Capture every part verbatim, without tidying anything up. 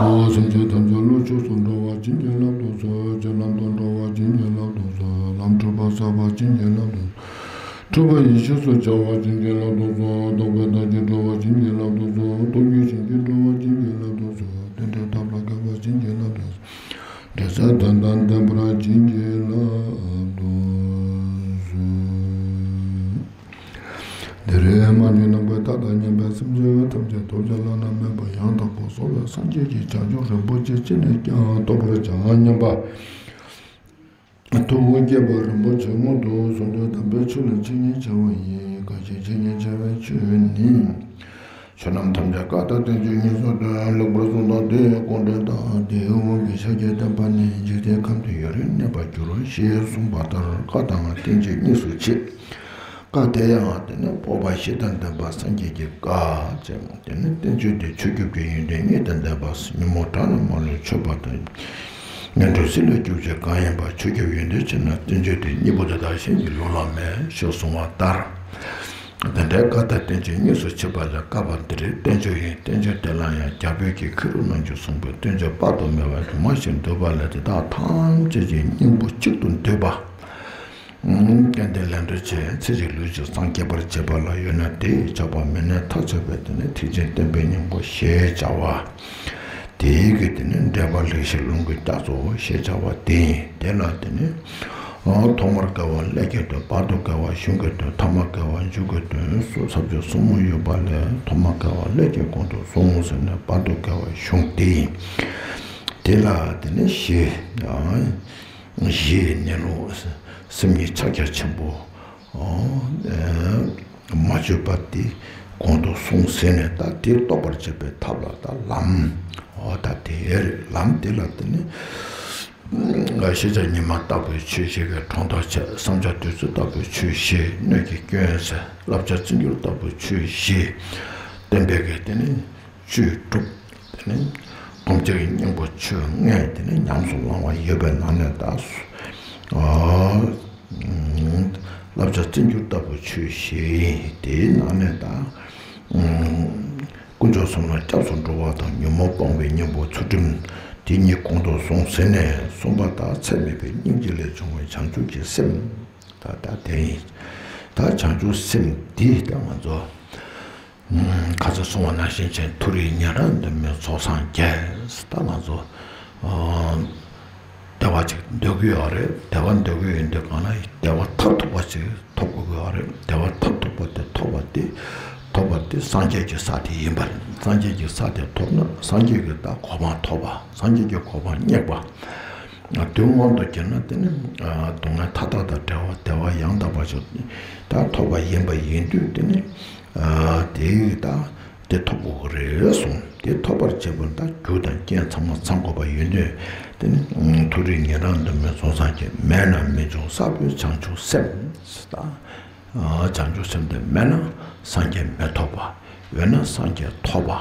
སེམས་ཅན་ཐམས་ཅད་བློ་ཆོས་སུ་འགྲོ་བ་བྱིན་གྱིས་བརླབ་ཏུ་གསོལ། ཆོས་ལམ་དུ་འགྲོ་བ་བྱིན་གྱིས་བརླབ་ཏུ་གསོལ། ལམ་འཁྲུལ་པ་བསལ་བ་བྱིན་གྱིས་བརླབ་ཏུ་གསོལ། འཁྲུལ་པ་ཡེ་ཤེས་སུ་སྦྱར་བ་བྱིན་གྱིས་བརླབ་ཏུ་གསོལ། རྟོག་པའི་མཐའ་ཀྱིས་གྲོལ་བ་བྱིན་གྱིས་བརླབ་ཏུ་གསོལ། རྟོག་གེའི་ཞིང་གིས་གྲོལ་བ་བྱིན་གྱིས་བརླབ་ཏུ་གསོལ། རྟེན་འབྲེལ་ཐབས་ལ་མཁས་པ་བྱིན་གྱིས་བརླབ་ཏུ་གསོལ། འབྲེལ་ཚད་དོན་དང་ལྡན་པར་བྱིན་གྱིས་བརླབ་ཏུ་གསོལ། འདིར་མ་གྱུར་ནམ་མཁའི་མཐའ་དང་མཉམ་པའི་སེམས་ཅན་ཐམས་ཅད་ཐོབ་བྱ་བླ་ན་མེད་པ་ཡང་དག་པར་རྫོགས་པའི་སངས་རྒྱས་ཀྱི་བྱང་ཆུབ་རིན་པོ་ཆེ་ཅི་ནས་ཀྱང་ཐོབ་པར་བྱ་སྙམ་པ། ཐུགས་དགྱེས་པ་རིན་པོ་ཆེ་སྔོན་དུ་སོང་སྟེ་དམ་པའི་ཆོས་ལ་འཆད་ཉན་བྱ་བ་ཡིན། གང་ཞིག་འཆད་ཉན་བྱ་བའི་ཆོས་ནི། ཆོས་རྣམས་ཐམས་ཅད་བཀའ་དང་བསྟན་བཅོས་ཉེས་སུ་འདོད། ལེགས་པར་གསུངས་དང་དེའི་དགོངས་དོན་དང་། དེའི་དབང་གིས་ཤཱཀྱའི་བསྟན་པ་ནི། འཇིག་རྟེན་ཁམས་འདིར་ཡུན་རིང་གནས་པར་འགྱུར་རོ་ཞེས་གསུངས་པ་ལྟར་བཀའ་དང་བསྟན་བཅོས་གཉིས་སུ་ཕྱེ། བཀའ་དེ་ཡང་དེ་ནི་སྤོབས་པ་བཞི་དང་ལྡན་པ་སངས་རྒྱས་ཀྱི་བཀའ་ཅེས། དེ་ནི་བསྟན་བཅོས་དེ་ཆོས་ཁྱབ་ཀྱི་ཡོན་ཏན་གཉིས་དང་ལྡན་པ། ཉོན་མོངས་དགྲ་རྣམས་མ་ལུས་ཆོད་པ་དང་། ངན་འགྲོའི་སྲིད་ལས་སྐྱོབ་བྱེད་གང་ཡིན་པ། ཆོས་ཁྱབ་ཡོན་ཏན་ཆེ་ན་བསྟན་བཅོས་དེ། སྙིང་པོ་དེ་དག་གཞན་གྱིས་ལུང་ལ་མེད་ཞེས་གསུངས་པ་ལྟར། དེ་འདྲའི་བཀའ་དང་བསྟན་བཅོས་གཉིས་སུ་ཕྱེ་བ་ལས་བཀའ་པ་འདི་རིགས་བསྟན་བཅོས་ཡིན། བསྟན་བཅོས་དེ་ལ་ཡང་རྒྱ་བོད་ཀྱི་མཁས་གྲུབ་རྣམས་ཀྱིས་གསུངས་པའི་བསྟན་བཅོས་དཔག་ཏུ་མེད་པ་དུ་མ་ཞིག་འདུས་པ་ལས། དེ་དག་ཐམས་ཅད་ཀྱི་སྙིང་པོ་གཅིག་ཏུ་འདུས་པ། ཀྱང་དེ་ལས་འགྲོ་བྱེད་ཚེ་གཅིག་ལུས་གཅིག་སངས་རྒྱས་པར་བྱེད་པ་ལ་ཡོད་ན། དེ་ཡི་ཆགས་པ་མེད་ནས་མཐར་ཐུག་པའི་དེ་ནི་ཐེག་ཆེན་བསྟན་པའི་སྙིང་པོ་ཞེས་བྱ་བ། དེའི་གི་དེ་ནི་འགྲེལ་པ་ལེགས་བཤད་ལུང་གི་རྒྱ་མཚོ་ཞེས་བྱ་བ་དེ་ཡིན། དེ་ལ་དེ་ནི་ཐོག་མར་དགེ་བ་ཀླད་ཀྱི་དོན། བར་དུ་དགེ་བ་གཞུང་གི་དོན། ཐ་མར་དགེ་བ་མཇུག་གི་དོན་སོགས་ས་བཅད་གསུམ་མོ་ཡོད་པ་ལས། ཐོག་མར་དགེ་བ་ཀླད་ཀྱི་དོན་དུ་གསུངས་ཟེར་ནས་བར་དུ་དགེ་བ་གཞུང་དེ་ཡིན། དེ་ལ་དེ་ནི་ཞེས། ཞེས་གནས་ལུགས་སེམས་ཉིད་ཕྱག་རྒྱ་ཆེན་པོ་མ་བཅོས་པ་དེ་གོང་དུ་སོང་ཟེར་ནས། ད་དེ་རྟོགས་པར་བྱེད་པའི་ཐབས་ལ་ད་ལམ། འོ་ད་དེ་རེད། ལམ་དེ་ལ་དེ་ནི་ཤེས་བྱ་ཉི་མ་ལྟ་བུའི་ཆོས་ཤིག་གིས་གྲོང་དུ་ཆས། བསམ་བྱ་བདུད་རྩི་ལྟ་བུའི་ཆོས་ཤིག་སྣོད་ཀྱི་སྐྱོན་ཟད། བསླབ་བྱ་རྩིས་འགྱུར་ལྟ་བུའི་ཆོས་ཤིག་བསྟན་པའི་གི་དེ་ནི། བཅུད་དྲུག་དེ་ནི་སྒོམ་བྱེད་ཀྱི་སྙིང་པོ་ཆོས་ལྔ་དེ་ནི་ཉམས་སུ་བླང་བ་ཡོད་པའི་ནང་ནས་ད། བསླབ་བྱ་རྩིས་འགྱུར་ལྟ་བུ་ཆོས་བཞི་དེའི་ནང་ནས་ད། དཀོན་མཆོག་གསུམ་ལ་སྐྱབས་སུ་འགྲོ་བ་དང་། ཉོན་མོངས་སྤོང་བའི་སྙིང་པོ་ཚུལ་ཁྲིམས་དེ་གཉིས་གོང་དུ་སོང་ཟེར་ནས། གསུམ་པ་ད་ཚད་མེད་པའི་སྙིང་རྗེ་ལས་བྱུང་བའི་བྱང་ཆུབ་ཀྱི་སེམས། ད་ད་དེ་ཡིན། ད་བྱང་ཆུབ་སེམས་འདི་ད་ང་ཚོ། ཁ་སང་གསུངས་པ་ནང་བཞིན་བྱས་མཐོ་རིས་ཉན་རང་དུ་མའི་ཚོགས་སངས་རྒྱས། ད་ང་ཚོ་བདེ་བ་ཅིག་འདོད་ཀྱི་ཡོད་རེད། བདེ་བ་འདོད་ཀྱི་ཡོད་དུས་གང་ལ་བདེ་བ་མཐར་ཐུག་པ་ཅིག་ཐོབ་དགོས་ཀྱི་ཡོད་རེད། བདེ་བ་མཐར་ཐུག་པ་དེ་ཐོབ་པ་དེ་ཐོབ་པ་དེ་སངས་རྒྱས་ཀྱི་ས་དེ་ཡིན་པ་རེད། སངས་རྒྱས་ཀྱི་ས་དེ་ཐོབ་ན་སངས་རྒྱས་ཀྱི་ད་གོ་འཕང་ཐོབ་པ། སངས་རྒྱས་ཀྱི་གོ་འཕང་བརྙེས་པ། དོན་དངོས་སུ་བྱས་ན་དེ་ནི་སྡུག་བསྔལ་མཐའ་དག་དང་བྲལ་བ། བདེ་བ་ཡང་དག་པ་ཞིག་ད་ཐོབ་པ་ཡིན་པ་ཡིན་དུས་དེ་ནི། དེའི་ད་དེ་ཐོབ་དགོས་ཀྱི་རེད་གསུངས། དེ་ཐོབ་པར་བྱེད་པར་ད་རྒྱུ་དང་རྐྱེན་ཚང་མ་ཚང་དགོས་པ་ཡིན་དུས། དེ་ནི་མཐོ་རིས་ཉན་རང་དུ་མའི་ཚོགས་སངས་རྒྱས། མེད་ན་མི་འབྱུང་ས་བོན་བྱང་ཆུབ་སེམས། ད་བྱང་ཆུབ་སེམས་དེ་མེད་ན་སངས་རྒྱས་མི་ཐོབ་པ། ཡོད་ན་སངས་རྒྱས་ཐོབ་པ།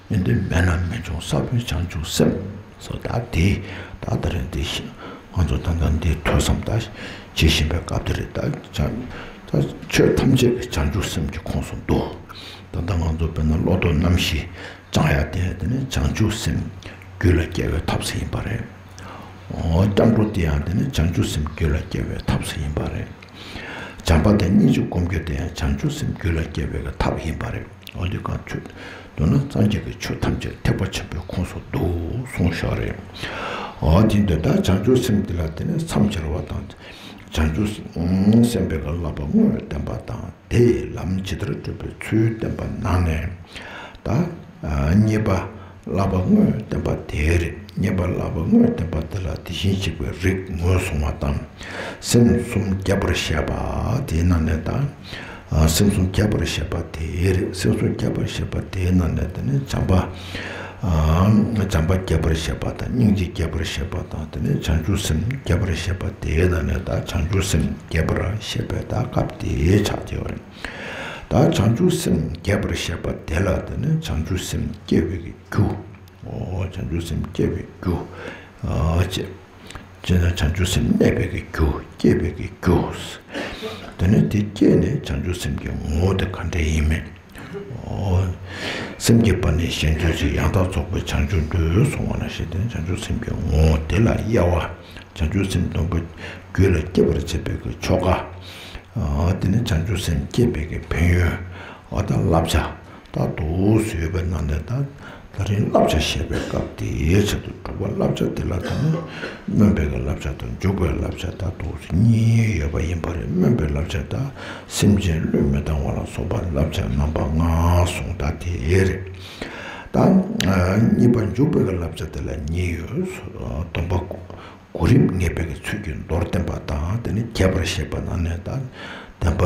ཡིན་དུས་མེད་ན་མི་འབྱུང་ས་བོན་བྱང་ཆུབ་སེམས། སོ་ད་དེ་ད་ད་རེས་འདི་ང་ཚོ་ད་ལྟ་འདི་ཐོས་བསམ་ད་བྱེད་བཞིན་པའི་སྐབས་དེ་རེད། ད་བྱང་ད་ཆོས་ཐམས་ཅད་ཀྱི་བྱང་ཆུབ་སེམས་ཀྱི་ཁོངས་སུ་འདུ། ད་ལྟ་ང་ཚོ་དཔེར་ན་བློ་ལྡོག་རྣམ་བཞི་སྦྱང་ཡ་དེ་དེ་ནི་བྱང་ཆུབ་སེམས་རྒྱུད་ལ་སྐྱེ་བའི་ཐབས་ཤེས་ཡིན་པ་རེད། འོ་སྐྱབས་འགྲོ་དེ་ཡང་དེ་ནི་བྱང་ཆུབ་སེམས་རྒྱུད་ལ་སྐྱེ་བའི་ཐབས་ཤེས་ཡིན་པ་རེད། བྱམས་པ་དང་སྙིང་རྗེ་སྒོམ་རྒྱུ་དེ་ཡང་བྱང་ཆུབ་སེམས་རྒྱུད་ལ་སྐྱེ་བའི་ཐབས་ཡིན་པ་རེད། འོ་དེ་གང་ཆོས་མདོར་ན་སངས་རྒྱས་ཀྱི་ཆོས་ཐམས་ཅད་ཐེག་པ་ཆེན་པོའི་ཁོངས་སུ་འདུ་གསུངས་བཞག་རེད། འོ་དེ་འདི་ལྟར་བྱང་ཆུབ་སེམས་འདི་ལ་དེ་ནི་མཚམས་སྦྱར་བ་དང་། བྱང་ཆུབ་སེམས་དཔའི་བསླབ་པ་དངོས་བསྟན་པ་དང་། དེ་ཡི་ལམ་ཇི་ལྟར་བགྲོད་པའི་ཚུལ་བསྟན་པ་ནང་ནས། ད་གཉིས་པ་བསླབ་པ་དངོས་བསྟན་པ་དེ་རེད། གཉིས་པ་བསླབ་པ་དངོས་བསྟན་པ་དེ་ལ་དེ་བཞིན་གཤེགས་པའི་རིགས་ངོས་བཟུང་བ་དང་། སེམས་གསུམ་རྒྱས་པར་བཤད་པ་དེའི་ནང་ནས་ད། སེམས་གསུམ་རྒྱས་པར་བཤད་པ་དེ་རེད། སེམས་གསུམ་རྒྱས་པར་བཤད་པ་དེའི་ནང་ནས་དེ་ནི་བྱམས་པ། བྱམས་པ་རྒྱས་པར་བཤད་པ་དང་། སྙིང་རྗེ་རྒྱས་པར་བཤད་པ་དང་། དེ་ནས་བྱང་ཆུབ་སེམས་རྒྱས་པར་བཤད་པ་དེའི་ནང་ནས་ད་བྱང་ཆུབ་སེམས་རྒྱས་པར་བཤད་པའི་ད་སྐབས་དེ་ཆགས་བསྡད་པ་རེད། ད་བྱང་ཆུབ་སེམས་རྒྱས་པར་བཤད་པ་དེ་ལ་དེ་ནས་བྱང་ཆུབ་སེམས་སྐྱེ་བའི་གི་རྒྱུ། འོ་བྱང་ཆུབ་སེམས་སྐྱེ་བའི་རྒྱུ། ཨ་ཅེ། ཅེ་ན་བྱང་ཆུབ་སེམས་གནས་པའི་གི་རྒྱུ། སྐྱེ་བའི་གི་རྒྱུ། དེ་ནས་དེ་སྐྱེས་ནས་བྱང་ཆུབ་སེམས་ཀྱི་ངོ་བོ་དེ་ག་འདྲ་ཡིན་མིན། སེམས་བསྐྱེད་པ་ནི་གཞན་དོན་ཆེད། ཡང་དག་རྫོགས་པའི་བྱང་ཆུབ་འགྲུབ། གསུངས་པ་ནང་བཞིན་དེ་བྱང་ཆུབ་སེམས་ཀྱི་ངོ་བོ་དེ་ལ་དབྱེ་བ། བྱང་ཆུབ་སེམས་སྡོམ་པ་རྒྱུད་ལ་སྐྱེད་པར་བྱེད་པའི་གི་ཆོ་ག། དེ་ནི་བྱང་ཆུབ་སེམས་བསྐྱེད་པའི་གི་ཕན་ཡོན། འོ་ད་བསླབ་བྱ། ད་འདུག་སེ་ཡོད་པའི་ནང་ནས་ད་ད་རིང་བསླབ་བྱ་བཤད་པའི་སྐབས་དེའི་ཆེད་དུ་སྒྲུབ་པ་བསླབ་བྱ་དེ་ལ་ད་ནི་སྨོན་པའི་གི་བསླབ་བྱ་དང་འཇུག་པའི་བསླབ་བྱ་ད་འདུག་སེ་གཉིས་ཡོད་པ་ཡིན་པ་རེད། སྨོན་པའི་བསླབ་བྱ་ད་སེམས་ཅན་བློས་མི་བཏང་བ་ལ་སོགས་པ་བསླབ་བྱ་རྣམ་པ་ལྔ་གསུངས། ད་དེ་རེད། ད་གཉིས་པ་འཇུག་པའི་གི་བསླབ་བྱ་དེ་ལ་གཉིས་ཡོད། སྡོམ་པ་གོ་རིམ་ངེས་པའི་གི་ཚུལ་གྱིས་མདོར་བསྟན་པ་དང་དེ་ནི་རྒྱས་པར་བཤད་པ་ནང་ནས་ད་བདེན་པ་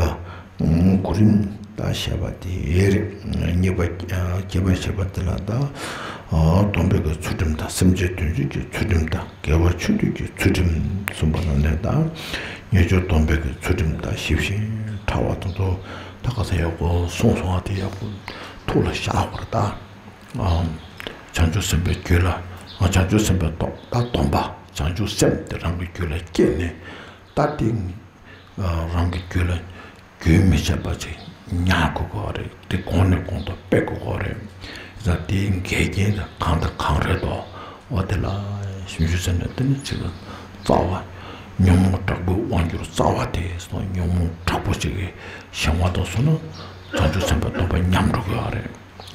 གོ་རིམ་ད་བཤད་པ་དེ་རེད། གཉིས་པ་རྒྱས་པར་བཤད་པ་དེ་ལ་ད་སྡོམ་པའི་གི་ཚུལ་ཁྲིམས་དང་སེམས་ཅན་དོན་བྱེད་ཀྱི་ཚུལ་ཁྲིམས་དང་དགེ་བ་ཆོས་སྡུད་ཀྱི་ཚུལ་ཁྲིམས་གསུངས་པ་ནང་ནས་ད་ཉེས་སྤྱོད་སྡོམ་པའི་གི་ཚུལ་ཁྲིམས་དང་ཞིབ་ཅིང་ཕྲ་བ་དེ་ཚོ་ད་ག་ས་ཡག་པོ་གསུངས་སོང་བ་དེ་ཡག་པོ་ཐུགས་ལ་བཞག་པར་ད། བྱང་ཆུབ་སེམས་དཔའི་རྒྱུད་ལ། བྱང་ཆུབ་སེམས་དཔའི་སྡོམ་ད་སྡོམ་པ་བྱང་ཆུབ་སེམས་དེ་རང་གི་རྒྱུད་ལ་སྐྱེས་ནས་ད་དེ་རང་གི་རྒྱུད་ལ་རྒྱུན་མི་ཆད་པ་ཅིག་ཉར་དགོས་ཀྱི་རེད། དེ་གོང་ནས་གོང་དུ་སྤེལ་དགོས་ཀྱི་རེད། ད་དེའི་འགལ་རྐྱེན་དེ་གང་དང་གང་རེད་དོ། འོ་དེ་ལ་ཞིབ་འཇུག་བྱས་ནས་དེ་ནི་ཅིག་རྩ་བ་ཉོན་མོངས་དྲག་པོའི་དབང་གྱུར་རྩ་བ་དེ་སོང་ཉོན་མོངས་དྲག་པོ་ཅིག་གི་ཞེན་པ་དང་སོང་ན་བྱང་ཆུབ་སེམས་དཔའི་སྡོམ་པ་ཉམས་འགྲོ་གི་རེད།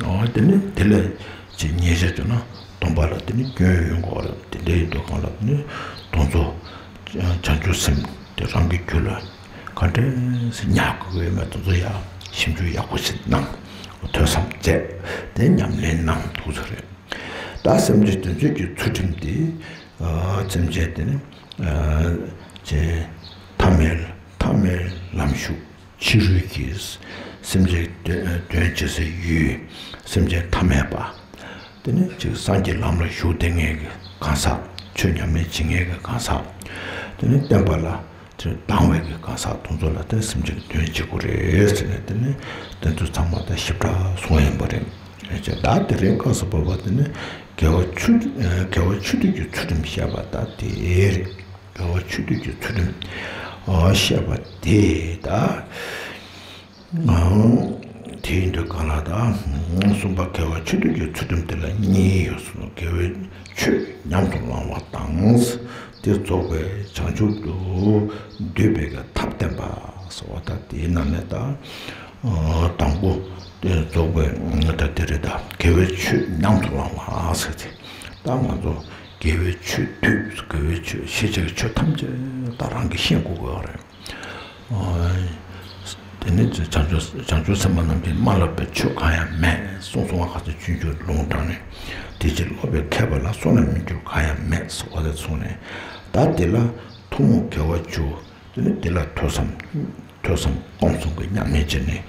འོ་དེ་ནི་དེ་ལས་ཅིག་ཉེས་བྱས་བྱུང་ན་སྡོམ་པ་ལ་དེ་ནི་སྐྱོན་ཡོང་གི་རེད། དེ་འདྲ་ཡིན་དུས་གང་ལ་དེ་ནི་དེ་ཚོ་བྱང་ཆུབ་སེམས་དེ་རང་གི་རྒྱུད་ལ་ག་འདྲས་སེ་ཉར་དགོས་ཀྱི་ཡོད་མེད་དེ་ཚོ་ཡང་ཞིབ་འཇུག་ཡག་པོ་ཞིག་གནང་། ཐོས་བསམ་མཛད་དེ་ཉམས་ལེན་གནང་འདུག་ས་རེད། ད་སེམས་ཅན་དོན་བྱེད་ཀྱི་ཚུལ་ཁྲིམས་དེ་སེམས་ཅན་དེ་ནི་ཅེ་ཐ་མལ་ཐ་མལ་ལམ་ཞུགས། ཕྱི་རོལ་གྱི་སེམས་ཅན་དོན་དོན་བྱེད་སའི་ཡུལ། སེམས་ཅན་ཐ་མལ་པ། དེ་ནི་ཅིག་སངས་རྒྱས་ལམ་ལ་ཞུགས་བསྡད་མཁན་གྱི་གང་ཟག་ཆོས་ཉམས་ལེན་བྱེད་མཁན་གྱི་གང་ཟག་དེ་ནི་བསྟན་པ་ལ་ཅིག་སྡང་བའི་གི་གང་ཟག་དེ་ཚོ་ལ་དེ་སེམས་ཅན་གྱི་དོན་བྱེད་དགོས་རེད་ཟེར་ནས་དེ་ནི་དེ་ཚོ་ཚང་མ་ད་ཞིབ་ཕྲ་གསུངས་ཡིན་པ་རེད། ད་དེ་རིང་སྐབས་སུ་བབ་པ་དེ་ནི་དགེ་བ་ཆོས་དགེ་བ་ཆོས་སྡུད་ཀྱི་ཚུལ་ཁྲིམས་བཤད་པ་ད་དེ་རེད། དགེ་བ་ཆོས་སྡུད་ཀྱི་ཚུལ་ཁྲིམས་བཤད་པ་དེ་ད། དེ་ཡིན་དུས་གང་ལྟར་གསུམ་པ་དགེ་བ་ཆོས་སྡུད་ཀྱི་ཚུལ་ཁྲིམས་དེ་ལ་གཉིས་ཡོད་གསུངས། དགེ་བའི་ཆོས་ཉམས་སུ་བླང་བ་དང་། དེ་རྫོགས་པའི་བྱང་ཆུབ་ཏུ་འདོད་པའི་གི་ཐབས་བསྟན་པ་ཟེར་བ་ད་དེའི་ནང་ནས་ད་དང་པོ་དེ་རྫོགས་པའི་ད་དེ་རེད། ད་དགེ་བའི་ཆོས་ཉམས་སུ་བླང་བ་ཟེར་ཏེ་ད་ང་ཚོ་དགེ་བའི་ཆོས་སྡུད་དགེ་བའི་ཆོས་ཤེས་བྱའི་ཆོས་ཐམས་ཅད་ད་རང་གིས་ཤེས་དགོས་ཀྱི་ཡོད་རེད། དེ་ནས་བྱང་ཆུབ་བྱང་ཆུབ་སེམས་དཔའ་རྣམས་ཀྱིས་མ་བསླབས་པའི་ཆོས་གང་ཡང་མེད་གསུངས་སོང་བ། ག་ཚོད་ཆུང་ཆུང་ལུང་དྲངས་ནས་དེ་ཕྱིར་སློབ་པའི་མཁས་པ་ལ་བསོད་ནམས་མི་འགྱུར་གང་ཡང་མེད་ཟེར་བ་ལ་སོང་ནས་ད་དེ་ལ་ཐུན་མོང་དགེ་བ་བཅུ། དེ་ནས་དེ་ལ་ཐོས་བསམ་ཐོས་བསམ་སྒོམ་གསུམ་གྱི་ཉམས་ལེན་བྱས་ནས་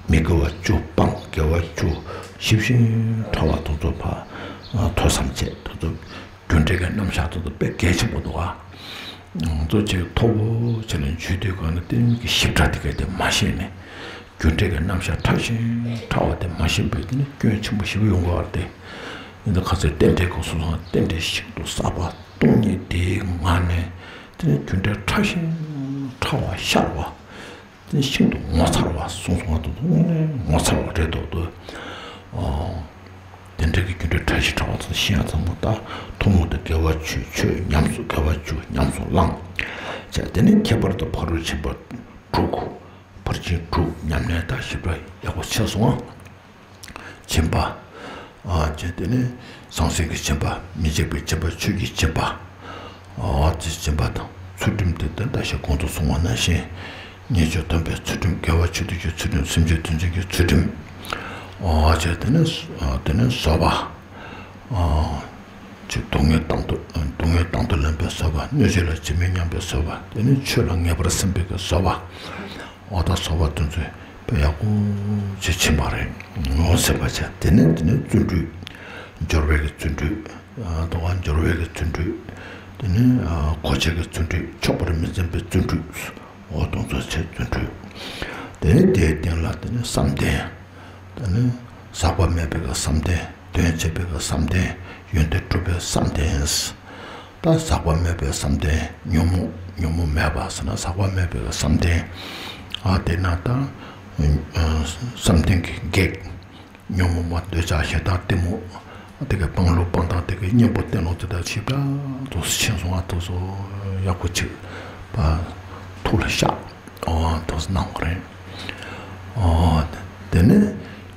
མི་དགེ་བ་བཅུ་སྤངས། དགེ་བ་བཅུ་ཞིབ་ཅིང་ཕྲ་བ་དེ་ཚོ་ཕར་ཐོས་བསམ་བྱས། དེ་ཚོ་རྒྱུ་འབྲས་ཀྱི་རྣམ་གཞག་དེ་ཚོ་དཔེ་གལ་ཆེན་པོ་འདུག་ཨ། ང་ཚོ་ཅིག་མཐོ་པོ་ཆེ་ལ་འཇུས་དུས་གང་ན་གཏན་གྱི་ཞིབ་ཕྲ་དེ་ག་དེ་མ་ཤེས་ནས་རྒྱུ་འབྲས་ཀྱི་རྣམ་གཞག་ཕྲ་ཞིང་ཕྲ་བ་དེ་མ་ཤེས་པས་དེ་ནི་སྐྱོན་ཆེན་པོ་ཞིག་ཡོང་གི་ཡོད་རེད་དེ། ཡིན་ད་ག་ཚོད་རྟེན་འབྲེལ་གྱི་སོ་སོ་རྟེན་འབྲེལ་ཤིན་ཏུ་གསར་པ་སྟོང་ཉིད་དེའི་ངང་ནས་དེ་ནི་རྒྱུ་འབྲས་ཕྲ་ཞིང་ཕྲ་བ་ཤར་བ། དེ་ཤིན་ཏུ་ངོ་མཚར་བ་གསུངས་སོང་བ་དང་དངོས་གནས་ངོ་མཚར་བ་རེད་འདུག་ཏུ། དེ་འདྲ་གི་རྒྱུ་འབྲས་ཕྲ་ཞིང་ཕྲ་བ་ཚོ་ཤེས་ཡ་ཚང་མ་ད་ཐུན་མོང་དུ་དགེ་བ་བཅུ་ཆོས་ཉམས་སུ་དགེ་བ་བཅུ་ཉམས་སུ་བླངས་བྱས། དེ་ནས་ཁྱད་པར་དུ་ཕ་རོལ་ཕྱིན་པ་དྲུག་ཕར་ཕྱིན་དྲུག་ཉམས་ལེན་ད་ཞིབ་ཕྲ་ཡག་པོ་བྱས་སོང་བ། སྦྱིན་པ། ཨ་བྱས་དེ་ནས་ཟང་ཟིང་གི་སྦྱིན་པ། མི་འཇིགས་པའི་སྦྱིན་པ། ཆོས་ཀྱི་སྦྱིན་པ། ཨ་དེ་སྦྱིན་པ་དང་ཚུལ་ཁྲིམས་དེ་ལྟར་ད་ཞག་གོང་དུ་གསུངས་པ་ནང་བཞིན་ཉེས་སྤྱོད་སྡོམ་པའི་ཚུལ་ཁྲིམས། དགེ་བ་ཆོས་སྡུད་ཀྱི་ཚུལ་ཁྲིམས། སེམས་ཅན་དོན་བྱེད་ཀྱི་ཚུལ་ཁྲིམས། ཨ་བྱས་དེ་ནས་དེ་ནས་བཟོད་པ། ཨ་ཅིག་སྡུག་བསྔལ་དང་དུ་སྡུག་བསྔལ་དང་དུ་ལེན་པའི་བཟོད་པ། གནོད་བྱེད་ལ་ཇི་མི་སྙམ་པའི་བཟོད་པ། དེ་ནས་ཆོས་ལ་ངེས་པར་སེམས་པའི་གི་བཟོད་པ། འོ་ད་བཟོད་པ་དེ་ཚོ་དཔེ་ཡག་པོ་ཅིག་ཕྱིན་པ་རེད། ངོ་ཟེར་བ་བྱས། དེ་ནས་དེ་ནས་བརྩོན་འགྲུས། སྦྱོར་བའི་གི་བརྩོན་འགྲུས། ཨ་དང་པོ་སྦྱོར་བའི་གི་བརྩོན་འགྲུས། དེ་ནས་ཨ་གོ་ཆའི་གི་བརྩོན་འགྲུས། ཆོག་པར་མི་འཛིན་པའི་བརྩོན་འགྲུས། འོ་དེ་ཚོ་བྱས་བརྩོན་འགྲུས། དེ་ནས་དེའི་སྟེང་ལ་དེ་ནས་བསམ་གཏན། དེ་ནས་ཟག་པ་མེད་པའི་གི་བསམ་གཏན། དོན་བྱེད་པའི་གི་བསམ་གཏན། ཡོན་ཏན་སྒྲུབ་པའི་བསམ་གཏན། ད་ཟག་པ་མེད་པའི་བསམ་གཏན། ཉོན་མོངས་ཉོན་མོངས་མེད་པ་ཟེར་ན་ཟག་པ་མེད་པའི་བསམ་གཏན། ཨ་དེ་ན་ད་བསམ་གཏན་གྱི་གེགས། ཉོན་མོངས་པ་འདོད་ཆགས་ཞེ་སྡང་གཏི་མུག་དེ་གའི་སྤང་བློ་སྤང་སྟངས་དེ་གའི་གཉེན་པོ་བསྟེན་ལོང་དེ་དག་བྱེད་པ་དུ་ཕྱིན་སོང་བ་དུ་སོ་ཡག་པོ་ཅིག་པ་ཐུགས་ལ་ཤར་འོ་དུ་སྣང་བ་རེད། འོ་དེ་ནས་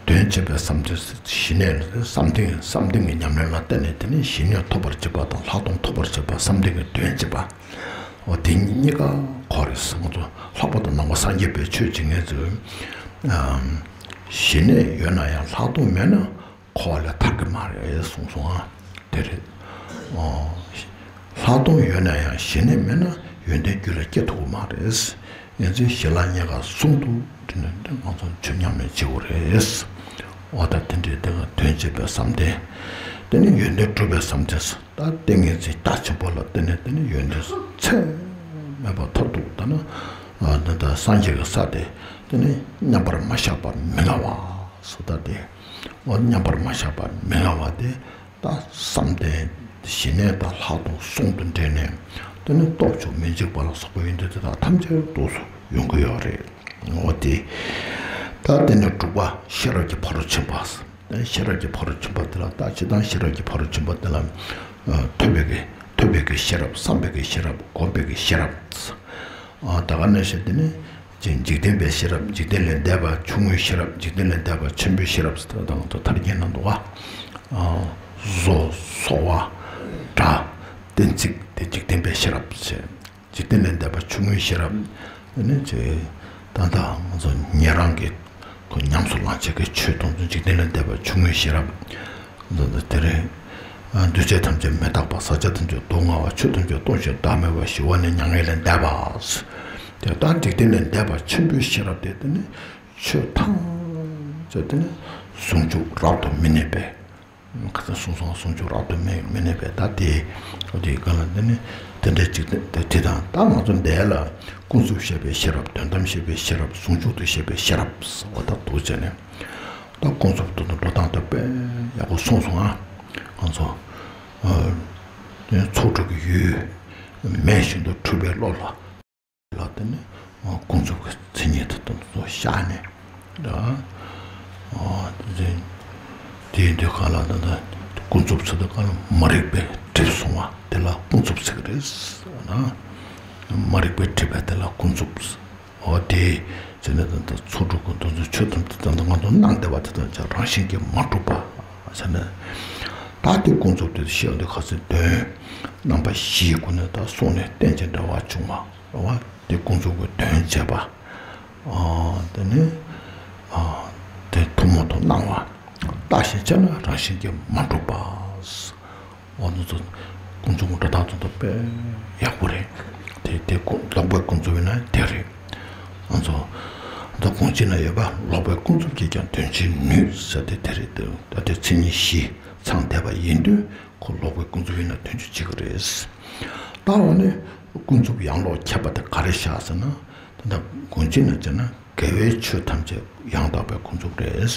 དོན་བྱེད་པའི་བསམ་གཏན་ཞི་གནས་བསམ་གཏན་བསམ་གཏན་གྱི་ཉམས་ལེན་ལ་བརྟེན་ནས་དེ་ནས་ཞི་གནས་ཐོབ་པར་བྱེད་པ་དང་ལྷག་མཐོང་ཐོབ་པར་བྱེད་པ་བསམ་གཏན་གྱི་དོན་བྱེད་པ། འོ་དེ་གཉིས་ཀ་གོ་རེད་ཟེར། ང་ཚོ་ལྷག་པར་དུ་ནང་པ་སངས་རྒྱས་པའི་ཆོས་བྱེད་མཁན་ཚོས་ཞི་གནས་ཡོད་ན་ཡང་ལྷག་མཐོང་མེད་ན་འཁོར་བ་ལས་ཐར་གྱི་མ་རེད་གསུངས་སོང་ཨ། དེ་རེད། ལྷག་མཐོང་ཡོད་ན་ཡང་ཞི་གནས་མེད་ན་ཡོན་ཏན་རྒྱུད་ལ་སྐྱེ་ཐུབ་ཀྱི་མ་རེད། ཡན་ཆད་ཞི་ལྷག་གཉིས་ཀ་ཟུང་དུ་འབྲེལ་ནས་ང་ཚོ་ཆོས་ཉམས་ལེན་བྱེད་དགོས་རེད། འོ་ད་དེ་འདྲའི་དེ་ག་དོན་བྱེད་པའི་བསམ་གཏན། དེ་ནི་ཡོན་ཏན་སྒྲུབ་པའི་བསམ་གཏན། ད་ཏིང་ངེ་འཛིན་རྒྱ་ཆེན་པོ་ལ་བརྟེན་ནས་དེ་ནི་ཡོན་ཏན་ཚད་མེད་པ་མཐར་ཐུག་ད་ནི་ད་ལྟ་སངས་རྒྱས་ཀྱི་ས་དེ་དེ་ནི་མཉམ་པར་མ་བཞག་པ་མི་མངའ་བ་སོ། ད་དེ་འོ་མཉམ་པར་མ་བཞག་པ་མི་མངའ་བ་དེ་ད་བསམ་གཏན་ཞི་གནས་དང་ལྷག་མཐོང་ཟུང་དུ་འབྲེལ་ནས་དེ་ནི་སྟོབས་བཅུ་མི་འཇིགས་པ་ལ་སོགས་པ་ཡོན་ཏན་དེ་དག་ཐམས་ཅད་རྫོགས་སུ་ཡོང་གི་ཡོད་རེད། འོ་དེ་ད་དེ་ནི་དྲུག་པ་ཤེས་རབ་ཀྱི་ཕ་རོལ་ཕྱིན་པ། ཤེས་རབ་ཀྱི་ཕ་རོལ་ཕྱིན་པ་དེ་ལ་ད་ཇི་ལྟར་ཤེས་རབ་ཀྱི་ཕ་རོལ་ཕྱིན་པ་དེ་ལ་ཐོས་པའི་གི་ཐོས་པའི་གི་ཤེས་རབ། བསམ་པའི་གི་ཤེས་རབ། སྒོམ་པའི་གི་ཤེས་རབ། ད་ག་ནང་བཞིན་དེ་ནི་འཇིག་རྟེན་པའི་ཤེས་རབ། འཇིག་རྟེན་ལས་འདས་པ་ཆུང་ངུའི་ཤེས་རབ། འཇིག་རྟེན་ལས་འདས་པ་ཆེན་པོའི་ཤེས་རབ་ཟེར་བ་དང་ཐར་རྒྱན་ནང་འདུག་བ། བཟོ་བཟོ་བ་སྒྲ་གཏན་ཚིགས་དེ་འཇིག་རྟེན་པའི་ཤེས་རབ་ཟེར། འཇིག་རྟེན་ལས་འདས་པ་ཆུང་ངུའི་ཤེས་རབ། དེ་ནི་ཅེས་ད་ལྟ་ང་ཚོ་ཉན་རང་གི་ཁོ་ཉམས་སུ་བླང་བྱེད་ཀྱི་ཆོས་དང་འཇིག་རྟེན་ལས་འདས་པ་ཆུང་ངུའི་ཤེས་རབ། འདི་འདི་དེ་རིང་འདུས་བྱས་ཐམས་ཅད་མི་རྟག་པ། ཟག་བཅས་ཐམས་ཅད་སྡུག་བསྔལ་བ། ཆོས་ཐམས་ཅད་སྟོང་ཞིང་བདག་མེད་པ། ཞི་བ་ནི་མྱ་ངན་ལས་འདས་པ། དེ་ལྟར་འཇིག་རྟེན་ལས་འདས་པ་ཆེན་པོའི་ཤེས་རབ་དེ་དེ་ནི་ཆོས་ཐམས་ཅད་དེ་ནི་ཟུང་འཇུག་རབ་ཏུ་མི་གནས་པས། ཁ་སང་གསུངས་སོང་། ཟུང་འཇུག་རབ་ཏུ་མི་མི་གནས་པས། ད་དེ་དེ་ག་ལ་འདི་ནི་དེ་འདྲའི་འཇིག་རྟེན་དེ་དེ་དང་ད་ང་ཚོ་འདས་ལ་ཀུན་རྫོབ་བཤད་པའི་ཤེས་རབ། དོན་དམ་བཤད་པའི་ཤེས་རབ། ཟུང་འཇུག་ཏུ་བཤད་པའི་ཤེས་རབ་ཟེར་བ་ད་འདུག་བྱས་ནས་ད་ཀུན་རྫོབ་ཏུ་འགྲོ་སྟངས་དེ་དཔེ་ཡག་པོ་གསུངས་སོང་ཨ། ང་ཚོ་ཚོགས་དྲུག་གི་ཡུལ་མེད་བཞིན་དུ་འཁྲུལ་པའི་བློ་ལ། ལ་དེ་ནི་ཀུན་རྫོབ་ཀྱི་མཚན་ཉིད་དེ་དང་དུ་བཞག་ནས་དེ་དེའི་དུས་གང་ལ་ད་ལྟ་ཀུན་རྫོབ་ཚིག་དེ་གང་ལ་མ་རིག་པའི་གྲིབ་སོང་བ་དེ་ལ་ཀུན་རྫོབ་ཚིག་རེད། མ་རིག་པའི་གྲིབ་པ་དེ་ལ་ཀུན་རྫོབ། འོ་དེ་བྱས་ནས་ད་ལྟ་ཚོགས་དྲུག་གི་དོན་ཚོ་ཆོས་ཐམས་ཅད་ད་ལྟ་ང་ཚོ་སྣང་བསྡད་པ་དེ་དང་ཅང་རང་བཞིན་གྱིས་མ་གྲུབ་པ་བྱས་ནས་ད་དེ་ཀུན་རྫོབ་དེ་ཤེས་འདོད་ཁ་ཚིག་དོན་རྣམ་པ་བཞིའི་སྒོ་ནས་ད་གསུངས་ནས་རྟེན་ཅིང་འབྲེལ་བར་འབྱུང་བ། རེད་བ། དེ་ཀུན་རྫོབ་ཀྱི་དོན་བྱེད་པ། དེ་ནི་དེ་ཐུན་མོང་དུ་སྣང་བ། བརྟགས་ཤིང་དཔྱད་ན་རང་བཞིན་གྱིས་མ་གྲུབ་པ། འོ་ན་ཚོ་ཀུན་རྫོབ་འགྲོ་སྟངས་ཚོ་དཔེ་ཡག་པོ་རེད། དེ་དེ་ཀུན་ལོག་པའི་ཀུན་རྫོབ་ཡིན་ན་དེ་རེད། ང་ཚོ་ད་གོང་ཆེན་ན་ཡོད་པ་ལོག་པའི་ཀུན་རྫོབ་ཀྱིས་ཀྱང་དོན་བྱེད་ནུས་ཟེར་དེ་དེ་རེད། ད་དེ་མཚན་ཉིད་བཞི་ཚང་བསྡད་པ་ཡིན་དུས་ཁོ་ལོག་པའི་ཀུན་རྫོབ་ཡིན་ན་དོན་བྱེད་བྱེད་ཀྱི་རེད། ད་འོ་ནི་ཀུན་རྫོབ་ཡང་ལོག་ཁྱབ་པ་དེ་ག་རེ་བཞག་ཟེར་ན། ད་ལྟ་གོང་ཆེན་ན་བྱས་ན་དགེ་བའི་ཆོས་ཐམས་ཅད་ཡང་དག་པའི་ཀུན་རྫོབ་རེད།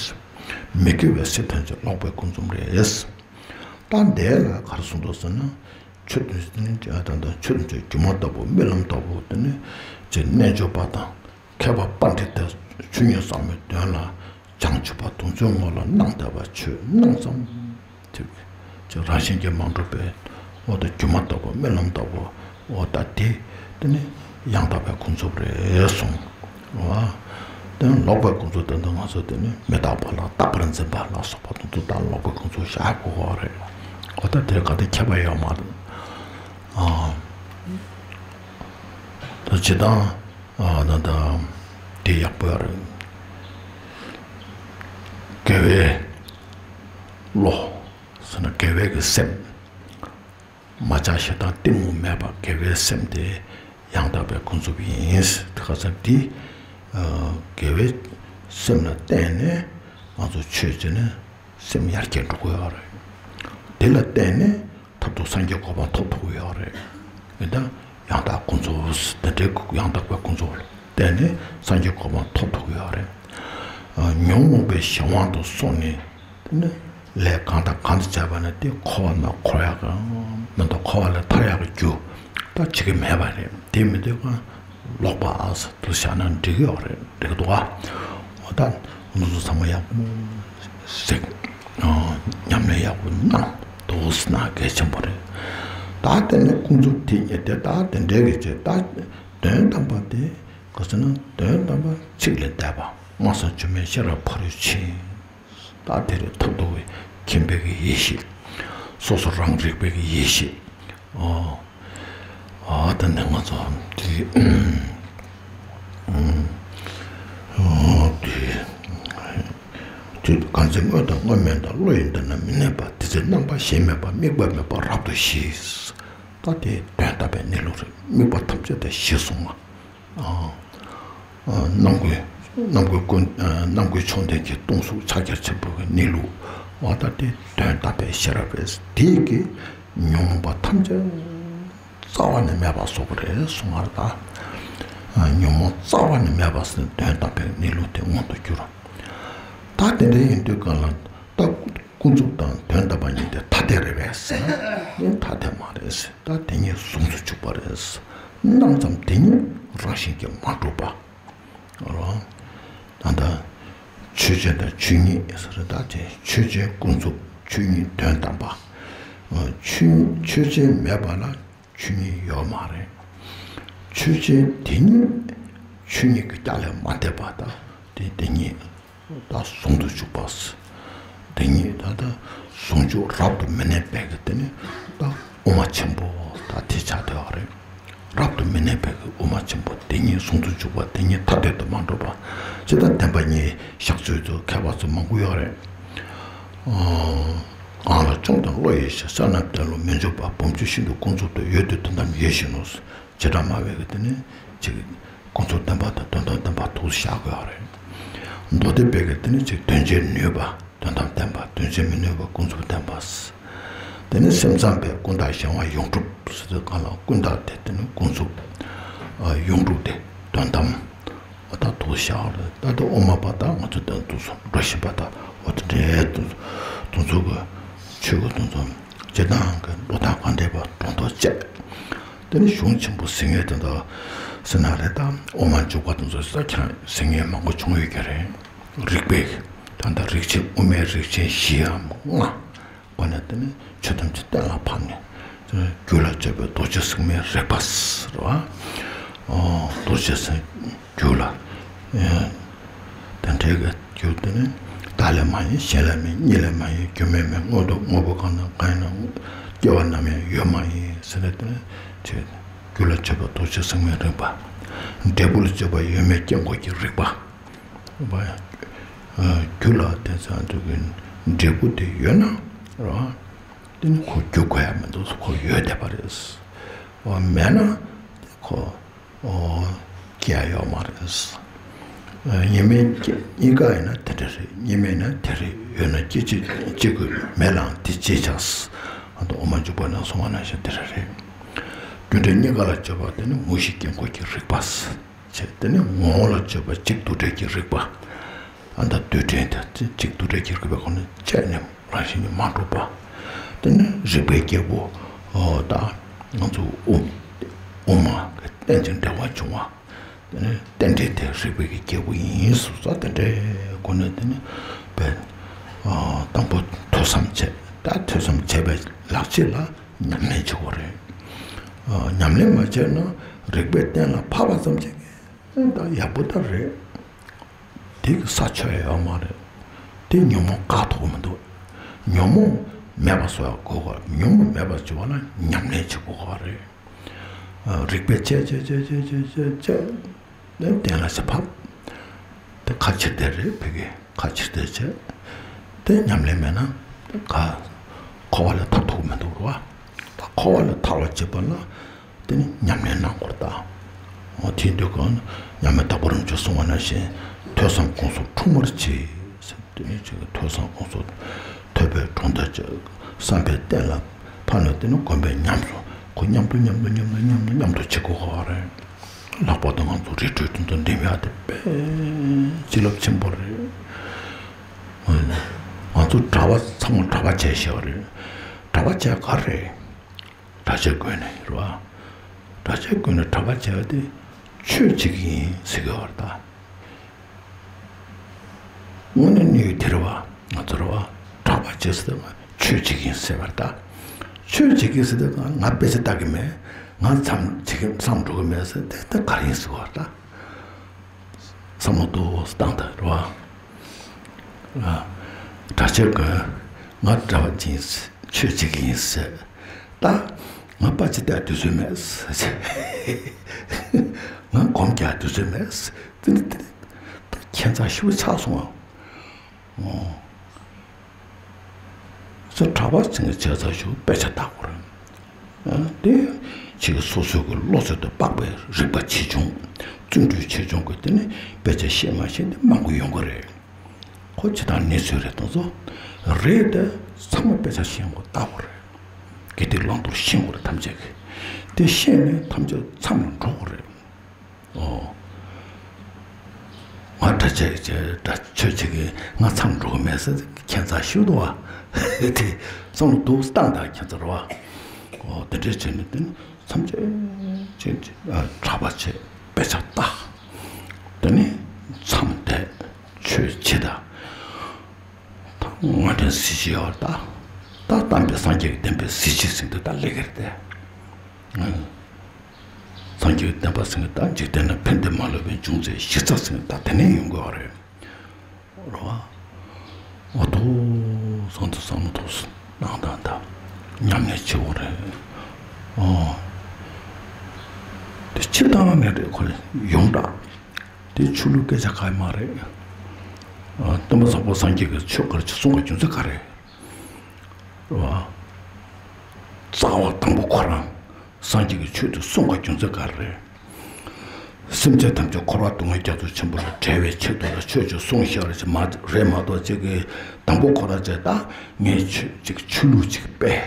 མི་དགེ་བའི་སེམས་ཐམས་ཅད་ལོག་པའི་ཀུན་རྫོབ་རེད། ད་འདས་ལ་ག་རེ་གསུངས་འདུག་ཟེར་ན། ཆོས་དེ་ནི་ད་ལྟ་ཆོས་དེ་སྒྱུ་མ་ལྟ་བུ་རྨི་ལམ་ལྟ་བུ་དེ་ནི་ཅེས་རྣལ་འབྱོར་པ་དང་མཁས་པ་པཎྜི་ཏ་ཆོས་ཉིད་གསང་བའི་དོན་ལ་བྱང་ཆུབ་པ་དོན་བྱེད་ངོ་ལ་སྣང་བསྡད་པ་ཆོས་སྣང་ཙམ། དེ་ཅེས་རང་བཞིན་གྱིས་མ་གྲུབ་པའི་འོ་ད་སྒྱུ་མ་ལྟ་བུ་རྨི་ལམ་ལྟ་བུ་འོ་ད་དེ་དེ་ནི་ཡང་དག་པའི་ཀུན་རྫོབ་རེད་གསུངས། འོ་དེ་ནི་ལོག་པའི་ཀུན་རྫོབ་དེ་ནི་ང་ཚོ་དེ་ནི་མི་རྟག་པ་ལ་རྟག་པར་འཛིན་པ་ལ་སོགས་པ་དང་དུ་ད་ལོག་པའི་ཀུན་རྫོབ་བཞག་དགོས་པ་རེད། འོ་ད་དེར་ག་དེ་ཁྱད་པར་ཡོད་མ་རེད། ཨ་ད་ཇི་ལྟར་ཨ་ད་ད་དེ་ཡག་པོ་ཡོད་རེད། དགེ་བའི་བློ་ཟེར་ན་དགེ་བའི་གི་སེམས། མ་ཆགས་ཞེ་སྡང་གཏི་མུག་མེད་པ་དགེ་བའི་སེམས་དེ་ཡང་དག་པའི་ཀུན་རྫོབ་ཡིན། དེ་ག་ཚོད་འདི་དགེ་བའི་སེམས་ལ་བརྟེན་ནས་ང་ཚོ་ཆོས་བྱས་ནས་སེམས་ཡར་རྒྱས་འགྲོ་གི་ཡོད་རེད། དེ་ལ་བརྟེན་ནས་མཐར་ཐུག་སངས་རྒྱས་གོ་འཕང་ཐོབ་ཐུབ་ཀྱི་ཡོད་རེད། དེ་ལྟར་ཡང་དག་ཀུན་རྫོབ་དེ་འདྲའི་ཡང་དག་པའི་ཀུན་རྫོབ་ལ་བརྟེན་ནས་སངས་རྒྱས་གོ་འཕང་ཐོབ་ཐུབ་ཀྱི་ཡོད་རེད། ཉོན་མོངས་པའི་གཞན་དབང་དུ་སོང་ནས། དེ་ནི་ལས་གང་དང་གང་དུ་བྱས་པ་ན་དེ་འཁོར་བ་ན་འཁོར་ཡག་གི་མི་འདུག་འཁོར་བ་ལས་ཐར་ཡག་གི་རྒྱུ་ད་བྱེད་ཀྱི་མེད་པ་རེད། དེ་མི་འདུག་ག་ལོག་པ་ཨ་ས་དུ་བཞག་ན་འགྲིག་གི་ཡོད་རེད། འགྲིག་གི་འདུག་ག་འོ་ད་འདི་ཚོ་ཚང་མ་ཡག་པོ་ ཟེར། ཨོ། ཉམས་ལེན་ཡག་པོ་གནང་འདུག་ཟེར་ན་གལ་ཆེན་པོ་རེད། ད་དེ་ནས་ཀུན་རྫོབ་དེ་ཉིད་དེ་ད་དེ་འདྲའི་གི་ཆེད་ད་དོན་དམ་པ་དེ་ག་ཟེར་ན་དོན་དམ་པ་ཚིག་ལས་འདས་པ་སྔོ་བསངས་མཆོད་མེ་ཤེས་རབ་ཕ་རོལ་ཕྱིན། ད་དེ་རེད། ཐབས་རྡོ་བའི་མཁྱེན་པའི་གི་ཡེ་ཤེས། སོ་སོ་རང་རིག་པའི་གི་ཡེ་ཤེས། ཨོ། ཨ་ད་ནི་ང་ཚོ་དེ་ཨ་དེ་དུས་གང་ཚེ་དངོས་དང་དངོས་མེད་དང་བློ་ཡི་མདུན་ན་མི་གནས་པ། དེ་ཚེ་རྣམ་པ་གཞན་མེད་པ། དམིགས་པ་མེད་པ་རབ་ཏུ་ཞི། ད་དེ་དོན་དམ་པའི་གནས་ལུགས་རེད། དམིགས་པ་ཐམས་ཅད་དེ་ཞི་སོང་ང་། ཨ། ཨ། རྣམ་ཀུན་རྣམ་ཀུན་ཀུན། ཨ། རྣམ་ཀུན་བཅོམ་ལྡན་གྱི་སྟོང་གཟུགས་ཕྱག་རྒྱ་ཆེན་པོའི་གནས་ལུགས། འོ་ད་དེ་དོན་དམ་པའི་ཤེས་རབ་རེད། དེ་གིས་ཉོན་མོངས་པ་ཐམས་ཅད་རྩ་བ་ནས་མེད་པ་བཟོ་གི་རེད་གསུང་བ་རེད་ད། ཨ། ཉོན་མོངས་རྩ་བ་ནས་མེད་པ་ཟེར་ན་དོན་དམ་པའི་གནས་ལུགས་དེ་མངོན་དུ་གྱུར། ད་དེ་འདྲ་ཡིན་དུས་གང་ལ། ད་ཀུན་རྫོབ་དང་དོན་དམ་པ་གཉིས་དེ་ཐ་དད་རེད་པས་ཟེར་ན་ཐ་དད་མ་རེད་ཟེར། ད་དེ་གཉིས་ཟུང་དུ་འཇུག་པ་རེད་ཟེར། སྣང་ཙམ་དེ་ཉིད་རང་བཞིན་གྱིས་མ་གྲུབ་པ། ཨོ། ད་ལྟ་ཆོས་ཅན་དང་ཆོས་ཉིད་ཟེར། ད་དེ་ཆོས་ཅན་ཀུན་རྫོབ། ཆོས་ཉིད་དོན་དམ་པ། ཨོ། ཆོས་ཆོས་ཅན་མེད་པ་ལ་ཆོས་ཉིད་ཡོད་མ་རེད། ཆོས་ཅན་དེ་ཉིད་ཆོས་ཉིད་ཀྱི་རྒྱ་ལས་མ་འདས་པ་དང་དེ་དེ་ཉིད། ད་ཟུང་དུ་འཇུག་པ། དེ་ཉིད་ད་ལྟ་ཟུང་འཇུག་རབ་ཏུ་མི་གནས་པའི་གི་དེ་ནི་ད་དབུ་མ་ཆེན་པོ་ད་དེ་ཆགས་བསྡད་པ་རེད། རབ་ཏུ་མི་གནས་པའི་གི་དབུ་མ་ཆེན་པོ་དེ་ཉིད་ཟུང་དུ་འཇུག་པ་དེ་ཉིད་ཐ་དད་དུ་མ་གྲུབ་པ། ཇི་ལྟར་བསྟན་པ་ཉིད་བཞག་ཚུལ་དུ་མཁས་པ་ཚོ་མང་པོ་ཡོད་རེད། ཨ། གང་ལ་བཅོམ་ལྡན་བློ་ཡིས་ཤེས། བསོད་ནམས་དེ་ལ་མི་འཇུག་པ། བུམ་ཆུ་ཤིན་ཏུ་ཀུན་རྫོབ་ཏུ། ཡོད་དེ་དོན་དམ་ཡིད་བཞིན་ནོ། བྱེ་བྲག་སྨྲ་བའི་གི་དེ་ནི་ཅིག་ཀུན་རྫོབ་བདེན་པ་དང་དོན་དམ་བདེན་པ་ཐུགས་སུ་བཞག་དགོས་པ་རེད། མདོ་སྡེ་པའི་གི་དེ་ནི་ཅིག་དོན་བྱེད་ནུས་པ་དོན་དམ་བདེན་པ། དོན་བྱེད་མི་ནུས་པ་ཀུན་རྫོབ་བདེན་པ། དེ་ནི་སེམས་ཙམ་པས་ཀུན་བརྟགས་གཞན་དབང་ཡོངས་གྲུབ་ཟེར་དུས་གང་ལ་ཀུན་བརྟགས་དེ་དེ་ནི་ཀུན་རྫོབ། ཨ། ཡོངས་གྲུབ་དེ་དོན་དམ། འོ་ད་དུ་བཞག་རེད། ད་ལྟ་དབུ་མ་པ་དང་ང་ཚོ་དང་དུ་སོང་འགྲོ་བཞིན་པ་དང་འོ་དེ་འདྲའི་དུ་དུ་ཚོ་གི་ཆོས་ཀྱི་དུ་ཚོ་ཇི་ལྟར་གི་འགྲོ་སྟངས་གང་འདྲ་བ་སྒྲོ་འདོགས་བཅད། དེ་ནི་གཞུང་ཆེན་པོ་ཟིན་ངེས་དེ་འདྲ་ཟེར་ན་རེད། ད་དབུ་མ་འཇུག་པ་དུ་ཚོ་ས་ཁྱང་ཟིན་ངེས་མང་པོ་བྱུང་ཡོད་ཀྱི་རེད། རིགས་པས་ད་ལྟ་རིགས་ཆེན་དབུ་མའི་རིགས་ཆེན་བཞི་འམ་ལྔ། འོ་ན་དེ་ནི་ཆོས་ཐམས་ཅད་གཏན་ལ་ཕབ་ནས། རྒྱུད་ལ་སྤྱོད་པའི་རྡོ་རྗེ་སེམས་དཔའི་རིག་པ་ཟེར་བ། རྡོ་རྗེ་སེམས་རྒྱུད་ལ། དེ་འདྲའི་གི་རྒྱུད་དེ་ནི་བདག་ལས་མ་ཡིན་གཞན་ལས་མིན། གཉིས་ལས་མ་ཡིན་རྒྱུ་མེད་མིན། དངོས་དང་དངོས་པོ་གང་དང་གང་ཡིན་ན། སྐྱེ་བ་ནམ་ཡང་ཡོད་མ་ཡིན་ཟེར་ནས། དེ་ནི་ཆོས་རྒྱུད་ལ་སྤྱོད་པའི་རྡོ་རྗེ་སེམས་དཔའི་རིག་པ། འབྲས་བུ་ལ་སྤྱོད་པ་ཡོད་མེད་དཀྱིལ་འཁོར་གྱི་རིག་པ། རྒྱུ་ལ་དེ་ཚོ་འདུག་གི་འབྲས་བུ་དེ་ཡོད་ན་ར། དེ་ནི་ཁོ་རྒྱུ་དགོས་ཡ་མི་འདུག་ཁོ་ཡོད་བསྡད་པ་རེད། འོ་མེད་ན་དེ་ཁོ་འོ་སྐྱེ་ཡ་ཡོད་མ་རེད། གཉིས་མེད་གཉིས་ཀ་ཡིན་ན་དེ་འདྲ་རེད། གཉིས་མེད་ན་དེ་རེད། ཡོད་ན་སྐྱེ་ཅི་སྐྱེ་དགོས། མེད་ལའང་དེ་ཅི་ཆགས། ཨ་ད་དབུ་མ་འཇུག་པ་ནང་གསུངས་པ་ནང་བཞིན་དེ་འདྲ་རེད། རྒྱུ་འབྲས་གཉིས་ཀ་ལ་སྤྱོད་པ་དེ་ནི་མུ་བཞི་དཀྱིལ་འཁོར་གྱི་རིག་པ། བྱས། དེ་ནས་ངོ་བོ་ལ་སྤྱོད་པ་གཅིག་དུ་བྲལ་གྱི་རིག་པ། ཨ་ད་རྡུལ་ཕྲན་དེ་གཅིག་དུ་བྲལ་གྱི་རིག་པའི་སྒོ་ནས་དཔྱད་ནས་རང་བཞིན་གྱིས་མ་གྲུབ་པ། དེ་ནས་རིག་པའི་རྒྱལ་པོ། ཨོ་ད་ང་ཚོ་དབུ་དབུ་མ་གི་རྟེན་ཅིང་འབྲེལ་བར་འབྱུང་བ། དེ་ནས་རྟེན་འབྲེལ་དེ་རིག་པའི་གི་རྒྱལ་པོ་ཡིན་ཟེར་ས་དེ་འདྲའི་སྒོ་ནས། དེ་ནས་པས་ཨ་དང་པོ་ཐོས་བསམ་བྱས། ད་ཐོས་བསམ་བྱས་པའི་ལག་རྗེས་ལ་ཉམས་ལེན་བྱེད་དགོས་རེད། ཨ་ཉམས་ལེན་མ་བྱས་ན་རིག་པས་གཏན་ལ་ཕབ་པ་ཙམ་གྱིས་ད་ཡག་པོ་ད་རེད། དེ་གི་ས་ཆོད་ཡོད་མ་རེད། དེ་ཉོན་མོངས་བཀག་ཐུབ་ཀྱི་མི་འདུག་ཉོན་མོངས་མེད་པ་བཟོ་ཡག་དགོས་ག་ཉོན་མོངས་མེད་པ་བྱེད་པ་ལ་ཉམས་ལེན་བྱེད་དགོས་ག་རེད། ཨ་རིག་པས་དཔྱད་དཔྱད་ནས་གཏན་ལ་ཕབ། དེ་ཁ་ཕྱིར་བལྟས་རེད། ཕ་གི་ཁ་ཕྱིར་བལྟས་བྱས། དེ་ཉམས་ལེན་མེད་ན་དེ་ག་འཁོར་བ་ལས་ཐར་ཐུབ་ཀྱི་མི་འདུག་རེད་བ། ད་འཁོར་བ་ལས་ཐར་བར་བྱེད་པ་ལ་དེ་ནི་ཉམས་ལེན་གནང་དགོས་རེད་ད། འོ་དེ་དུས་གང་མཉམ་མེད་དྭགས་པོ་རིན་པོ་ཆེས་གསུངས་པ་ནང་བཞིན་ཐོས་བསམ་སྒོམ་གསུམ་འཁྲུལ་མར་བྱེད་ཟེར། དེ་ནི་ཅིག་ཐོས་བསམ་སྒོམ་གསུམ་ཐོས་པས་དྲང་དོན་བྱེད། བསམ་པས་གཏན་ལ་ཕབ་ནས། དེ་ནི་སྒོམ་པས་ཉམས་སུ། ཁོ་མཉམ་དུ་མཉམ་དུ་མཉམ་དུ་མཉམ་དུ་མཉམ་དུ་བྱེད་དགོས་ག་རེད། ལྷག་པར་དུ་ང་ཚོ་རི་ཁྲོད་དེ་ཚོ་འགྲིམ་ཡག་དེ་དཔེ་བྱིན་རླབས་ཆེན་པོ་རེད། ང་ཚོ་གྲྭ་པ་ཚང་མ་གྲྭ་པ་བྱས་ཤེས་པ་རེད། གྲྭ་པ་བྱས་ག་རེད། གྲྭ་ཆས་གོན་ནས་རེད་བ། གྲྭ་ཆས་གོན་ནས་གྲྭ་པ་བྱས་པ་དེ་ཆོས་བྱེད་ཀྱི་ཡིན་ཟེར་གི་ཡོད་རེད་ད། དངོས་གནས་གནས་ཡུལ་དེ་རེད་བ། ང་ཚོ་ ཅེས་ཟེར་ཏེ་ཆོས་བྱེད་ཀྱི་ཡིན་ཟེར་བ་རེད་ད། ཆོས་བྱེད་ཀྱི་ཟེར་ཏེ་ང་དཔེ་ཆ་ལྟ་གི་མེད། ང་མཚམས་བྱེད་ཀྱི་མཚམས་འགྲོ་གི་མེད་ཟེར་ཏེ་ད་ག་རེ་ཡིན་ཟེར་བ་རེད་ད། བསམ་བློ་ཏོག་ཙམ་བཏང་དང་རེད་བ། ཨ། གྲྭ་ཆས་གོན། ང་གྲྭ་པ་ཅིག་ཡིན། ཆོས་བྱེད་ཀྱི་ཡིན་ཟེར། ད་ང་དཔེ་ཆ་ལྟ་དུས་ཚོད་མེད་ཟེར། ང་སྒོམ་རྒྱག་དུས་ཚོད་མེད་ཟེར། དེ་ནི་དེ་ནི་ད་ཁྱད་མཚར་ཞེ་པོ་ཆགས་སོང་ཨ། ཨོ། ས་གྲྭ་པ་ཚང་གི་བྱས་ཚར་ཞུ་དཔེ་ཆ་ལྟ་དགོས་རེད། ཨ། དེ་ཕྱི་གི་སོ་སོའི་གི་བློ་ཚོད་དུ་དཔག་པའི་རིག་པ་ཆེ་ཆུང་། བརྩོན་འགྲུས་ཆེ་ཆུང་གི་དེ་ནི་དཔེ་ཆ་ཤེས་མ་ཤེས་དེ་མང་པོ་ཡོང་གི་རེད། ཁོ་ཇི་ལྟར་གནས་ཚུལ་རེད་དང་ཚོ། རེད་དེ་ཚང་མ་དཔེ་ཆ་ཤེས་དགོས་ལྟ་དགོས་རེད། དགེ་སྡིག་བླང་དོར་ཤེས་དགོས་རེད་ཐམས་ཅད་ཀྱི། དེ་ཤེས་ནས་ཐམས་ཅད་མཚམས་ལ་འགྲོ་དགོས་རེད། ཨོ། ང་གྲྭ་ཆས་ཆས་གྲྭ་ཆོས་བྱེད་ཀྱི་ང་མཚམས་འགྲོ་གི་མེད་ཟེར་ཁྱད་མཚར་ཞིག་འདུག་བ། དེ་བསམ་བློ་ཏོག་ཙམ་བཏང་དང་ཁྱད་མཚར་བ། ཨོ་དེ་འདྲས་བྱས་ནས་དེ་ནི་མཚམས་ཆད་ཆད་ཆད་གྲྭ་པ་ཆས་དཔེ་ཆ་ལྟ། དེ་ནི་མཚམས་བསྡད་ཆོས་བྱེད་དང་། ད་དངོས་འབྲེལ་གཟི་བརྗིད་ཡོད་ད། ད་དམ་པའི་སངས་རྒྱས་ཀྱི་བསྟན་པའི་གཟི་བརྗིད་ཟེར་དུས་ད་ལེགས་ཀྱི་རེད་དེ། སངས་རྒྱས་ཀྱི་བསྟན་པ་ཟེར་ནས་ད་འཇིག་རྟེན་ན་ཕན་བདེ་མ་ལུས་པའི་འབྱུང་རྩའི་གཞི་རྩ་ཟེར་ནས་ད་དེ་ནས་ཡོང་དགོས་པ་རེད། རེད་བ། འོ་ཐོ་བཟང་དུ་བཟང་མོ་ཐོག་སུ་སྣང་དང་ད་ཉམས་ལེན་བྱེད་དགོས་རེད། ཨོ། དེ་ཕྱི་བཏང་ནས་རེད་ཁོ་ཡོངས་གྲགས། དེ་ཆོས་ལུགས་སྐད་ཆ་ག་ཡི་མ་རེད། ཨ། སྟོན་པ་བཟང་པོ་སངས་རྒྱས་ཀྱིས་ཆོས་ག་རེ་གསུང་བའི་རྒྱུ་མཚན་ག་རེ། རེད་བ། རྩ་བ་དང་པོ་ཁོ་རང་སངས་རྒྱས་ཀྱིས་ཆོས་དེ་གསུང་བའི་རྒྱུ་མཚན་ག་རེ་རེད། སེམས་ཅན་ཐམས་ཅད་འཁོར་བ་སྡུག་བསྔལ་རྒྱ་མཚོ་ཆེན་པོ་ལས་བསྒྲལ་བའི་ཆེད་དུ་ལ་ཆོས་ཅིག་གསུངས་ཤག་རེད་ཅེས་མ་རེད་མ་གཏོགས་ཅིག་གིས་དང་པོ་ཁོ་རང་ཅིག་ད་ངས་ཆོས་ཅིག་ཆོས་ལུགས་ཅིག་སྤེལ། རེད་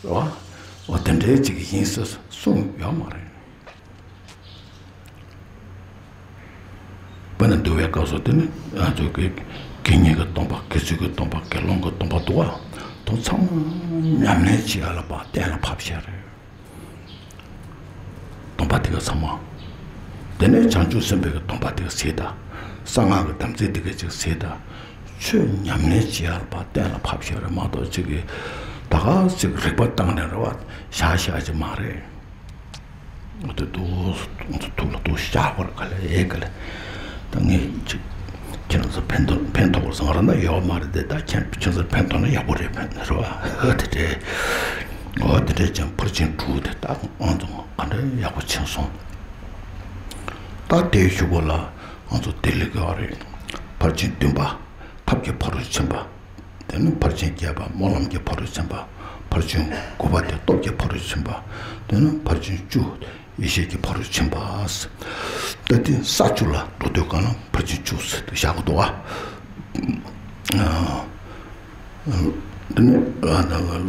བ། འོ་དེ་འདྲའི་ཅིག་ཡིན་ཟེར་གསུངས་ཡོད་མ་རེད། དཔེར་ན་འདུལ་བའི་སྐབས་སུ་དེ་ནི་ང་ཚོ་གི་དགེ་བསྙེན་གྱི་སྡོམ་པ། དགེ་ཚུལ་གྱི་སྡོམ་པ། དགེ་སློང་གི་སྡོམ་པ་འདུག་བ། དེ་ཚང་མ་ཉམས་ལེན་བྱེད་ཡ་ལ་ཕར་གཏན་ལ་ཕབ་བཞག་རེད། སྡོམ་པ་དེ་ག་ཚང་མ། དེ་ནས་བྱང་ཆུབ་སེམས་དཔའི་གི་སྡོམ་པ་དེ་ག་ཟེར་ད། གསང་སྔགས་ཀྱི་དམ་ཚིག་དེ་ག་ཅིག་ཟེར་ད། ཆོས་ཉམས་ལེན་བྱེད་ཡ་ལ་ཕར་གཏན་ལ་ཕབ་བཞག་རེད་མ་གཏོགས་ཅིག་གིས་ད་ག་ཅིག་རིག་པ་བཏང་ནས་རེད་བ་བཞག་བཞག་ཅིག་མ་རེད། འོ་དེ་འདུག་འདུག་ཐུགས་ལ་འདུག་བཞག་པར་ག་ལ་ཨེ་ག་ལ། ད་ངས་ཅིག་ཁྱེད་རང་ཚོ་ཕན་ཐོགས་ཕན་ཐོགས་པར་བཟང་ར་ན་ཡོད་མ་རེད་དེ། ད་ཁྱེད་ཁྱེད་ཚོར་ཕན་ཐོགས་ན་ཡག་པོ་རེད། ཕན་རེད་བ། འོ་དེ་འདྲས། འོ་དེ་འདྲས་ཀྱང་ཕར་ཕྱིན་དྲུག་དེ་ད་ང་ཚོ་ག་འདྲས་ཡག་པོ་ཕྱིན་སོང་། ད་དེའི་གཞུག་གུ་ལ་ང་ཚོ་དེ་ལས་དགོས་པ་རེད། ཕར་ཕྱིན་བདུན་པ་ཐབས་ཀྱི་ཕ་རོལ་ཕྱིན་པ། དེ་ནས་ཕར་ཕྱིན་བརྒྱད་པ་སྨོན་ལམ་གྱི་ཕ་རོལ་ཕྱིན་པ། ཕར་ཕྱིན་དགུ་པ་དེ་སྟོབས་ཀྱི་ཕ་རོལ་ཕྱིན་པ། དེ་ནས་ཕར་ཕྱིན་བཅུ་ཡེ་ཤེས་ཀྱི་ཕ་རོལ་ཕྱིན་པ། ད་དེ་ས་བཅུ་ལ་འགྲོ་དུས་གང་ལ་ཕར་ཕྱིན་བཅུ་ཟེར་དུ་བཞག་གི་འདུག་བ། དེ་ནས་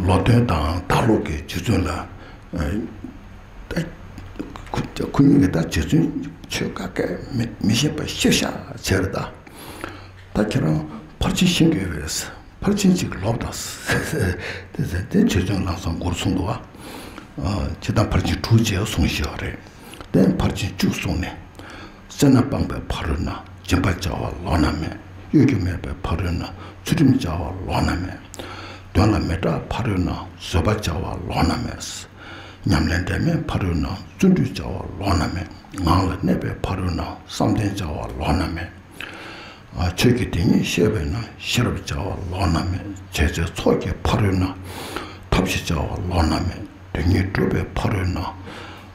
ལོ་སྟོན་དང་ད་ལོ་གི་རྗེ་བཙུན་ལ་ད་ཁོ་ཁོ་གཉིས་ཀྱིས་ད་རྗེ་བཙུན་ཆོས་ཁ་སྐད་མི་མི་ཤེས་པ་ཤེས་བྱ་བྱས་རེད་ད། ད་ཁྱེད་རང་ཕར་ཕྱིན་ཤེས་ཀྱི་ཡོད་པས། ཕར་ཕྱིན་ཅིག་ལོབས་དང་། དེ་ཟེར་ཏེ་རྗེ་བཙུན་ལམ་སང་མགུར་གསུངས་འདུག་བ། ཨ། སྤྱིར་བཏང་ཕར་ཕྱིན་དྲུག་ཅེས་གསུངས་བཞག་རེད། དེ་ཕར་ཕྱིན་བཅུ་གསུངས་ནས། སེར་སྣ་སྤངས་པའི་ཕ་རོལ་ན། སྦྱིན་པ་བྱ་བ་ལོགས་ན་མེད། གཡོ་སྒྱུ་མེད་པའི་ཕ་རོལ་ན། ཚུལ་ཁྲིམས་བྱ་བ་ལོགས་ན་མེད། དོན་ལ་མི་སྐྲག་ཕ་རོལ་ན། བཟོད་པ་བྱ་བ་ལོགས་ན་མེད། ཉམས་ལེན་འབྲལ་མེད་ཕ་རོལ་ན། བརྩོན་འགྲུས་བྱ་བ་ལོགས་ན་མེད། ངང་ལ་གནས་པའི་ཕ་རོལ་ན། བསམ་གཏན་བྱ་བ་ལོགས་ན་མེད། ཆོས་ཀྱི་དེ་ཉིད་ཤེས་པས་ན། ཤེས་རབ་བྱ་བ་ལོགས་ན་མེད། བྱས་རྗེས་ཚོགས་ཀྱི་ཕ་རོལ་ན། ཐབས་ཤེས་བྱ་བ་ལོགས་ན་མེད། དོན་གཉིས་སྒྲུབ་པའི་ཕ་རོལ་ན།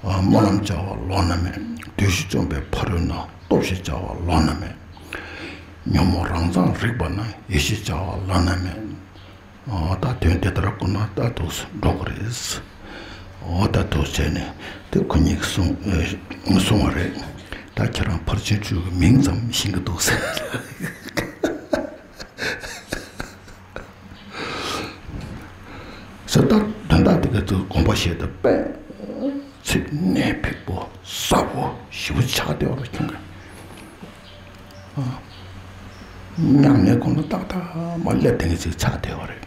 སྨོན་ལམ་བྱ་བ་ལོགས་ན་མེད། བདུད་བཞི་བཅོམ་པའི་ཕ་རོལ་ན། སྟོབས་ཤེས་བྱ་བ་ལོགས་ན་མེད། ཉོན་མོངས་རང་མཚང་རིག་པ་ན། ཡེ་ཤེས་བྱ་བ་ལོགས་ན་མེད། འོ་ད་དོན་དེ་ལྟར་བསྒོམས་ན་ད་འདུག་སེ་འགྲོ་གི་རེད། འོ་ད་འདུག་བྱས་ནས་དེ་ཁོ་གཉིས་ཀྱིས་གསུངས་གསུངས་པ་རེད། ད་ཁྱེད་རང་ཕར་ཕྱིན་བཅུ་གི་མིང་ཙམ་ཤེས་ཀྱི་འདུག་ཟེར། ཟེར་ད་དོན་དག་དེ་ག་ཚོད་དགོངས་པ་བཞེས་ད་དཔེ་ཚིག་གནད་ཕིགས་པོ་ཟབ་པོ་ཞེ་པོ་ཆགས་བསྡད་པ་ལ་ཁྱོད་ཀྱིས། ཉམས་ལེན་ཁོ་ན་ཏག་ཏག་མ་སླེབས་དེ་ངེས་ཅིག་ཆགས་བསྡད་པ་རེད།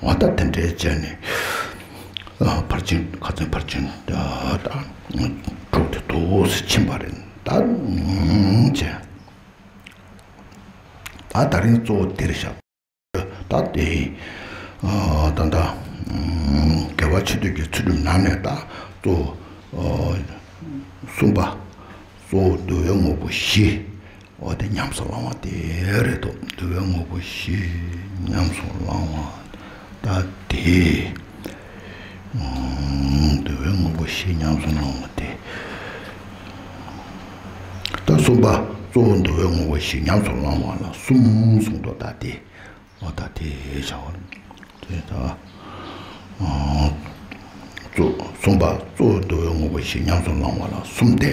འོ་ད་དེ་འདྲའི་བྱས་ནས་ཕར་ཕྱིན་ཁ་ཚོན་ཕར་ཕྱིན་ད་དྲུག་དེ་འདུག་སེ་ཕྱིན་པ་རེད་ད། བྱས་ད་ད་རིང་གཙོ་བོ་འདིར་བཞག་ད་དེ་ ད་ལྟ་དགེ་བ་ཆེ་བསྟོད་ཀྱི་ཚུལ་ཁྲིམས་ནང་ནས་ད་གཙོ་བོ་གསུམ་པ། གཙོ་བོ་འདུལ་བའི་དངོས་པོ་བཞི། འོ་དེ་ཉམས་སུ་བླང་བ་དེ་རེད་དོ། འདུལ་བའི་དངོས་པོ་བཞི་ཉམས་སུ་བླང་བ་ད་དེ། འདུལ་བའི་དངོས་པོ་བཞི་ཉམས་སུ་བླང་བ་དེ། ད་གསུམ་པ། གཙོ་བོ་འདུལ་བའི་དངོས་པོ་བཞི་ཉམས་སུ་བླང་བ་ལ་གསུམ་གསུངས་འདུག་ད་དེ། འོ་ད་དེ་བྱ་བ་དེ་ད། གཙོ་གསུམ་པ། གཙོ་བོ་འདུལ་བའི་དངོས་པོ་བཞི་ཉམས་སུ་བླང་བ་ལ་གསུམ་སྟེ།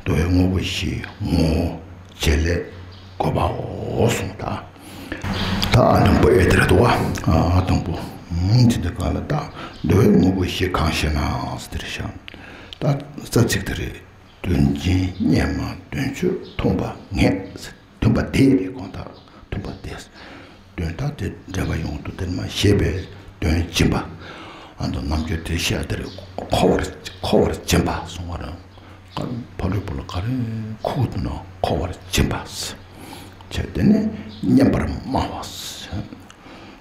འདུལ་བའི་དངོས་པོ་བཞི་ངོ་བོ་བྱེད་ལས་དགོས་པའོ་གསུངས་ད། ད་ཨ་དང་པོ་ཨེ་དེར་འདུག་བ། ཨ་དང་པོ། དེ་འདི་ག་ལ་ད་འདུལ་བའི་དངོས་པོ་བཞི་གང་ཞེ་ན་ཟེར་ཤག་ད་རྩ་ཚིག་དེ་རེད། དོན་སྦྱིན་སྙེ་མ་དོན་མཆོད་མཐུན་པ་ངེས། མཐུན་པ་དེ་རེད་གོང་ལྟར་མཐུན་པ་དེ། དོན་དག་དེ་འགྲེལ་པ་ཡོང་དུ་དེར་མ་ཞེས་པའི་དོན་སྦྱིན་པ། ཨ་ནི་རྣམ་འགྱུར་དེ་བཤད་དེར་འཁོར་བར་འཁོར་བར་སྦྱིན་པ་གསུང་བ་རང་། ཕ་རོལ་པོ་ལ་ག་རེ་ཁུག་ཐུབ་ན་འཁོར་བར་སྦྱིན་པ། བྱས་དེ་ནས་སྙན་པར་སྨྲ་བ།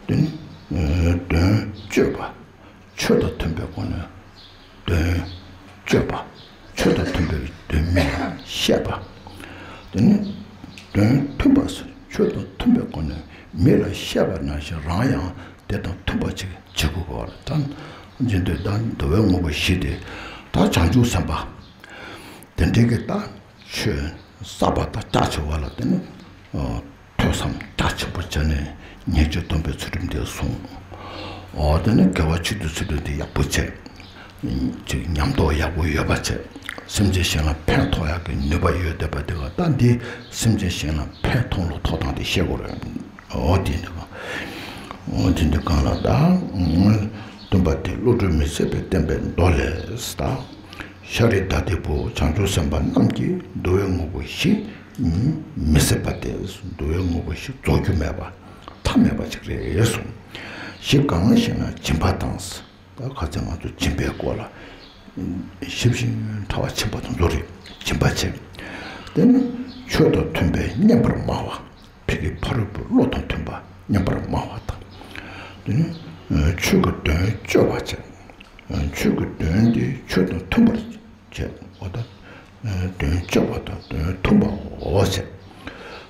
དེ་ནི་དོན་སྤྱོད་པ། ཆོས་དང་མཐུན་པའི་སྒོ་ནས་དོན་སྤྱོད་པ། ཆོས་དང་མཐུན་པའི་དོན་མི་ལ་བཤད་པ། དེ་ནི་དོན་མཐུན་པ། ཆོས་དང་མཐུན་པའི་སྒོ་ནས་མི་ལ་བཤད་པ་ནང་བཞིན་རང་ཡང་དེ་དང་མཐུན་པ་ཅིག་བྱེད་དགོས་པ་རེད། ད་འཇིན་དུས་ད་འདུལ་བའི་དངོས་པོ་བཞི་དེ་ད་བྱང་ཆུབ་སེམས་དཔའ་དེ་འདྲའི་གི་ད་ཆོས་བསགས་པ་དང་རྒྱ་ཆེ་བ་ལ་དེ་ནི། ཐོས་བསམ་རྒྱ་ཆེན་པོ་བྱས་ནས་ཉེས་སྤྱོད་སྡོམ་པའི་ཚུལ་ཁྲིམས་དེ་བསྲུང་། འོ་དེ་ནས་དགེ་བ་ཆེ་བསྟོད་ཚུལ་ཁྲིམས་དེ་ཡག་པོ་བྱས། ཅིག་ཉམས་རྟོགས་ཡག་པོ་ཡོད་པ་བྱས། སེམས་ཅན་གཞན་ལ་ཕན་ཐོགས་ཡག་གི་ནུས་པ་ཡོད་བསྡད་པ་དེ་ག་ད་འདི་སེམས་ཅན་གཞན་ལ་ཕན་ཐོགས་ལུགས་ཐོགས་སྟངས་དེ་ཤེས་དགོས་རེད། འོ་དེ་འདི་ག་འོ་དེ་འདི་གང་ལ་ད། སྟོན་པ་དེ་བློ་གྲོས་མི་ཟད་པས་བསྟན་པའི་མདོ་ལས་ད། ཤཱ་ར་དྭ་ཏིའི་བུ་བྱང་ཆུབ་སེམས་དཔའ་རྣམས་ཀྱིས་འདུལ་བའི་དངོས་པོ་བཞི་མི་སྲིད་པ་སྟེ། འདུལ་བའི་དངོས་པོ་བཞི་རྫོགས་རྒྱུ་མེད་པ་ཐ་མལ་པ་ཅིག་རེད་གསུངས། བཞི་གང་ཞེ་ན་སྦྱིན་པ་དང་། ད་ཁ་སང་ང་ཚོ་སྦྱིན་པའི་སྐོར་ལ་ཞིབ་ཞིབ་ཕྲ་བ་ཕྱིན་པ་དང་ཚོ་རེད། སྦྱིན་པ་བྱེད། དེ་ནི་ཆོས་དང་མཐུན་པའི་སྙན་པར་སྨྲ་བ། ཕ་གི་ཕ་རོལ་པོའི་བློ་དང་མཐུན་པ་སྙན་པར་སྨྲ་བ་དང་། དེ་ནི་ཆོས་ཀྱི་དོན་སྤྱོད་པ་བྱེད། ཆོས་ཀྱི་དོན་དེ་ཆོས་དང་མཐུན་པར་བྱེད། འོ་ད་དོན་སྤྱོད་པ་དང་དོན་མཐུན་པའོ་བྱེད།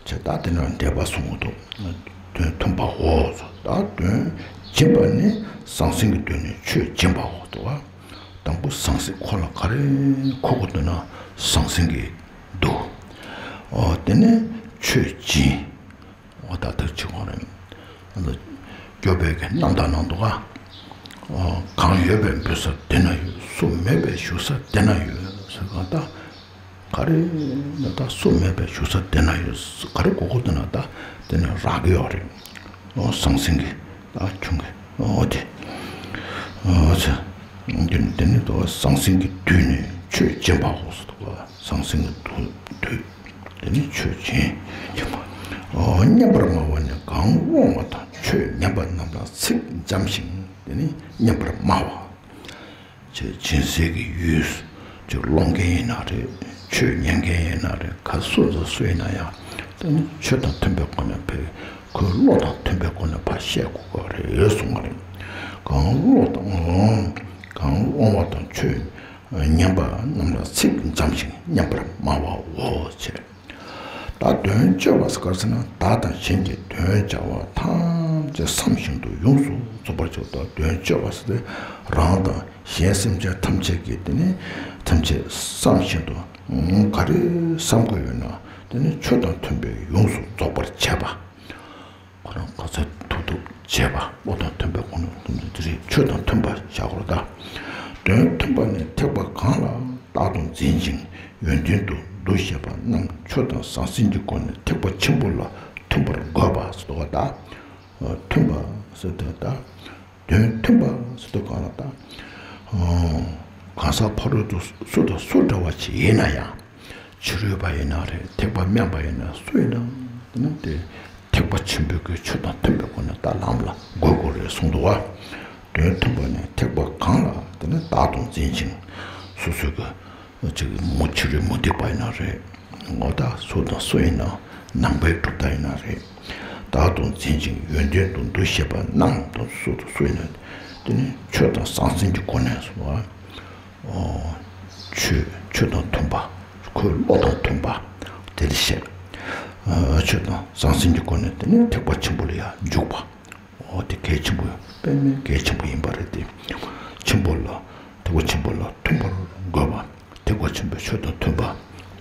བྱེད་ད་དེ་ན་འགྲེལ་པ་གསུང་གི་འདུག་དོན་མཐུན་པའོ། ད་དོན་སྦྱིན་པ་ནི་ཟང་ཟིང་གི་དོན་ནི་ཆོས་སྦྱིན་པའོ་འདུག་བ། དང་པོ་ཟང་ཟིང་ཁོ་ལ་ག་རེ་མཁོ་དགོས་འདུག་ན་ཟང་ཟིང་གི་འདུག་འོ་དེ་ནས་ཆོས་སྦྱིན། འོ་ད་ཐུགས་ཆེ་ཁོང་རེད། ཨ་ལ། སྐྱོབ་པའི་གི་རྣམ་དག་ནང་འདུག་ག་འོ་གང་ཡོད་པའི་འབུལ་ས་དེ་ན་ཡོད། སུ་མེད་པའི་བཞུགས་ས་དེ་ན་ཡོད་ཟེར་ག་ད། ག་རེ་ན་ད་སུ་མེད་པའི་བཞུགས་ས་དེ་ན་ཡོད། ག་རེ་གོ་གོ་དེ་ན་ད་དེ་ནས་རག་གི་ཡོད་རེད། འོ་ཟང་ཟིང་གི་ད་ཆུང་གི་འོ་དེ། འོ་ཚེ། དེ་ནི་དེ་ནི་ད་ཟང་ཟིང་གི་དུས་ནི་ཆོས་སྦྱིན་པའོ་ཟེར་འདུག་ག་ཟང་ཟིང་གི་དུས། དེ་ནི་ཆོས་སྦྱིན། སྙན་པར་སྨྲ་བ་ནི་གང་དབང་བ་དང་ཆོས་ཉན་པ་རྣམས་ལ་ཚིག་འཇམ་ཞིང་དེ་ནི་སྙན་པར་སྨྲ་བ། ཅེས་སྦྱིན་སྲེག་གི་ཡུལ་ཅིག་སློང་མཁན་ཡིན་ན་རེད། ཆོས་ཉན་མཁན་ཡིན་ན་རེད། ག་སུ་དང་སུ་ཡིན་ན་ཡང་དེ་ནི་ཆོས་དང་མཐུན་པའི་སྒོ་ནས་ཕེབས། ཁོའི་བློ་དང་མཐུན་པའི་སྒོ་ནས་ཕར་བཤད་དགོས་པ་རེད་གསུངས་པ་རེད། གང་བློ་དང་། གང་དབང་བ་དང་ཆོས་ཉན་པ་རྣམས་ལ་ཚིག་འཇམ་ཞིང་སྙན་པར་སྨྲ་བའོ་ཞེས། ད་དོན་སྤྱོད་པ་ཟེར་ག་ཟེར་ན་བདག་དང་གཞན་གྱི་དོན་བྱ་བ་ཐམས་ཅད་བསམ་བཞིན་དུ་ཡོངས་སུ་རྫོགས་པར་བྱེད་པ། དོན་སྤྱོད་པ་ཟེར་ཏེ་རང་དང་གཞན་སེམས་ཅན་ཐམས་ཅད་ཀྱི་དེ་ནི་ཐམས་ཅད་བསམ་བཞིན་དུ་ག་རེ་བསམ་དགོས་ཡོད་ན་དེ་ནི་ཆོས་དང་མཐུན་པའི་ཡོངས་སུ་རྫོགས་པར་བྱེད་པ། ཁོ་རང་ག་ཚོད་ཐུབ་ཐུབ་བྱེད་པ། བློ་དང་མཐུན་པའི་སྒོ་ནས་དེ་རེད། ཆོས་དང་མཐུན་པ་བྱ་དགོས་ད། དོན་མཐུན་པ་ནི་ཐེག་པ་གང་ལ་བདག་ཏུ་འཛིན་ཅིང་ཡོན་ཏན་དུ་འདུ་ཤེས་པ་རྣམས་ཆོས་དང་ཟང་ཟིང་གི་སྒོ་ནས་ཐེག་པ་ཆེན་པོ་ལ་མཐུན་པར་འགོད་པ་ཟེར་བ་ད། མཐུན་པ་ཟེར་དུས་ད། དོན་མཐུན་པ་ཟེར་དུས་གང་ལ་ད། གང་ཟག་ཕ་རོལ་ཏུ་སུ་དང་སུ་འདྲ་བ་ཅིག་ཡིན་ན་ཡང་། ཕྱི་རོལ་པ་ཡིན་ན་རེད། ཐེག་པ་དམན་པ་ཡིན་ན་སུ་ཡིན་ན་དེ་ནི་དེ་ཐེག་པ་ཆེན་པོའི་གི་ཆོས་དང་མཐུན་པའི་སྒོ་ནས་ད་ལམ་ལ་འགོད་དགོས་རེད་གསུངས་འདུག་བ། དོན་མཐུན་པ་ནི་ཐེག་པ་གང་ལ་དེ་ནི་བདག་ཏུ་འཛིན་ཅིང་སོ་སོའི་གི་ཅིག་མུ་ཕྱི་རོལ་མུ་སྟེགས་པ་ཡིན་ན་རེད། ངོ་ད་སུ་དང་སུ་ཡིན་ན་ནང་པའི་གྲུབ་མཐའ་ཡིན་ན་རེད། བདག་ཏུ་འཛིན་ཅིང་ཡོན་ཏན་དུ་འདུ་ཤེས་པ་རྣམས་དང་སུ་དང་སུ་ཡིན་ན། དེ་ནི་ཆོས་དང་ཟང་ཟིང་གི་སྒོ་ནས་སོ། ཨོ། ཆོས་ཆོས་དང་མཐུན་པ། ཁོའི་བློ་དང་མཐུན་པ། དེ་ལ་བཤད། ཨ། ཆོས་དང་ཟང་ཟིང་གི་སྒོ་ནས་དེ་ནི་ཐེག་པ་ཆེན་པོ་ལ་ཡང་འཇུག་པ། ཨོ། དེ་གལ་ཆེན་པོ་ཡོད། དཔེ་མེད་གལ་ཆེན་པོ་ཡིན་པ་རེད་དེ། ཆེན་པོ་ལ། ཐེག་པ་ཆེན་པོ་ལ་མཐུན་པར་དགོས་པ། ཐེག་པ་ཆེན་པོའི་ཆོས་དང་མཐུན་པ།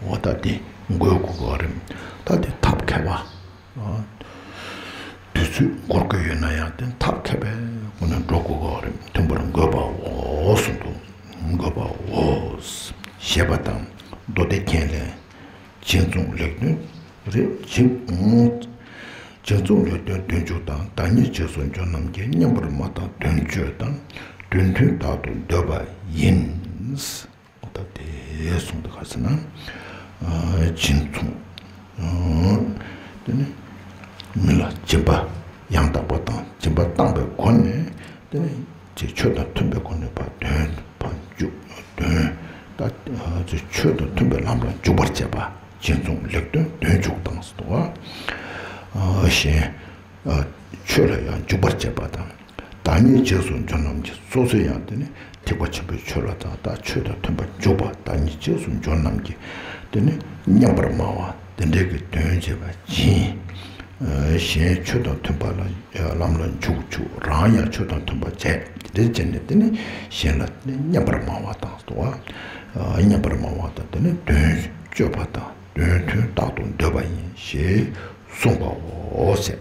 འོ་ད་དེ་དགོས་དགོས་པ་རེད། ད་དེ་ཐབས་མཁས་པ། ཨ། དུས་ཚོད་འགོར་གྱི་ཡོད་ན་ཡང་དེ་ཐབས་མཁས་པའི་སྒོ་ནས་འགྲོ་དགོས་པ་རེད། མཐུན་པར་དགོས་པའོ་གསུངས་འདུག། དགོས་པའོ། ཞེས་པ་དང་མདོ་སྡེ་རྒྱན་ལས། སྦྱིན་བསྲུང་ལེགས་སྟོན་རེ་སྦྱིན། སྦྱིན་བསྲུང་ལེགས་སྟོན་དོན་འཇུག་དང་། བདག་ཉིད་རྗེས་སུ་འཇུག་རྣམས་ཀྱི། མཉམ་པར་སྨྲ་དང་དོན་སྤྱོད་དང་། དོན་མཐུན་བདག་ཏུ་འདོད་པ་ཡིན། ད་དེ་གསུངས་འདུག་ག་ཟེར་ན། ཨ། སྦྱིན་བསྲུང་། ཨ། དེ་ནི་མི་ལ་སྦྱིན་པ་ཡང་དག་པ་དང་སྦྱིན་པ་བཏང་བའི་སྒོ་ནས། དེ་ནི་ཅིག་ཆོས་དང་མཐུན་པའི་སྒོ་ནས་ཕར་དོན་ཕར་འཇུག། དོན་ད་ཅིག་ཆོས་དང་མཐུན་པའི་ལམ་ལ་འཇུག་པར་བྱེད་པ། སྦྱིན་བསྲུང་ལེགས་སྟོན་དོན་འཇུག་དང་ཟེར་བ། ཨ། གཞན། ཨ། ཆོས་ལ་ཡང་འཇུག་པར་བྱེད་པ་དང་། བདག་ཉིད་རྗེས་སུ་འཇུག་རྣམས་ཀྱི། སོ་སོ་ཡང་དེ་ནི་ཐེག་པ་ཆེན་པོའི་ཆོས་ལ་དང་། ད་ཆོས་དང་མཐུན་པར་འཇུག་པ། བདག་ཉིད་རྗེས་སུ་འཇུག་རྣམས་ཀྱི། དེ་ནི་མཉམ་པར་སྨྲ་བ་དེ་འདྲའི་གི་དོན་བྱེད་པ་སྦྱིན། ཨ། གཞན་ཆོས་དང་མཐུན་པ་ལ་ལམ་ལ་འཇུག་འཇུག། རང་ཡང་ཆོས་དང་མཐུན་པར་བྱེད། དེ་འདྲ་བྱས་ནས་དེ་ནི་གཞན་ལ་ནི་མཉམ་པར་སྨྲ་བ་དང་ཟེར་བ། ཨ། མཉམ་པར་སྨྲ་བ་དང་། དེ་ནི་དོན་སྤྱོད་པ་དང་། དོན་མཐུན་བདག་ཏུ་འདོད་པ་ཡིན། ཞེས་གསུངས་པའོ་ཟེར།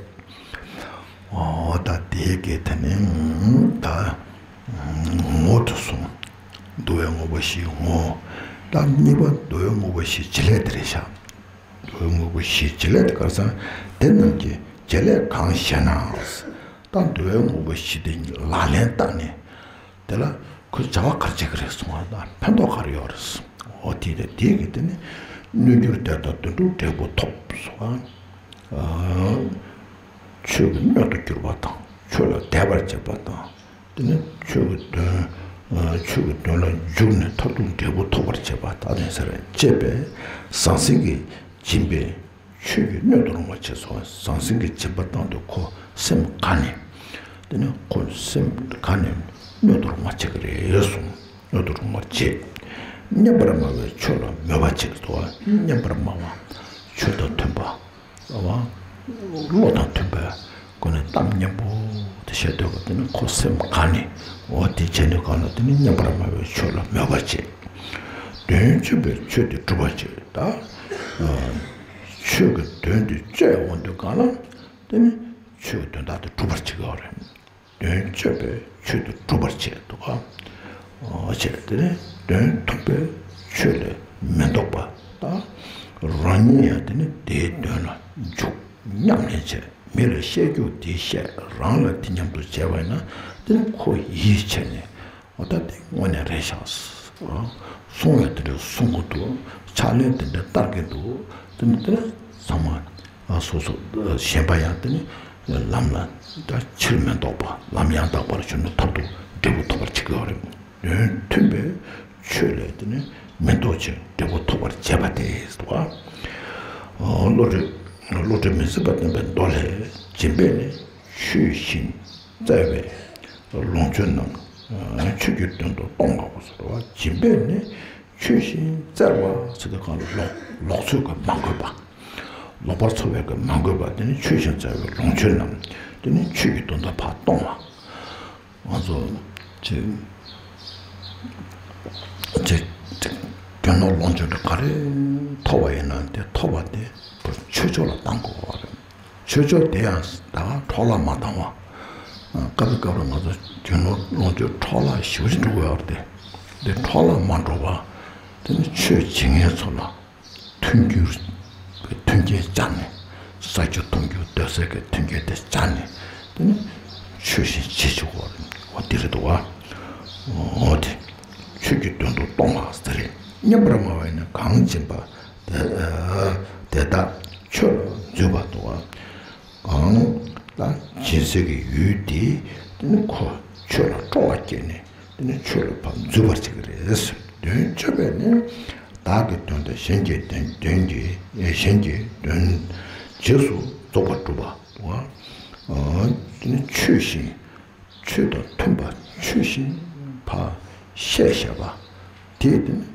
ཨོ། ད་དེ་གི་དེ་ནི་ད་ངོ་བོ་དེ་གསུངས། བསྡུ་བའི་དངོས་པོ་བཞིའི་ངོ་བོ། ད་གཉིས་པ་བསྡུ་བའི་དངོས་པོ་བཞིའི་བྱེད་ལས་དེ་རེད་ཤག། བསྡུ་བའི་དངོས་པོ་བཞིའི་བྱེད་ལས་དེ་ག་རེ་ཟེར་ན། དེ་རྣམས་ཀྱི་བྱེད་ལས་གང་ཞེ་ན། ད་བསྡུ་བའི་དངོས་པོ་བཞི་དེ་ལག་ལེན་བསྟར་ནས། དེ་ལ་ཁོས་བྱ་བ་ག་རེ་བྱེད་ཀྱི་རེད་གསུངས་པ་དང་། ཕན་ཐོགས་ག་རེ་ཡོད་རེད། འོ་དེ་རེད། དེ་གི་དེ་ནི་སྣོད་གྱུར་དོན་དང་དོན་གྲུབ་འབྲས་བུ་ཐོབ་སོ། ཨ། ཆོས་ཀྱི་སྣོད་དུ་གྱུར་པ་དང་། ཆོས་ལ་དད་པར་བྱེད་པ་དང་། དེ་ནི་ཆོས་ཀྱི་དོན། ཨ། ཆོས་ཀྱི་དོན་ལ་འཇུག་ནས་མཐར་ཐུག་འབྲས་བུ་ཐོབ་པར་བྱེད་པ་དག་ནི་ཟེར་བ་བཅས་པའི་ཟང་ཟིང་གི་སྦྱིན་པས། ཆོས་ཀྱི་སྣོད་དུ་རུང་བར་བྱེད་སོ། ཟང་ཟིང་གི་སྦྱིན་པ་བཏང་དུས་ཁོ་སེམས་དགའ་ནས། དེ་ནི་ཁོ་སེམས་དགའ་ནས་སྣོད་དུ་རུང་བར་བྱེད་ཀྱི་རེད་གསུངས། སྣོད་དུ་རུང་བར་བྱེད། མཉམ་པར་སྨྲ་བའི་ཆོས་ལ་མོས་པ་བྱེད་དོ། མཉམ་པར་སྨྲ་བ། ཆོས་དང་མཐུན་པ། བློ་དང་མཐུན་པའི་སྒོ་ནས་གཏམ་སྙན་པོ་དེ་བཤད་སྡོད་པ་དེ་ནི་ཁོ་སེམས་དགའ་ནས། འོ་དེ་བྱས་ནས་གང་ལ་དེ་ནི་མཉམ་པར་སྨྲ་བའི་ཆོས་ལ་མོས་པ་བྱེད། དོན་སྤྱོད་པའི་ཆོས་དེ་སྒྲུབ་པར་བྱེད། ད་ཆོས་ཀྱི་དོན་དེ་སྤྱོད་འོང་དུས་གང་ལ་དེ་ནི་ཆོས་ཀྱི་དོན་དག་དེ་སྒྲུབ་པར་བྱེད་ཀྱི་ཡོད་རེད། དོན་སྤྱོད་པའི་ཆོས་དེ་སྒྲུབ་པར་བྱེད་འདུག་ག། འོ་བྱས་དེ་ནི་དོན་མཐུན་པའི་ཆོས་ལ་མི་ལྡོག་པ་དང་། རང་ཉིད་ཡང་དེ་ནི་དེའི་དོན་ལ་འཇུག། ཉམས་ལེན་བྱས། མི་ལ་བཤད་རྒྱུ་དེ་བཤད། རང་ལ་དེ་མཉམ་དུ་བྱས་པ་ཡིན་ན་དེ་ནི་ཁོ་ཡིད་ཆེས་ནས། འོ་ད་དེ་དངོས་གནས་རེད་ཤག། གསུང་བས་དེ་འདྲ་གསུང་གི་འདུག། ཕྱག་ལེན་དེ་འདྲ་བསྟར་གྱི་འདུག། དེ་ནི་དེ་ཚང་མ། ཨ། སོ་སོ་གཞན་པ་ཡང་དེ་ནི་ལམ་ལ་ད་ཕྱིར་མི་ལྡོག་པ། ལམ་ཡང་དག་པར་ཞུགས་ནས་མཐར་ཐུག་འབྲས་བུ་ཐོབ་པར་བྱེད་ཀྱི་ཡོད་རེད། དོན་མཐུན་པའི་ཆོས་ལས་དེ་ནི་མི་ལྡོག་ཅིང་འབྲས་བུ་ཐོབ་པར་བྱེད་པ་སྟེ་ཟེར་བ། ཨ། བློ་གྲོས། བློ་གྲོས་མི་ཟད་པ་བསྟན་པའི་མདོ་ལས། སྦྱིན་པས་ནི་ཆོས་བཞིན་སྩལ་བའི་ལོངས་སྤྱོད་རྣམས། ཨ། ཆོས་ཀྱི་དོན་དུ་གཏོང་བའོ་ཟེར་བ། སྦྱིན་པས་ནི་ཆོས་བཞིན་སྩལ་བ་ཟེར་དུས་གང་ལ་ལོག་ལོག་འཚོ་གི་མ་འགོས་པ། ལོག་པར་འཚོ་བའི་གི་མ་འགོས་པ་དེ་ནི་ཆོས་བཞིན་སྩལ་བའི་ལོངས་སྤྱོད་རྣམས། དེ་ནི་ཆོས་ཀྱི་དོན་དུ་ཕར་གཏོང་བ། ང་ཚོ་ཅིག་ཅིག་ཅིག་རྒྱུ་ནོར་ལོངས་སྤྱོད་དེ་ག་རེ་ཐོབ་པ་ཡིན་ན་དེ་ཐོབ་པ་དེ་ཆོས་ཕྱོགས་ལ་གཏང་དགོས་པ་རེད། ཆོས་ཕྱོགས་དེ་ཡང་ད་འཕྲོ་བརླག་མ་བཏང་བ། སྐབས་དེ་སྐབས་རེ་ང་ཚོ་རྒྱུ་ནོར་ལོངས་སྤྱོད་འཕྲོ་བརླག་ཞེ་པོ་ཅིག་འགྲོ་གི་ཡོད་རེད་དེ། དེ་འཕྲོ་བརླག་མ་འགྲོ་བ། དེ་ནི་ཆོས་བྱེད་མཁན་ཚོ་ལ་མཐུན་འགྱུར་གྱི་མཐུན་རྐྱེན་སྦྱར་ནས། ཟ་རྒྱུ་འཐུང་རྒྱུ་སྡོད་སའི་གི་མཐུན་རྐྱེན་དེ་སྦྱར་ནས། དེ་ནི་ཆོས་བཞིན་བྱེད་ཆོག་གོ། འོ་དེ་རེད་འདུག་བ། འོ་དེ་ཆོས་ཀྱི་དོན་དུ་གཏོང་བ་ཟེར་རེད། མཉམ་པར་སྨྲ་བས་ནི་གང་སྦྱིན་པ་དེ་དག་ཆོས་ལ་འཛུད་པ་འདུག་བ། གང་ལ་སྦྱིན་སའི་གི་ཡུལ་དེ་དེ་ནི་ཁོ་ཆོས་ལ་སྤྲོ་བ་སྐྱེས་ནས། དེ་ནི་ཆོས་ལ་ཕར་འཛུད་པར་བྱེད་ཀྱི་རེད། དོན་སྤྱོད་པས་ནི་བདག་གི་དོན་དང་གཞན་གྱི་དོན། དོན་གྱི་གཞན་གྱི་དོན་རྗེས་སུ་རྫོགས་པར་སྒྲུབ་པ། འདུག་ག། དེ་ནི་ཆོས་བཞིན། ཆོས་དང་མཐུན་པ་ཆོས་བཞིན་ཕར་བཤད་བཞག་པ། དེས་དེ་ནི་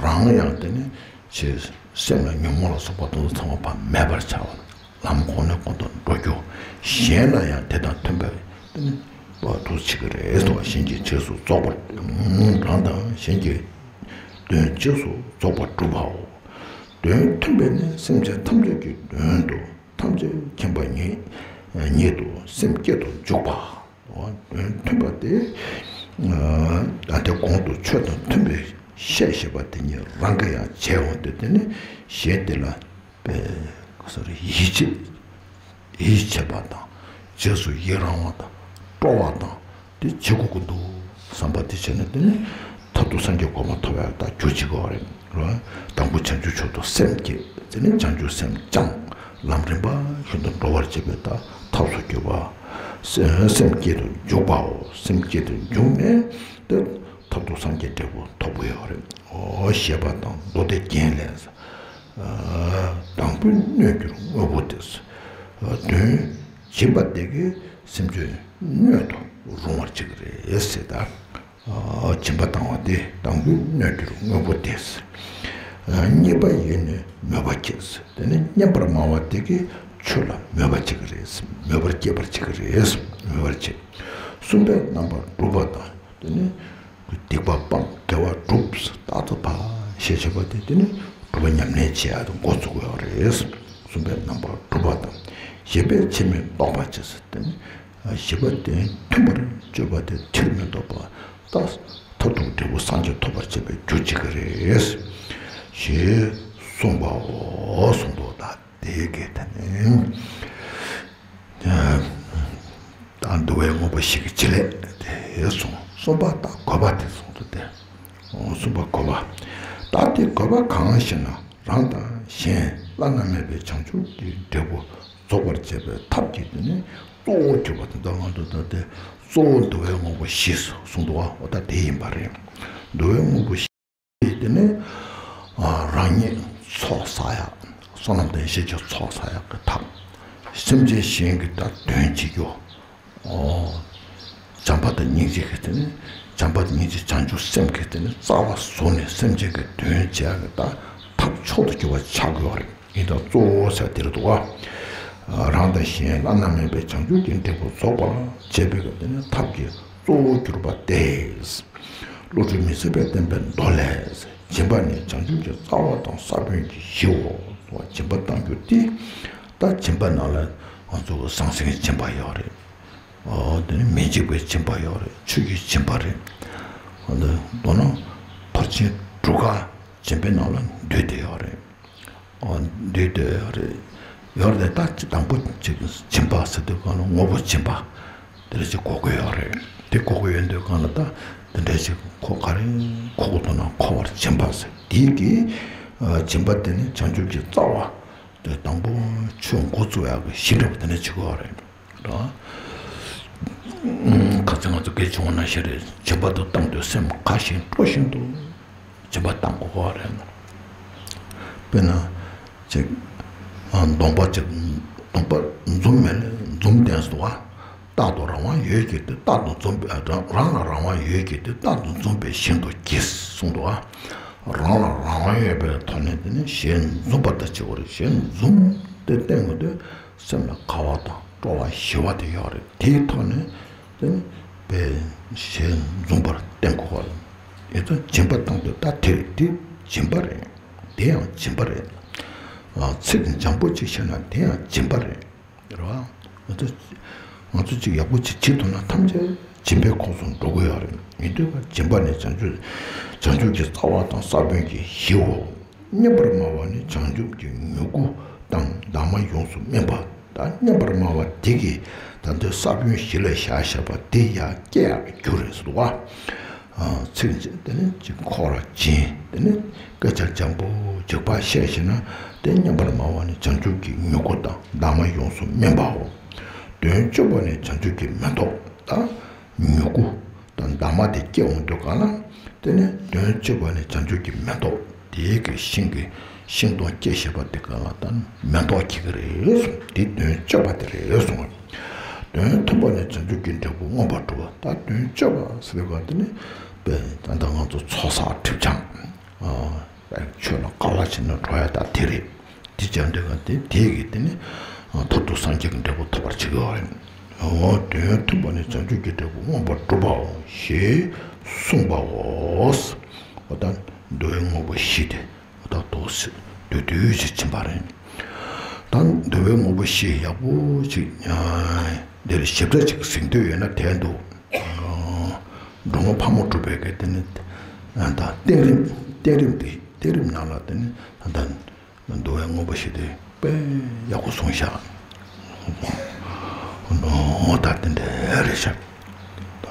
རང་ཡང་དེ་ནི་ཆེས་སེམས་ལ་ཉོན་མོངས་ལ་སོགས་པ་དེ་ཚོ་ཚང་མ་ཕར་མེད་པར་བྱ་བ། ལམ་གོང་ནས་གོང་དུ་འགྲོ་རྒྱུ། གཞན་ལ་ཡང་དེ་དང་མཐུན་པའི་དེ་ནི་བ་དུ་བྱེད་ཀྱི་རེད་དོ། གཞན་གྱི་རྗེས་སུ་རྫོགས་པར། རང་དང་གཞན་གྱི་དོན་རྗེས་སུ་རྫོགས་པར་སྒྲུབ་པའོ། དོན་མཐུན་པས་ནི་སེམས་ཅན་ཐམས་ཅད་ཀྱི་དོན་དུ། ཐམས་ཅད་མཁྱེན་པ་ཉིད། ཉིད་དུ་སེམས་བསྐྱེད་དུ་འཇུག་པ། དོན་མཐུན་པ་དེ། ད་ལྟའི་གོང་དུ་ཆོས་དང་མཐུན་པའི་བཤད་བཞིན་པ་དེ་ཉིད་རང་གིས་ཡང་བྱས་འོང་སྟེ། དེ་ནི་གཞན་དེ་ལ་པའི་ཡིད་ཆེས། ཡིད་ཆེས་པ་དང་། རྗེས་སུ་ཡི་རང་བ་དང་། སྤྲོ་བ་དང་། དེ་བྱེད་དགོས་ཀྱི་འདུག་བསམ་པ་དེ་བྱས་ནས། དེ་ནི་མཐར་ཐུག་སངས་རྒྱས་གོ་འཕང་ཐོབ་ཡག་ད་རྒྱུ་གཅིག་གི་བ་རེད། དང་པོ་བྱང་ཆུབ་མཆོག་ཏུ་སེམས་བསྐྱེད། དེ་ནི་བྱང་ཆུབ་སེམས་བསྐྱངས། ལམ་རིམ་པ་བཞིན་དུ་འགྲོ་བར་བྱེད་པའི་ད་ཐབས་སུ་གྱུར་པ། སེམས་བསྐྱེད་དུ་འཇུག་པའོ། སེམས་བསྐྱེད་དུ་འཇུག་ནས་དེ་མཐར་ཐུག་སངས་རྒྱས་འབྲས་བུ་ཐོབ་ཀྱི་ཡོད་རེད། འོ་ཞེས་པ་དང་། མདོ་སྡེ་རྒྱན་ལས། དང་པོའི་སྣོད་གྱུར་དངོས་པོ་དེ། དོན་སྦྱིན་པ་དེ་གིས་སེམས་ཅན་སྣོད་དུ་རུང་བར་བྱེད་ཀྱི་རེད་ཟེར། ད་སྦྱིན་པ་བཏང་བ་དེ་དང་པོའི་སྣོད་གྱུར་དངོས་པོ་དེ། གཉིས་པ་ཡིས་ནི་མོས་པ་བསྐྱེད། དེ་ནི་སྙན་པར་སྨྲ་བ་དེ་གིས་ཆོས་ལ་མོས་པ་བྱེད་ཀྱི་རེད། མོས་པར་སྐྱེད་པར་བྱེད་ཀྱི་རེད། མོས་པར་བྱེད། གསུམ་པས་རྣམ་པར་སྒྲུབ་པ་དང་། དེ་ནི་སྡིག་པ་སྤང་། དགེ་བ་སྒྲུབ། ད་ལྟ་ཕར་ཞེས་བྱ་བ་དེ། དེ་ནི་སྒྲུབ་པ་ཉམས་ལེན་བྱེད་ཡག་ཏུ་འགོ་ཚུགས་ཡོད་རེད། གསུམ་པས་རྣམ་པར་སྒྲུབ་པ་དང་། བཞི་པས་ཕྱིར་མི་ལྡོག་པར་བྱེད་ཟེར། དེ་ནི་བཞི་པ་དེ་མཐུན་པར་སྤྱོད་པ་དེ། ཕྱིར་མི་ལྡོག་པ། ད་མཐར་ཐུག་འབྲས་བུ་སངས་རྒྱས་ཐོབ་པར་བྱེད་པའི་རྒྱུ་བྱེད་ཀྱི་རེད། ཞེས་གསུངས་པའོ། གསུངས་འདུག། ད་དེ་གའི་ཐད་ནས། ད་འདུལ་བའི་དངོས་པོ་བཞི་གི་བྱེད་ལས་དེ་གསུངས། གསུམ་པ་ད་དགོས་པ་དེ་གསུངས་འདུག་སྟེ། གསུམ་པ་དགོས་པ། ད་དེ་དགོས་པ་གང་ཞེ་ན། རང་དང་གཞན་བླ་ན་མེད་པའི་བྱང་ཆུབ་ཀྱི་འབྲས་བུ་རྫོགས་པར་བྱེད་པའི་ཐབས་ཀྱི་དེ་ནི་གཙོ་བོར་གྱུར་པ་དེ། ད་ང་ཚོ་ད་ལྟའི་གཙོ་བོ་འདུལ་བའི་དངོས་པོ་བཞི་གསུངས་འདུག་བ། འོ་ད་དེ་ཡིན་པ་རེད། འདུལ་བའི་དངོས་པོ་བཞི། དེ་ནི་རང་ཉིད་ཚོགས་བསགས་ཡག། བསོད་ནམས་དང་ཡེ་ཤེས་ཀྱི་ཚོགས་བསགས་ཡག་གི་ཐབས། སེམས་ཅན་གཞན་གྱི་ད་དོན་བྱེད་རྒྱུ། ཨོ། བྱམས་པ་དང་སྙིང་རྗེ་གི་དེ་ནི། བྱམས་པ་དང་སྙིང་རྗེ་བྱང་ཆུབ་སེམས་ཀྱི་དེ་ནི་རྩ་བ་བཟུང་ནས་སེམས་ཅན་གྱི་དོན་བྱེད་ཡག་གི་ད་ཐབས་མཆོག་ཏུ་གྱུར་པ་ཆགས་དགོས་པ་རེད། ཡིན་ད་གཙོ་བོ་ཟེར་དེ་རེད་འདུག་བ། རང་དང་གཞན་བླ་ན་མེད་པའི་བྱང་ཆུབ་ཀྱི་འབྲས་བུ་རྫོགས་པར་བྱེད་པའི་གི་དེ་ནི་ཐབས་ཀྱི་གཙོ་བོར་གྱུར་པ་སྟེ། བློ་གྲོས་མི་ཟད་པས་བསྟན་པའི་མདོ་ལས། སྦྱིན་པ་ནི་བྱང་ཆུབ་ཀྱི་རྩ་བ་དང་ས་བོན་གྱི་གཞིའོ། སྦྱིན་པ་གཏང་རྒྱུ་སྟེ། ད་སྦྱིན་པ་ནང་ལ་ང་ཚོ་ཟང་ཟིང་སྦྱིན་པ་ཡོད་རེད། ཨོ། དེ་ནི་མི་འཇིགས་པའི་སྦྱིན་པ་ཡོད་རེད། ཆོས་ཀྱི་སྦྱིན་པ་རེད། ཨོ། དེ་མདོར་ན་ཕར་ཕྱིན་དྲུག་ཀ་སྦྱིན་པའི་ནང་ལ་འདུས་ཏེ་ཡོད་རེད། འདུས་ཏེ་ཡོད་རེད། ཡོད་རེད། ད་དང་པོ་ཅིག་སྦྱིན་པ་ཟེར་དུས་སྒང་ལ་དངོས་པོ་སྦྱིན་པ་དེ་འདྲ་ཅིག་དགོས་ཀྱི་ཡོད་རེད། དེ་དགོས་ཀྱི་ཡོད་དུས་སྒང་ལ་ད་དེ་འདྲ་ཅིག་ཁོ་ག་རེ་མཁོ་དགོས་འདུག་ན་མཁོ་བར་སྦྱིན་པ་ཟེར། དེའི་གི་སྦྱིན་པ་དེ་ནི་བྱང་ཆུབ་ཀྱི་རྩ་བ་དེ་དང་པོ་ཆོས་འགོ་བཙུགས་ཡག་གི་གཞི་འདྲ་པོ་དེ་འདྲ་ཅིག་དགོས་རེད། ར། ཁ་ཚིག་ང་ཚོ་སྐད་བྱུང་བ་ནང་བཞིན་རེད། སྦྱིན་པ་དུ་བཏང་དུས་སེམས་དགའ་བཞིན་སྤྲོ་བཞིན་དུ་སྦྱིན་པ་བཏང་དགོས་པ་རེད། དཔེར་ན་ཅིག་གདོང་པ་ཅིག་གདོང་པ་འཛུམ་མེད་ལ་འཛུམ་བསྟན་སོང་བ། རྟག་ཏུ་རང་དབང་ཡོད་ཀྱི་དེ། རྟག་ཏུ་འཛུམ་པའི་རང་རང་ལ་རང་དབང་ཡོད་ཀྱི་དེ། རྟག་ཏུ་འཛུམ་པས་བཞིན་དུ་གྱིས་གསུངས་འདུག་བ། རང་ལ་རང་དབང་ཡོད་པའི་ཐོག་ནས་དེ་ནི་གཞན་འཛུམ་པ་དང་བྱེད་དགོས་རེད། གཞན་འཛུམ་དེ་བསྟན་དགོས་དུས། སེམས་ལ་དགའ་བ་དང་སྤྲོ་བ་ཞི་བ་དེ་ཡོད་རེད། དེའི་ཐོག་ནས་དེ་ནི་པའི་གཞན་འཛུམ་པར་བསྟན་དགོས་པ་རེད། ཡིན་ཙང་སྦྱིན་པ་བཏང་དུས་ད་དེ་དེ་སྦྱིན་པ་རེད། དེ་ཡང་སྦྱིན་པ་རེད། ཚིག་འཇམ་པོ་ཅིག་བཤད་ན་དེ་ཡང་སྦྱིན་པ་རེད། རེད་བ། ང་ཚོ་ང་ཚོ་ཅིག་ཡག་པོ་ཅིག་བྱེད་ཐུབ་ན་ཐམས་ཅད་སྦྱིན་པའི་ཁོངས་སུ་འགྲོ་གི་ཡོད་རེད། ཡིན་དུས་སྦྱིན་པ་ནི་བྱང་ཆུབ་བྱང་ཆུབ་ཀྱི་རྩ་བ་དང་ས་བོན་གྱི་གཞིའོ། སྙན་པར་སྨྲ་བ་ནི་བྱང་ཆུབ་ཀྱི་མྱུ་གུ་དང་གདམས་ངག་ཡོངས་སུ་སྨིན་པ། ད་སྙན་པར་སྨྲ་བ་དེ་གིས་ད་ལྟའི་ས་བོན་གཞི་ལ་བཞག་བཞག་པ་དེ་ཡང་སྐྱེ་ཡག་གི་རྒྱུ་རེད་ཟེར་བ། ཚིག་དེ་ནི་ཅིག་ཁོག་ར་འབྱིན། དེ་ནི་སྐད་ཆ་འཇམ་པོ་འཇིགས་པ་བཤད་ཤེས་ན། དེ་སྙན་པར་སྨྲ་བ་ནི་བྱང་ཆུབ་ཀྱི་མྱུ་གུ་དང་གདམས་ངག་ཡོངས་སུ་སྨིན་པའོ། དོན་སྤྱོད་པ་ནི་བྱང་ཆུབ་ཀྱི་མེ་ཏོག་དང་། མྱུ་གུ་དང་གདམས་ངག་དེ་སྐྱེ་འོང་དུས་གང་ལ། དེ་ནི་དོན་སྤྱོད་པ་ནི་བྱང་ཆུབ་ཀྱི་མེ་ཏོག་དེའི་གི་ཤིང་གི་ ཤིང་སྡོང་སྐྱེ་ཤེས་པ་དེ་ག་ལ་ད་མེ་ཏོག་འཁྱིལ་གྱི་རེད་གསུངས། དེ་དོན་སྤྱོད་པ་དེ་རེད་གསུངས། དོན་མཐུན་པ་ནི་བྱང་ཆུབ་ཀྱི་འབྲས་བུ་མངོན་པར་སྒྲུབ་པ། ད་དོན་སྤྱོད་པ་ཟེར་བ་དེ་ནི་དཔེ་ད་ལྟ་ང་ཚོ་ཚོགས་བསགས་སྒྲིབ་སྦྱང་། ཆོས་ལ་དཀའ་ལས་བྱས་ནས་འགྲོ་ཡ་ད་དེ་རེད། དེ་བྱས་འདོད་ག་དེ་དེ་གི་དེ་ནི་མཐར་ཐུག་སངས་རྒྱས་ཀྱི་འབྲས་བུ་ཐོབ་པར་བྱེད་ཀྱི་ཡོད་རེད། འོ་དོན་མཐུན་པ་ནི་བྱང་ཆུབ་ཀྱི་འབྲས་བུ་མངོན་པར་སྒྲུབ་པའོ་ཞེས་གསུངས་པའོ། འོ་ད་འདུལ་བའི་དངོས་པོ་བཞི་དེ་འོ་ད་དོ་སི་དུ་དུ་ཞིག་ཕྱིན་པ་རེད། ད་འདུལ་བའི་དངོས་པོ་བཞི་ཡག་པོ་ཞིག་འདིར་ཞིབ་ཕྲ་ཅིག་གཟིགས་འདོད་ཡོད་ན་དེ་འདུག་འབྲོང་ཕག་མོ་གྲུ་པའི་གི་དེ་ནི་ད་བསྟན་རིམ་བསྟན་རིམ་དེ་བསྟན་རིམ་ནང་ལ་དེ་ནི་ད་འདུལ་བའི་དངོས་པོ་བཞི་དེ་དཔེ་ཡག་པོ་གསུངས་ཤག་འོ་ད་དེ་འདྲ་རེད་ཤག་ད་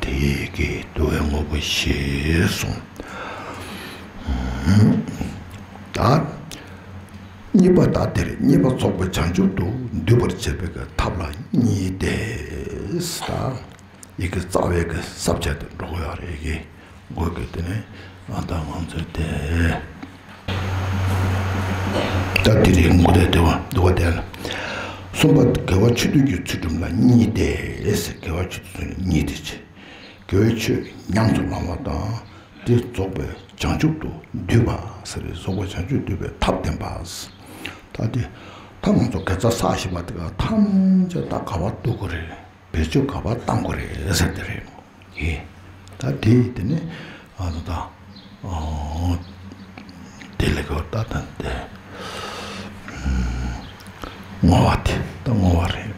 དེ་གི་འདུལ་བའི་དངོས་པོ་བཞི་གསུངས། ད་གཉིས་པ་ད་དེ་རེད། གཉིས་པ་རྫོགས་པའི་བྱང་ཆུབ་ཏུ་འདུས་པར་བྱེད་པའི་གི་ཐབས་ལ་གཉིས་ཏེ། ད་ཡི་གེ་རྩ་བའི་གི་ས་བཅད་དུ་འགྲོ་གི་ཡོད་རེད། ཡི་གེ་འགོད་གི་དེ་ནས་ཨ་ད་ང་ཚོའི་དེ་ད་དེ་རིང་འགོད་དེ་དེ་བ་འདུག་བ་དེ་ལ། གསུམ་པ་དགེ་བ་ཆོས་སྡུད་ཀྱི་ཚུལ་ཁྲིམས་ལ་གཉིས་ཏེ་ཟེར། དགེ་བ་ཆོས་སྡུད་ཚུལ་གཉིས་ཏེ་ཆེ། དགེ་བའི་ཆོས་ཉམས་སུ་བླང་བ་དང་དེ་རྫོགས་པའི་བྱང་ཆུབ་ཏུ་འདུས་པ་ཟེར་རེད། རྫོགས་པའི་བྱང་ཆུབ་འདུས་པའི་ཐབས་བསྟན་པ། ད་དེ་ད་ང་ཚོ་དགེ་རྩ་བསགས་བཞིན་པ་དེ་ག་ཐམས་ཅད་ད་ག་བ་འདུག་གི་རེད། བེད་སྤྱོད་ག་པར་བཏང་དགོས་རེད་ཟེར་དེ་རེད། ཡེ། ད་དེ་དེ་ནི་ཨ་ད་ད་ཨ་དེ་ལས་ཀ་ད་ད་དེ་བསྔོ་བ་དེ་ད་བསྔོ་བ་རེད།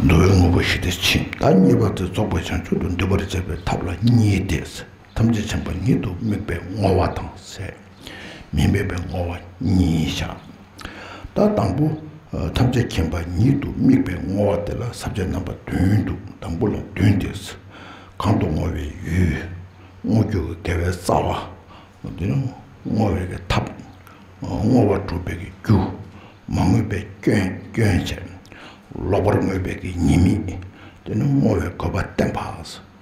འདུལ་བའི་དངོས་པོ་བཞི་དེ་ཕྱིན། ད་གཉིས་པ་དེ་རྫོགས་པའི་བྱང་ཆུབ་ཏུ་འདུས་པར་བྱེད་པའི་ཐབས་ལ་གཉིས་ཏེ། ཐམས་ཅད་མཁྱེན་པ་ཉིད་དུ་དམིགས་པའི་བསྔོ་བ་དང་ཟེར། མི་དམིགས་པའི་བསྔོ་བ་གཉིས་བཞག་ད་དང་པོ་ཐམས་ཅད་མཁྱེན་པ་ཉིད་དུ་དམིགས་པའི་བསྔོ་བ་དེ་ལ་ས་བཅད་རྣམ་པ་བདུན་འདུག་དང་པོ་ལ་བདུན་ཏེ། གང་དུ་བསྔོ་བའི་ཡུལ། བསྔོ་རྒྱུ་གི་དགེ་བའི་རྩ་བ། དེ་ནི་བསྔོ་བའི་གི་ཐབས། བསྔོ་བ་སྒྲུབ་པའི་གི་རྒྱུ། མ་བསྔོས་པའི་སྐྱོན་སྐྱོན་བྱས། ལོག་པར་བསྔོས་པའི་གི་ཉེས་དམིགས། དེ་ནི་བསྔོ་བའི་དགོས་པ་བསྟན་པ།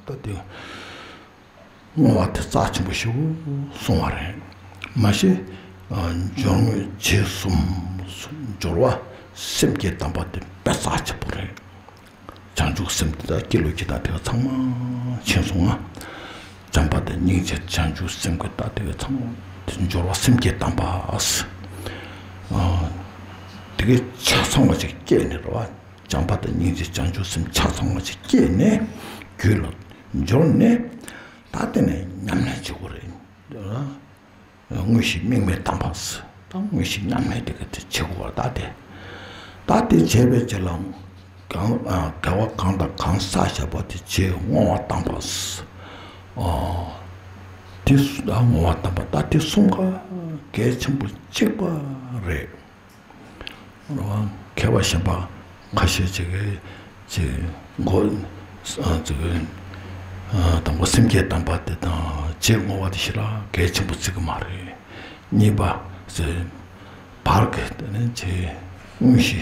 ད་དེ། བསྔོ་བ་དེ་རྩ་ཆེན་པོ་ཞིག་གསུངས་པ་རེད། མ་གཞི་སྦྱོར་དངོས་རྗེས་གསུམ། སྦྱོར་བ་སེམས་བསྐྱེད་དམ་པ་དེ་དཔེ་རྩ་ཆེན་པོ་རེད། བྱང་ཆུབ་སེམས་དེ་དག་སྐྱེ་ལུགས་ཀྱི་དང་དེ་ག་ཚང་མ་མཁྱེན་སོང་ང་། བྱམས་པ་དང་སྙིང་རྗེ་བྱང་ཆུབ་སེམས་ཀྱི་དག་དེ་ག་ཚང་མ་དེ་སྦྱོར་བ་སེམས་བསྐྱེད་དམ་པ། དེ་གའི་ཆ་ཚང་བ་ཅིག་སྐྱེས་ནས་རེད་བ། བྱམས་པ་དང་སྙིང་རྗེ་བྱང་ཆུབ་སེམས་ཆ་ཚང་བ་ཅིག་སྐྱེས་ནས་རྒྱུད་ལ་འབྱོར་ནས། ད་དེ་ནས་ཉམས་ལེན་བྱེད་དགོས་རེད། དངོས་གཞི་དམིགས་མེད་དམ་པ། ད་དངོས་གཞི་མཉམ་མེད་དེ་ག་དེ་བྱེད་དགོས་པ། ད་དེ་ད་དེ་བྱས་པའི་རྗེས་ལ་གང་དགེ་བ་གང་དང་གང་བསགས་བཞག་པ་དེ་རྗེས་བསྔོ་བ་བཏང་བ། དེ་བསྔོ་བ་བཏང་བ་ད་དེ་གསུམ་ཀ་གལ་ཆེན་པོ་གཅིག་པ་རེད། མཁས་པ་གཞན་པ་ཁ་ཤས་ཅིག་གིས་ཅིག་མགོ་ཨ་ཅིག་ཨ་དང་པོ་སེམས་བསྐྱེད་དམ་པ་དེ་དང་རྗེས་བསྔོ་བ་དེ་ཞེ་དྲག་གལ་ཆེན་པོ་བརྩི་གི་མ་རེད། གཉིས་པ་ཟེར་བར་གྱི་དེ་ནི་ཅིག་དངོས་གཞི་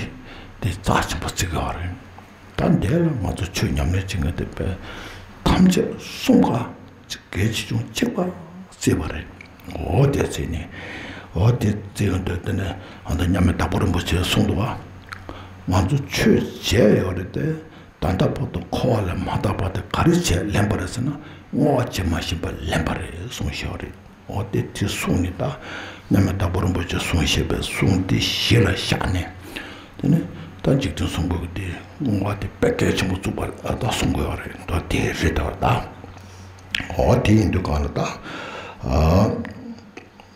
དེ་རྩ་ཆེན་པོ་བརྩི་གི་ཡོད་རེད། ད་འདི་ལ་ང་ཚོ་ཆོས་ཉམས་ལེན་བྱེད་མཁན་དེ་དཔེ་ཐམས་ཅད་གསུམ་ཀ་གལ་ཆེ་ཆུང་གཅིག་པ་བརྩིས་པ་རེད། འོ་དེ་བརྩིས་ནས་འོ་དེ་བརྩི་ཡོང་དུས་དེ་ནས་ཨ་ད་མཉམ་མེད་དྭགས་པོ་རིན་པོ་ཆེས་གསུངས་འདུག་བ། ང་ཚོ་ཆོས་བྱས་ཡོད་རེད་དེ། ད་ལྟ་བར་དུ་འཁོར་བ་ལས་མ་ཐར་བར་དུ་ག་རེ་བྱས་ལེན་པ་རེད་ཟེར་ན། བསྔོ་བ་བྱེད་མ་ཤེས་པ་ལེན་པ་རེད་གསུངས་བཞག་རེད། འོ་དེ་དེ་གསུངས་ནས་ད་མཉམ་མེད་དྭགས་པོ་རིན་པོ་ཆེས་གསུངས་བཞག་པའི་གསུང་དེ་གཞི་ལ་བཞག་ནས། དེ་ནས་ད་འཇིག་རྟེན་གསུམ་པོ་གི་དེ་བསྔོ་བ་དེ་དཔེ་གལ་ཆེན་པོ་བརྩི་བ་ཨ་ད་གསུང་དགོས་པ་རེད་འདུག་དེ་རེད་ད་བ་ད། འོ་དེ་ཡིན་དུས་གང་ལ་ད། ཨ།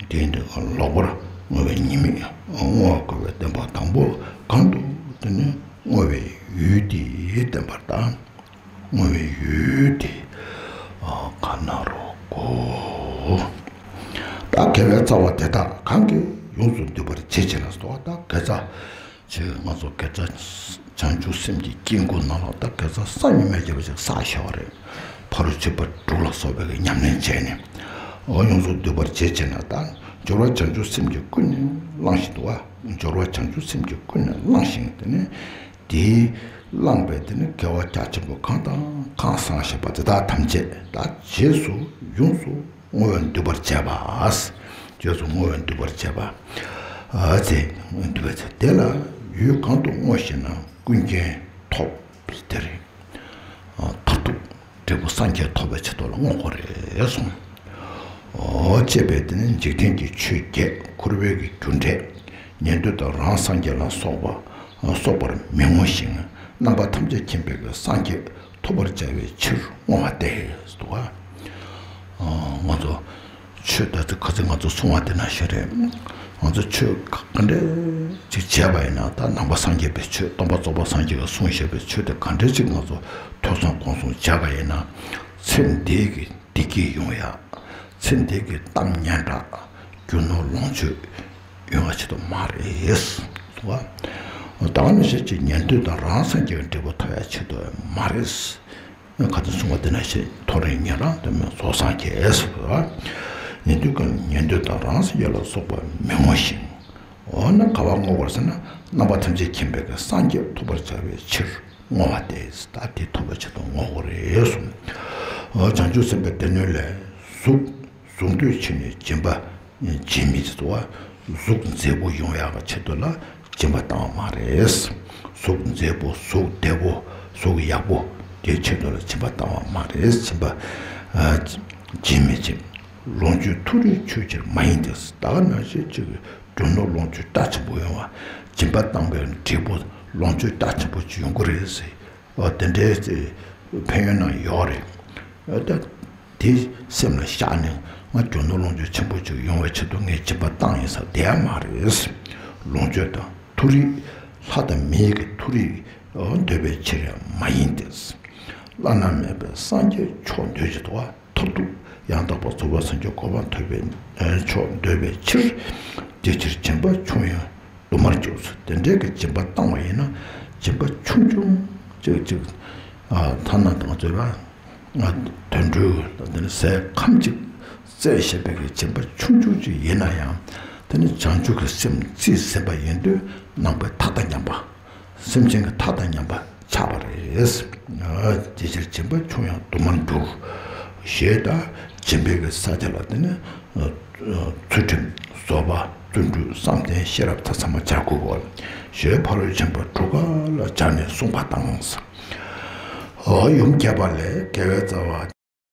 དེ་ཡིན་དུས་ལོག་པར་བསྔོ་བའི་ཉེས་དམིགས་བསྔོ་བ་དགོས་པའི་བསྟན་པ་དང་པོ་གང་དུ་དེ་ནི་བསྔོ་བའི་ཡུལ་དེ་བསྟན་པར་ད། བསྔོ་བའི་ཡུལ་དེ་ག་ན་རོ་གོ། ད་དགེ་བའི་རྩ་བ་དེ་དག་གང་གིས་ཡོངས་སུ་འདུས་པར་བྱེད་ཅེ་ན་སོ། ད་དགེ་རྩ་ཆེ་ང་ཚོ་དགེ་རྩ་བྱང་ཆུབ་སེམས་ཀྱི་དཀྱིལ་འཁོར་ནང་ལ་ད་དགེ་རྩ་བསམ་གྱིས་མི་ཁྱབ་པ་ཞིག་བསགས་བཞག་པ་རེད། ཕ་རོལ་ཕྱིན་པ་དྲུག་ལ་སོགས་པའི་ཉམས་ལེན་བྱས་ནས་འོ་ཡོངས་སུ་འདུས་པར་བྱེད་ཅེ་ན་ད་སྦྱོར་བ་བྱང་ཆུབ་སེམས་ཀྱིས་ཀུན་ནས་བསླངས་ཤིང་འདུག་བ། སྦྱོར་བ་བྱང་ཆུབ་སེམས་ཀྱིས་ཀུན་ནས་བསླངས་ཤིང་དེ་ནས། དེས་བླངས་པའི་དེ་ནི་དགེ་བ་རྒྱ་ཆེན་པོ་གང་དང་གང་བསགས་བཞག་པ་དེ་དག་ཐམས་ཅད་ད་རྗེས་སུ་ཡོངས་སུ་བསྔོ་བས་འདུད་པར་བྱས་པ། རྗེས་སུ་བསྔོ་བས་འདུད་པར་བྱས་པ། ཨ་ཙི། འདུད་པར་བྱས། དེ་ལ་ཡུལ་གང་དུ་བསྔོ་ཞེ་ན། ཀུན་མཁྱེན་ཐོབ་པའི་དེར། མཐར་ཐུག་འབྲས་བུ་སངས་རྒྱས་ཐོབ་པའི་ཆེད་དུ་ལ་བསྔོ་དགོས་རེད་གསུངས། ཨོ། ཅེས་པའི་དེ་ནི་འཇིག་རྟེན་གྱི་ཆོས་བརྒྱད་འཁོར་བའི་གི་རྒྱུ་འབྲས། ཉན་ཐོས་དང་རང་སངས་རྒྱས་ལ་སོགས་པ་སོགས་པར་མི་བསྔོ་ཞིང་། རྣམ་པ་ཐམས་ཅད་མཁྱེན་པའི་གི་སངས་རྒྱས་ཐོབ་པར་བྱ་བའི་ཕྱིར་བསྔོ་བ་སྟེ། འདུག་ག་ང་ཚོ་ཆོས་ད་ཚོད་ཁ་ཚིག་ང་ཚོ་གསུང་བ་དེ་ན་ཞིག་རེད། ང་ཚོ་ཆོས་ག་འདྲ་ཅིག་བྱས་པ་ཡིན་ན། ད་ནང་པ་སངས་རྒྱས་པའི་ཆོས། སྟོན་པ་རྫོགས་པ་སངས་རྒྱས་ཀྱིས་གསུངས་བཞག་པའི་ཆོས་དེ་ག་འདྲ་ཅིག་ང་ཚོ་ཐོས་བསམ་སྒོམ་གསུམ་བྱས་པ་ཡིན་ན། ཚེ་འདིའི་གི་བདེ་སྐྱིད་ཡོང་ཡ། ཚེ་འདི་གི་གཏམ་སྙན་གྲགས། རྒྱུ་ནོར་ལོངས་སྤྱོད་ཡོང་བ་ཆེད་དུ་མ་རེད། ད་ག་ནང་བཞིན་གྱི་ཉན་ཐོས་དང་རང་སངས་རྒྱས་ཀྱི་འབྲས་བུ་ཐོབ་ཡ་ཆེད་དུ་མ་རེད། ཁ་ཚིག་གསུང་བ་འདི་ན་ཞེས། ཐོ་རེངས་ཉན་རང་དུ་མི་རྫོགས་སངས་རྒྱས་ཟེར་བ། ཉན་ཐོས་ཀྱང་ཉན་ཐོས་དང་རང་སངས་རྒྱས་ལ་སོགས་པ་མི་བསྔོ་ཞིང་། འོ་ན་ག་བ་བསྔོ་དགོས་ཟེར་ན། རྣམ་པ་ཐམས་ཅད་མཁྱེན་པའི་གི་སངས་རྒྱས་ཐོབ་པར་བྱ་བའི་ཕྱིར་བསྔོ་བ་སྟེ། ད་དེ་ཐོབ་པའི་ཆེད་དུ་བསྔོ་དགོས་རེད་གསུངས། འོ། བྱང་ཆུབ་སེམས་དཔའི་སྡེ་སྣོད་ལས། གཟུགས་གཟུགས་འདོད་ཆེ་ནས་སྦྱིན་པ་བྱེད་མི་བྱེད་དོ། གཟུགས་མཛེས་པོ་ཡོང་ཡག་གི་ཆེད་དུ་ལ་སྦྱིན་པ་བཏང་བ་མ་རེད། གཟུགས་མཛེས་པོ། གཟུགས་བདེ་པོ། གཟུགས་ཡག་པོ་དེའི་ཆེད་དུ་ལ་སྦྱིན་པ་བཏང་བ་མ་རེད། སྦྱིན་པ་ཨ་བྱེད་མི་བྱེད། ལོངས་སྤྱོད་མཐོ་རིས་ཆོས་ཕྱིར་མ་ཡིན་ཏེ། ད་ག་ནང་བཞིན་ཅིག་རྒྱུ་ནོར་ལོངས་སྤྱོད་རྒྱ་ཆེན་པོ་ཡོང་བ། སྦྱིན་པ་བཏང་བའི་འབྲས་བུ་ལོངས་སྤྱོད་རྒྱ་ཆེན་པོ་ཅིག་ཡོང་གི་རེད་ཟེར། འོ། དེ་འདྲའི་ཕན་ཡོན་ནང་ཡོད་རེད། འོ། ད་དེ་སེམས་ལ་བཞག་ནས། ང་རྒྱུ་ནོར་ལོངས་སྤྱོད་ཆེན་པོ་ཅིག་ཡོང་བའི་ཆེད་དུ་ངས་སྦྱིན་པ་བཏང་ཡིན་ཟེར་དེ་ཡང་མ་རེད། ལོངས་སྤྱོད་དང་མཐོ་རིས། ལྷ་དང་མིའི་གི་མཐོ་རིས་འདོད་པའི་ཕྱིར་ཡང་མ་ཡིན་ཏེ། བླ་ན་མེད་པའི་སངས་རྒྱས་མཆོག་འདོད་བྱེད་དོ། མཐར་ཐུག་ཡང་དག་པར་རྫོགས་པའི་སངས་རྒྱས་གོ་འཕང་ཐོབ་པའི་མཆོག་འདོད་པའི་ཕྱིར། དེ་ཕྱིར་སྦྱིན་པ་ཆུང་ཡང་དུ་མར་གྱུར། དེ་འདྲའི་གི་སྦྱིན་པ་བཏང་བ་ཡིན་ན། སྦྱིན་པ་ཆུང་ཆུང་ཅིག་ཅིག་ཨ། ཐ་ན་དང་ཚོད་ལ། ང་དུད་འགྲོ་ལ་དེ་ནི་ཟས་ཁམ་གཅིག་བཙལ་བཞིན་པའི་གི་སྦྱིན་པ་ཆུང་ཆུང་ཅིག་ཡིན་ན་ཡང་། དེ་ནི་བྱང་ཆུབ་ཀྱི་སེམས་རྩིས་ཟིན་པ་ཡིན་དུས། ནང་པའི་མཐའ་དང་མཉམ་པ། སེམས་ཅན་གྱི་མཐའ་དང་མཉམ་པ་ཆགས་པ་རེད། དེ་ཕྱིར་སྦྱིན་པ་ཆུང་ཡང་དུ་མར་འགྱུར། ཞེས་དང་། སྦྱིན་པའི་གི་ས་ཆ་ལ་དེ་ནི། ཚུལ་ཁྲིམས་བཟོད་པ་བརྩོན་འགྲུས་བསམ་གཏན་ཤེས་རབ་དེ་ཚང་མ་སྦྱར་དགོས་པ། ཞེས་ཕ་རོལ་ཕྱིན་པ་དྲུག་ཀ་ལ་སྦྱར་ནས་གསུངས་པ་དང་། འོ། ཡུམ་བརྒྱད་པ་ལས། དགེ་བའི་རྩ་བ་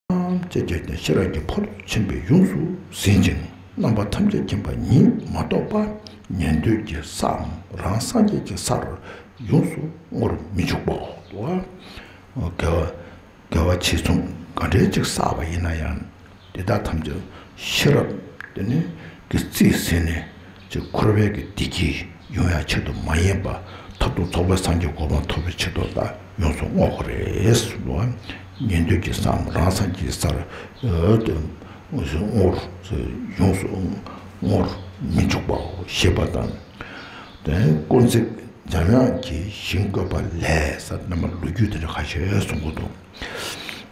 ཐམས་ཅད་བསྐྱེད་ནས་ཤེས་རབ་ཀྱི་ཕ་རོལ་ཕྱིན་པ་ཡོངས་སུ་ཟིན་ཅིང་། རྣམ་པ་ཐམས་ཅད་མཁྱེན་པ་ཉིད་མ་གཏོགས་པ། ཉན་ཐོས་ཀྱི་སའམ་རང་སངས་རྒྱས་ཀྱི་སར་ཡོངས་སུ་བསྔོར་མི་འཇུག་པའོ། དགེ་བ། དགེ་བ་ཆེ་ཆུང་ག་འདྲའི་ཅིག་བསགས་པ་ཡིན་ན་ཡང་། དེ་དག་ཐམས་ཅད་ཤེས་རབ་དེ་ནི་གི་རྩིས་ཟིན་ནས་ཅིག་འཁོར་བའི་གི་བདེ་སྐྱིད་ཡོང་ཡ་ཆེད་དུ་མ་ཡིན་པ། མཐར་ཐུག་རྫོགས་པའི་སངས་རྒྱས་གོ་འཕང་ཐོབ་པའི་ཆེད་དུ་ལ་ཡོངས་སུ་བསྔོ་དགོས་རེད་ཟེར་བ། ཉན་ཐོས་ཀྱི་སའམ་རང་སངས་རྒྱས་ཀྱི་སར་ཡོངས་སུ་བསྔོར། ཡོངས་སུ་བསྔོར་མི་འཇུག་པའོ། ཞེས་པ་དང་། དེ་དཀོན་བརྩེགས་འཇམ་དབྱངས་ཀྱི་ཞིང་བཀོད་པ་ལས་ཟེར། རྣམ་པ་ལོ་རྒྱུས་དེ་འདྲ་ཁ་ཤས་གསུང་གི་འདུག་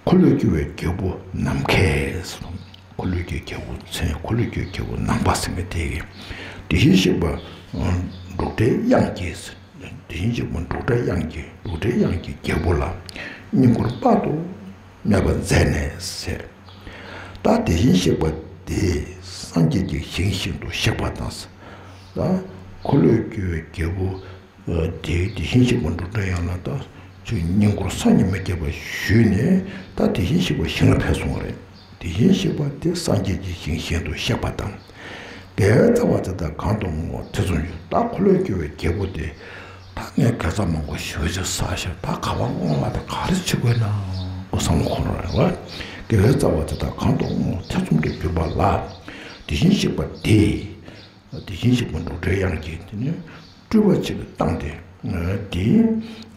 འཁོར་ལོས་སྒྱུར་བའི་རྒྱལ་པོ་ནམ་མཁའི་ཟེར། འཁོར་ལོས་སྒྱུར་རྒྱལ་པོ་མཚན། འཁོར་ལོས་སྒྱུར་རྒྱལ་པོ་ནམ་མཁའ་ཟེར་མཁན་དེ་གིས། དེ་བཞིན་གཤེགས་པ་འབྲུག་སྒྲའི་དབྱངས་ཀྱིས། དེ་བཞིན་གཤེགས་པ་འབྲུག་སྒྲའི་དབྱངས་ཀྱིས། འབྲུག་སྒྲའི་དབྱངས་ཀྱིས་རྒྱལ་པོ་ལ་བསྙེན་བཀུར་དཔག་ཏུ་མེད་པ་མཛད་ནས་ཟེར། ད་དེ་བཞིན་གཤེགས་པ་དེ་སངས་རྒྱས་ཀྱི་ཞིང་བཞིན་དུ་གཤེགས་པ་དང་། ད་འཁོར་ལོས་སྒྱུར་བའི་རྒྱལ་པོ། དེ་དེ་བཞིན་གཤེགས་པ་འབྲུག་སྒྲ་དབྱངས་ལ་ད་ཅིག་བསྙེན་བཀུར་སངས་རྒྱས་མི་སྐྱེ་བ་ཞུས་ནས། ད་དེ་བཞིན་གཤེགས་པ་ཞིང་ལ་ཕེབས་སོང་བ་རེད། དེ་བཞིན་གཤེགས་པ་དེ་སངས་རྒྱས་ཀྱི་ཞིང་བཞིན་དུ་གཤེགས་པ་དང་། དགེ་བའི་རྩ་བ་དེ་དག་གང་དུ་བསྔོ་བ་ཐེ་ཚོམ་ཡོད། ད་འཁོར་ལོས་སྒྱུར་བའི་རྒྱལ་པོ་དེ། ད་ངས་དགེ་རྩ་མང་པོ་ཞེ་པོ་ཅིག་བསགས་ཤག་ད་ག་པར་བསྔོ་བ་དེ་ག་རེ་བྱེད་དགོས་ན་ཁོ་བསམ་བློ་འཁོར་རེད་བ། དགེ་བའི་རྩ་བ་དེ་དག་གང་དུ་བསྔོ་བ་ཐེ་ཚོམ་དུ་གྱུར་པ་ལ། དེ་བཞིན་གཤེགས་པ་དེ། དེ་བཞིན་གཤེགས་པ་འབྲུག་སྒྲའི་དབྱངས་ཀྱིས་དེ་ནི་སྤྲུལ་པ་ཅིག་བཏང་སྟེ། དེས་དགེ་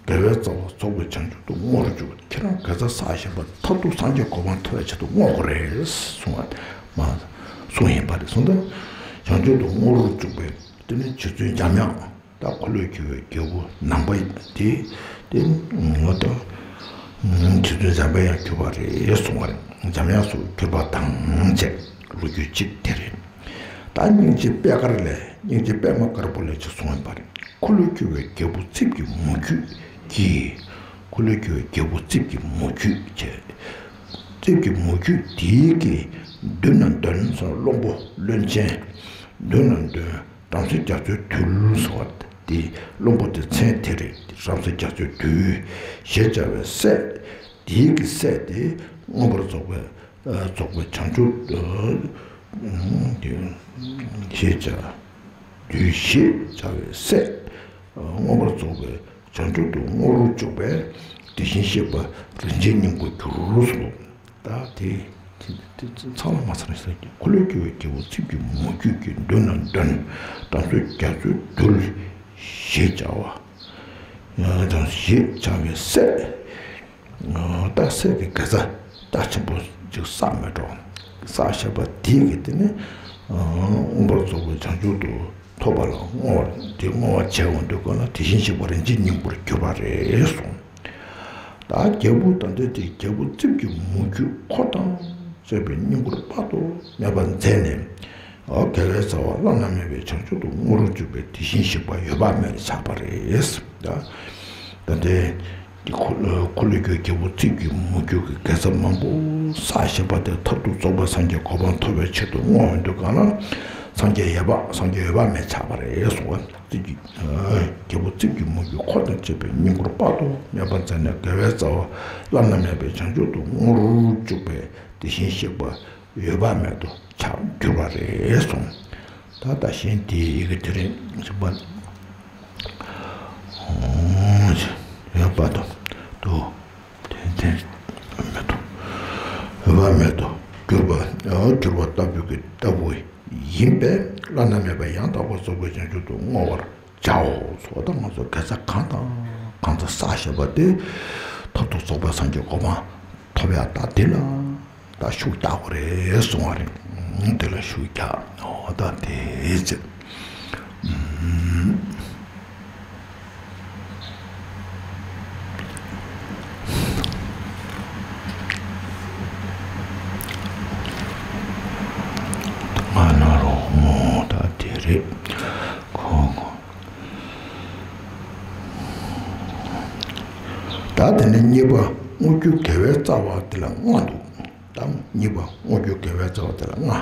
བའི་རྩ་བ་རྫོགས་པའི་བྱང་ཆུབ་ཏུ་བསྔོ་རུ་འཇུག་ཁྱེད་རང་དགེ་རྩ་བསགས་བཞིན་པ་མཐར་ཐུག་སངས་རྒྱས་གོ་འཕང་ཐོབ་པའི་ཆེད་དུ་བསྔོ་དགོས་རེད་གསུངས་པ་མ་གསུངས་ཡིན་པ་རེད་གསུངས་ཏེ། བྱང་ཆུབ་ཏུ་བསྔོ་རུ་འཇུག་པའི་དེ་ནི་རྗེ་བཙུན་འཇམ་དབྱངས། ད་འཁོར་ལོས་སྒྱུར་བའི་རྒྱལ་པོ་ནམ་མཁའ་དེ། དེ་ངོ་ལྟ། རྗེ་བཙུན་འཇམ་པའི་དབྱངས་གྱུར་པ་རེད་གསུངས་པ་རེད། འཇམ་དབྱངས་སུ་གྱུར་པ་དང་བཅས་ལོ་རྒྱུས་གཅིག་དེ་རེད། ད་སྙིང་རྗེ་པད་དཀར་ལས། སྙིང་རྗེ་པད་མ་དཀར་པོ་ལས་ཅིག་གསུངས་ཡོད་པ་རེད། འཁོར་ལོས་སྒྱུར་བའི་རྒྱལ་པོ་རྩིབས་ཀྱི་མུ་ཁྱུད་ཀྱིས། འཁོར་ལོས་སྒྱུར་བའི་རྒྱལ་པོ་རྩིབས་ཀྱི་མུ་ཁྱུད་བྱས། རྩིབས་ཀྱི་མུ་ཁྱུད་དེའི་གི་མདུན་ན་འདོན་སོགས། བློན་པོ་བློན་ཆེན་མདུན་ན་འདོན། བྲམ་ཟེ་རྒྱ་མཚོའི་རྡུལ་སོགས་དེ། བློན་པོ་དེ་མཚན་དེ་རེད། བྲམ་ཟེ་རྒྱ་མཚོའི་རྡུལ་ཞེས་བྱ་བའི་སྲས། དེའི་གི་སྲས་དེ་མངོན་པར་རྫོགས་པའི་རྫོགས་པའི་བྱང་ཆུབ་ཏུ། ཞེས་བྱ། རྡུལ་ཞེས་བྱ་བའི་སྲས། མངོན་པར་རྫོགས་པའི་བྱང་ཆུབ་ཏུ་བསྔོ་རུ་བཅུག་པས་དེ་བཞིན་གཤེགས་པ་རིན་ཆེན་སྙིང་པོར་གྱུར་སོ། ད་དེ་དེ་ཚང་ལ་མ་ཚང་ས་ཀྱི། འཁོར་ལོས་སྒྱུར་བའི་རྒྱལ་པོ་རྩིབས་ཀྱི་མུ་ཁྱུད་ཀྱི་མདུན་ན་འདོན། བྲམ་ཟེ་རྒྱ་མཚོའི་རྡུལ་ཞེས་བྱ་བ། ཡང་དང་ཞེས་བྱ་བའི་སྲས། ད་སྲས་ཀྱི་དགེ་རྩ་རྩ་ཆེན་པོ་ཅིག་བསགས་མེད་འགྲོ། བསགས་བཞག་པ་དེ་གིས་དེ་ནི་མངོན་པར་རྫོགས་པའི་བྱང་ཆུབ་ཏུ་ཐོབ་པ་ལ་བསྔོ་བ་དེ་བསྔོ་བ་བྱས་འོང་དུས་གང་ལ་དེ་བཞིན་གཤེགས་པ་རིན་ཆེན་སྙིང་པོར་གྱུར་པ་རེད་གསུངས། ད་རྒྱལ་པོ་ད་ལྟ་དེ་རྒྱལ་པོ་རྩིབས་ཀྱི་མུ་ཁྱུད་འཁོར་དང་བཅས་པའི་བསྙེན་བཀུར་དཔག་ཏུ་མེད་པ་མཛད་ནས། དགེ་བའི་རྩ་བ་བླ་ན་མེད་པའི་བྱང་ཆུབ་ཏུ་བསྔོ་རུ་བཅུག་པས་དེ་བཞིན་གཤེགས་པ་འོད་དཔག་མེད་ལ་ཆགས་པ་རེད། ད་ལྟའི་འཁོར་ལོས་སྒྱུར་རྒྱལ་པོ་རྩིབས་ཀྱི་མུ་ཁྱུད་ཀྱི་དགེ་རྩ་མང་པོ་བསགས་བཞག་པ་དེ་མཐར་ཐུག་རྫོགས་པའི་སངས་རྒྱས་གོ་འཕང་ཐོབ་པའི་ཆེད་དུ་བསྔོ་འོང་དུས་གང་ལ་སངས་རྒྱས་འོད་དཔག་སངས་རྒྱས་འོད་དཔག་མེད་ཆགས་པ་རེད་གསུངས་པ། རྩིབས་ཀྱི་རྒྱལ་པོ་རྩིབས་ཀྱི་མུ་ཁྱུད་འཁོར་དང་བཅས་པའི་བསྙེན་བཀུར་དཔག་ཏུ་མེད་པ་མཛད་ནས་དགེ་བའི་རྩ་བ་བླ་ན་མེད་པའི་བྱང་ཆུབ་ཏུ་བསྔོ་རུ་བཅུག་པས་དེ་བཞིན་གཤེགས་པ་འོད་དཔག་མེད་དུ་ཆགས་གྱུར་པ་རེད་གསུངས། ད་ལྟ་གཞན་དེའི་ཡི་གེ་དེ་རིང་ཞིག་པ། འོད་དཔག་ཏུ་ཏུ་དེ་དེ་མེད་དོ། འོད་དཔག་མེད་དུ་གྱུར་པ་གྱུར་པ་ལྟ་བུ་གི་ལྟ་བུ་ཡིན་པས་བླ་ན་མེད་པ་ཡང་དག་པར་རྫོགས་པའི་བྱང་ཆུབ་ཏུ་བསྔོ་བར་བྱའོ། སོགས་དང་། ང་ཚོ་དགེ་རྩ་གང་དང་གང་དུ་བསགས་བཞག་པ་དེ་མཐར་ཐུག་རྫོགས་པའི་སངས་རྒྱས་གོ་འཕང་ཐོབ་ཡག་ད་དེ་ལ་ད་ཤུགས་རྒྱག་དགོས་རེད་གསུང་བ་རེད། དེ་ལ་ཤུགས་རྒྱག་འོ་ད་དེ་ཚེ། ང་ན་རོ་མོ་ད་དེ་རེད། ཁོ་ཁོ། ད་དེ་ནས་གཉིས་པ་བསྔོ་རྒྱུའི་དགེ་བའི་རྩ་བ་དེ་ལ་ལྔ་འདུག་ད་གཉིས་པ་བསྔོ་རྒྱུའི་དགེ་བའི་རྩ་བ་དེ་ལ་ལྔ། ཨ།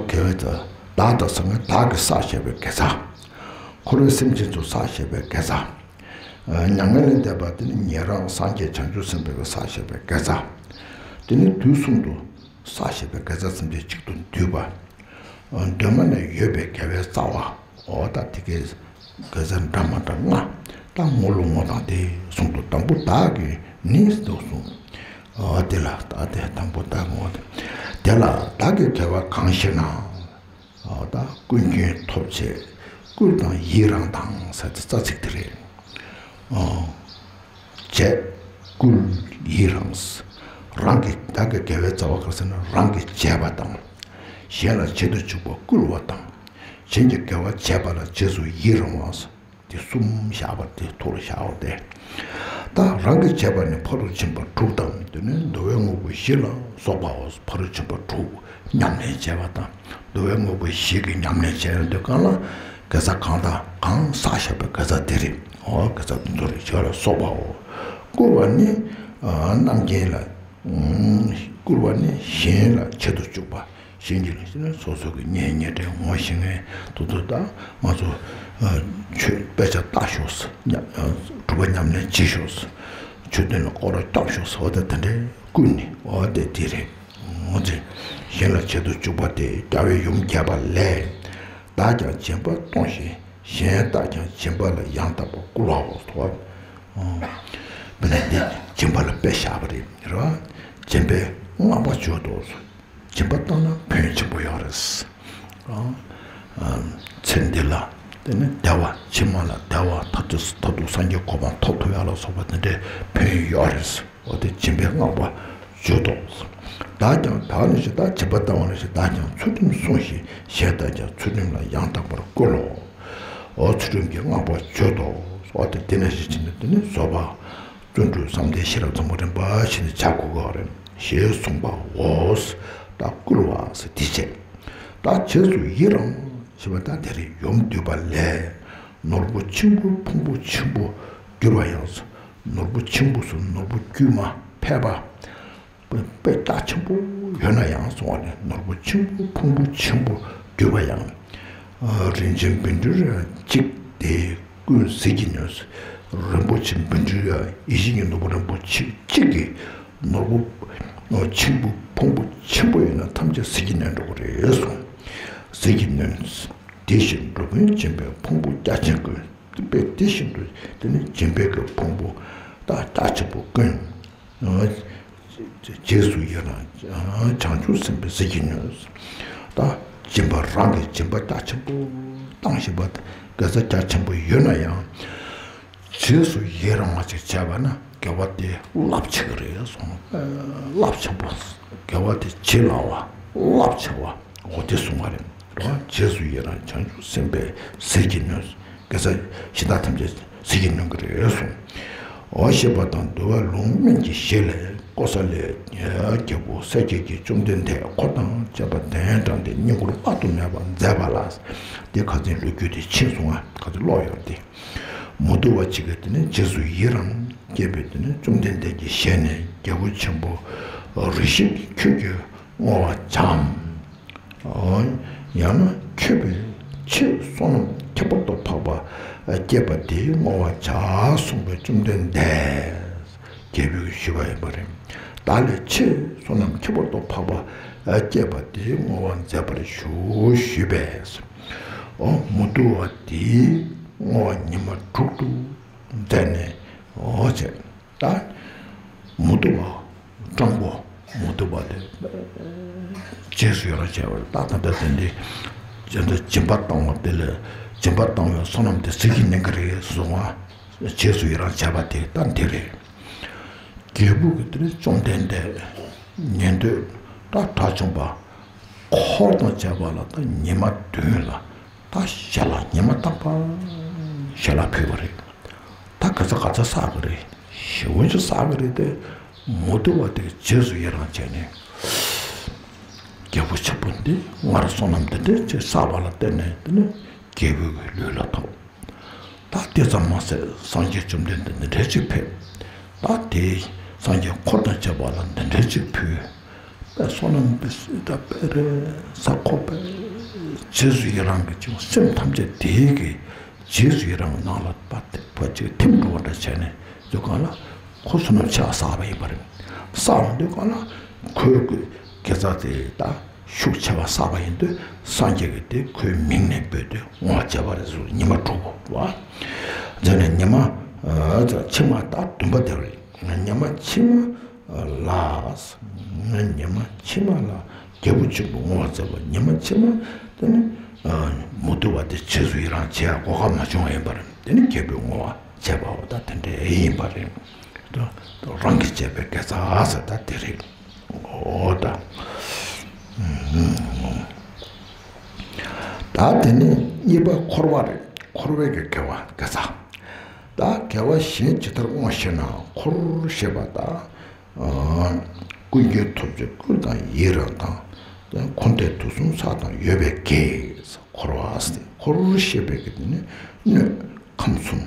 དགེ་བའི་རྩ། བདག་དང་སེམས་ཅན་བདག་གིས་བསགས་བཞག་པའི་དགེ་རྩ། འཁོར་བའི་སེམས་ཅན་ཚོས་བསགས་བཞག་པའི་དགེ་རྩ། མྱ་ངན་ལས་འདས་པ་དེ་ནི་ཉན་རང་སངས་རྒྱས་བྱང་ཆུབ་སེམས་དཔའི་བསགས་བཞག་པའི་དགེ་རྩ། དེ་ནི་དུས་གསུམ་དུ་བསགས་བཞག་པའི་དགེ་རྩ་ཐམས་ཅད་གཅིག་ཏུ་འདུས་པ། གདོད་མ་ནས་ཡོད་པའི་དགེ་བའི་རྩ་བ། འོ་ད་དེ་གའི་དགེ་རྩ་འདྲ་མ་འདྲ་ལྔ། ད་ངོ་ལོ་ངོ་དང་དེ་གསུམ་དུ་དང་པོ་བདག་གིས་ནི་འདུག་གསུངས། འོ་དེ་ལ་ད་དེ་དང་པོ་བདག་ངོ་དེ། དེ་ལ་བདག་གི་དགེ་བ་གང་ཞེ་ན། ཨ། ད་ཀུན་མཁྱེན་ཐོབ་བྱས་བསྐུལ་དང་ཡི་རང་དང་ཟེར་ཏེ་རྩ་ཚིག་དེ་རེད། ཨ། བྱས། བསྐུལ། ཡི་རང་། རང་གི་བདག་གི་དགེ་བའི་རྩ་བ་ག་རེ་ཟེར་ན་རང་གིས་བྱས་པ་དང་། གཞན་ལ་བྱེད་དུ་བཅུག་པ་བསྐུལ་བ་དང་། གཞན་གྱི་དགེ་བ་བྱས་པ་ལ་རྗེས་སུ་ཡི་རང་བ། དེ་གསུམ་བཞག་པ་དེ་ཐོག་ལ་བཞག་པ་དེ། ད་རང་གིས་བྱས་པ་ནི་ཕ་རོལ་ཕྱིན་པ་དྲུག་དང་། དེ་ནས་འདུལ་བའི་དངོས་པོ་བཞི་ལ་སོགས་པའོ། ཕ་རོལ་ཕྱིན་པ་དྲུག་ཉམས་ལེན་བྱས་པ་དང་། འདུལ་བའི་དངོས་པོ་བཞི་གི་ཉམས་ལེན་བྱས་ཡོང་དུས་གང་ལ་དགེ་རྩ་གང་དང་གང་བསགས་བཞག་པའི་དགེ་རྩ་དེ་རེད། འོ་དགེ་རྩ་དེ་ཚོ་རེད། ཞེས་ལ་སོགས་པའོ། བསྐུལ་བ་ནི་རྣམ་མཁྱེན་ལ། བསྐུལ་བ་ནི་གཞན་ལ་བྱེད་དུ་བཅུག་པ། གཞན་གྱི་ལ་ཞེ་ན་སོ་སོ་གི་གཉེན་ཉེ་འབྲེལ་ངོ་ཤེས་མཁན་དེ་ཚོ་དང་། ང་ཚོ་ཆོས་དཔེ་ཆ་ལྟ་ཤོག་ཟེར། སྒྲུབ་པ་ཉམས་ལེན་བྱེད་ཤོག་ཟེར། ཆོས་དོན་ལ་སྐོར་ར་རྒྱོབ་ཤོག་ཟེར། འོ་ད་དེ་འདྲའི་བསྐུལ་ནི་འོ་དེ་དེ་རེད། ངོ་ཚེ་གཞན་ལ་བྱེད་དུ་བཅུག་པ་སྟེ་རྒྱལ་བའི་ཡུམ་རྒྱས་པ་ལས། བདག་ཀྱང་སྦྱིན་པ་གཏོང་ཞིང་གཞན་དག་ཀྱང་སྦྱིན་པ་ལ་ཡང་དག་པར་བསྐུལ་བའོ། དཔེར་ན་འདི་སྦྱིན་པ་ལ་དཔེ་བཞག་པ་རེད། རེད་བ། སྦྱིན་པའི་བསྔགས་པ་བརྗོད་དོ། སྦྱིན་པ་བཏང་ན་ཕན་ཆེན་པོ་ཡོད་རེད། ཨ། ཚེ་འདི་ལ་དེ་ནི་བདེ་བ། ཕྱི་མ་ལ་བདེ་བ། མཐར་ཐུག་མཐར་ཐུག་སངས་རྒྱས་གོ་འཕང་ཐོབ་ཐུབ་ཡག་ལ་སོགས་པ་དེ་འདྲའི་ཕན་ཡོན་ཡོད་རེད། འོ་དེ་སྦྱིན་པའི་བསྔགས་པ་བརྗོད་དོ། བདག་ཀྱང་བདག་ནི་ཞེས་བདག་སྦྱིན་པ་བཏང་བ་ནི་ཞེས་བདག་ཀྱང་ཚུལ་ཁྲིམས་བསྲུང་ཞིང་གཞན་དག་ཀྱང་ཚུལ་ཁྲིམས་ལ་ཡང་དག་པར་བསྐུལ་ལོ། འོ་ཚུལ་ཁྲིམས་ཀྱི་བསྔགས་པ་བརྗོད་དོ། འོ་དེ་དེ་ནི་ཞེས་བྱས་ནས་དེ་ནི་བཟོད་པ། བརྩོན་འགྲུས། བསམ་གཏན། ཤེས་རབ། ཚོམ་བུ། རིམ་པ་བཞིན་དུ་བྱ་དགོས་ཀྱི་རེད། ཞེས་གསུངས་པའོ། ད་བསྐུལ་བ་ཟེར་དེ་བྱས། ད་རྗེས་སུ་ཡི་རང་ཞེས་པ་ད་དེ་རེད། ཡུམ་འདུས་པ་ལས། ནོར་བུ་ཆེན་པོ་ཕུང་པོ་ཆེན་པོ་གྱུར་པ་ཡང་། ནོར་བུ་ཆེན་པོ་སོགས་ནོར་བུ་དཀྱུས་མ་ཕལ་པ། དཔེ་རྟགས་ཆེན་པོ་ཡོད་ན་ཡང་གསུང་བ་ནི། ནོར་བུ་ཆེན་པོ་ཕུང་པོ་ཆེན་པོ་གྱུར་པ་ཡང་། རིན་ཆེན་བཻ་ཌཱུརྱ་གཅིག་དེ་ཀུན་ཟིལ་གྱིས་གནོན། རིན་པོ་ཆེ་བཻ་ཌཱུརྱ་ཡིད་བཞིན་གྱི་ནོར་བུ་རིན་པོ་ཆེ་གཅིག་གིས་ནོར་བུ་ཆེན་པོ་ཕུང་པོ་ཆེན་པོ་ཡོད་ན་ཐམས་ཅད་ཟིལ་གྱིས་གནོན་འགྲོ་གི་རེད་གསུངས། ཟིལ་གྱིས་གནོན། དེ་བཞིན་འགྲོ་ཀུན་སྦྱིན་པའི་ཕུང་པོ་རྒྱ་ཆེན་ཀུན། དཔེ་དེ་བཞིན་དུ་དེ་ནི་སྦྱིན་པའི་གི་ཕུང་པོ་ད་རྒྱ་ཆེན་པོ་ཀུན། རྗེས་སུ་ཡི་རང་བྱང་ཆུབ་སེམས་དཔའི་ཟིལ་གྱིས་གནོན། ད་སྦྱིན་པ་རང་གི་སྦྱིན་པ་རྒྱ་ཆེན་པོ་བཏང་བཞིན་པ་དེ་དགེ་རྩ་རྒྱ་ཆེན་པོ་ཡོད་ན་ཡང་། རྗེས་སུ་ཡི་རང་བ་ཅིག་བྱས་པ་ན་དགེ་བ་དེ་རླབས་ཆེ་གི་རེད་གསུངས། རླབས་ཆེན་པོ། དགེ་བ་དེ་བྱེད་སླ་བ། རླབས་ཆེ་བ། འོ་དེ་གསུངས་པ་རེད། རེད་བ། རྗེས་སུ་ཡི་རང་བྱང་ཆུབ་སེམས་དཔའི་ཟིལ་གྱིས་གནོན། དགེ་རྩ་གཞན་དག་ཐམས་ཅད་ཟིལ་གྱིས་གནོན་གྱི་རེད་གསུངས། འོ་ཞེས་པ་དང་འདུལ་བ་ལུང་སྨན་གྱི་ཞལ་ལས་ཀོ་ས་ལའི་རྒྱལ་པོ་སྲས་བཅས་ཀྱིས་བཅོམ་ལྡན་འདས་འཁོར་དང་བཅས་པ་གདན་དྲངས་ཏེ་བསྙེན་བཀུར་དཔག་ཏུ་མེད་པ་མཛད་པ་ལ། དེ་ཁ་སང་ལོ་རྒྱུས་དེ་ཕྱིན་སོང་ང་། ཁ་སང་ཀློག་ཡོད་དེ། མུ་ཏིག་པ་གཅིག་གིས་དེ་ནས་རྗེས་སུ་ཡི་རང་བསྐྱེད་པའི་དེ་ནས་བཅོམ་ལྡན་འདས་ཀྱི་ཞལ་ནས། རྒྱལ་པོ་ཆེན་པོ་རིགས་བཞི་ཁྱོད་ཀྱིས་བསྔོ་བ་བྱའམ། ཡང་ན་མཆོད་པའི་ཕྱིར་བསོད་ནམས་ཁྱད་པར་དུ་འཕགས་པ་བསྐྱེད་པ་དེས་བསྔོ་བ་བྱ་གསུངས་པས། བཅོམ་ལྡན་འདས་རྒྱལ་པོས་ཞུས་པ་ཡིན་པ་རེད། བདག་ལས་ཕྱིར་བསོད་ནམས་ཁྱད་པར་དུ་འཕགས་པ་བསྐྱེད་པ་དེས་བསྔོ་བ་མཛད་པར་ཞུ་ཞུས་པས། འོ་མུ་ཏིག་པ་དེས་བསྔོ་བ་ཉི་མ་དྲུག་ཏུ་མཛད་ནས། འོ་བྱས། ད་མུ་ཏིག་པ་སྤྲང་པོ། མུ་ཏིག་པ་དེ་རྗེས་སུ་ཡི་རང་བྱས་པ་རེད། ད་ད་ལྟ་དེ་འདི་ཅན་དུ་སྦྱིན་པ་བཏང་བ་དེ་ལས་སྦྱིན་པ་བཏང་བའི་བསོད་ནམས་དེ་ཟིལ་གྱིས་གནོན་གྱི་རེད་གསུངས་པ། རྗེས་སུ་ཡི་རང་བྱས་པ་དེ་ད་འདི་རེད། རྒྱལ་པོ་གིས་དེ་ནས་བཅོམ་ལྡན་འདས་ཉན་ཐོས་ད་དགྲ་བཅོམ་པ་འཁོར་དང་བཅས་པ་ལ་ད་ཉི་མ་བདུན་ལ་ད་ཞལ་ལག་ཉི་མ་རྟག་པར་ཞལ་ལག་ཕུལ་བ་རེད། ད་ག་ཚོད་ག་ཚོད་བསགས་པ་རེད། ཞེ་པོ་ཅིག་བསགས་པ་རེད་དེ། མུ་ཏིག་པ་དེ་རྗེས་སུ་ཡི་རང་བྱས་ནས། རྒྱལ་པོ་ཆེན་པོ་འདི་སྔར་བསོད་ནམས་འདི་འདྲ་ཅིག་བསགས་པ་ལ་བརྟེན་ནས་དེ་ནས་རྒྱལ་པོའི་ལུས་ལ་ཐོབ། ད་དེ་ཙམ་མ་ཟད་སངས་རྒྱས་བཅོམ་ལྡན་འདས་འདི་འདྲ་ཅིག་ཕེབས། ད་དེ་སངས་རྒྱས་འཁོར་དང་བཅས་པ་ལ་འདི་འདྲ་ཅིག་ཕུལ། དཔེ་བསོད་ནམས་དཔེ་སྲིད་ད་དཔེ་རེད་ས་ཁོ་པས་རྗེས་སུ་ཡི་རང་གི་ཅིག་སེམས་ཐམས་ཅད་དེའི་གི་རྗེས་སུ་ཡི་རང་ནང་ལ་པ་དེ་པ་ཅིག་ཐིམ་འགྲོ་བ་འདྲ་བྱས་ནས་དུས་གང་ལ་ཁོ་བསོད་ནམས་ཆེ་བ་བསགས་པ་ཡིན་པ་རེད། བསགས་པ་དུས་གང་ལ་ཁོའི་གི་དགེ་རྩ་དེ་ད་ཤུགས་ཆེ་བ་བསགས་པ་ཡིན་དུས་སངས་རྒྱས་ཀྱིས་དེ་ཁོའི་མིང་ནས་འབོད་དུས་བསྔོ་བ་བྱས་པ་རེད་ཟེར། ཉི་མ་དྲུག་པ་བྱས་ནས་ཉི་མ་ཕྱི་མ་ད་བདུན་པ་དེ་རེད། ཉི་མ་ཕྱི་མ་ལ། ཉི་མ་ཕྱི་མ་ལ་རྒྱལ་པོ་ཆེན་པོ་བསྔོ་བ་མཛད་པ། ཉི་མ་ཕྱི་མ་དེ་ནི་མུ་ཏིག་པ་དེ་རྗེས་སུ་ཡི་རང་བྱེད་ཡ་གོ་སྐབས་མ་བྱུང་བ་ཡིན་པ་རེད། དེ་ནི་རྒྱལ་པོས་བསྔོ་བ་བྱས་པའོ། ད་དེ་འདྲ་ཡིན་པ་རེད། ད་རང་གིས་བྱས་པའི་དགེ་རྩ་ཟེར་ད་དེ་རེད། འོ་ད། ད་དེ་ནི་གཉིས་པ་འཁོར་བ་རེད། འཁོར་བའི་གི་དགེ་བ་དགེ་རྩ། ད་དགེ་བ་གཞན་ཇི་ལྟར་བསྔོ་ཞེ་ན། འཁོར་ཞེས་པ་ད། ཀུན་མཁྱེན་ཐུབ་རྗེ་ཀུན་བཏང་ཡི་རང་དང་། འཁོར་འདས་དུས་གསུམ་ཚོགས་དང་ཡོད་པའི་དགེ། འཁོར་བ་ཟེར་ཏེ་འཁོར་ཞེས་པའི་གི་དེ་ནི་སྣོད་ཁམས་གསུམ།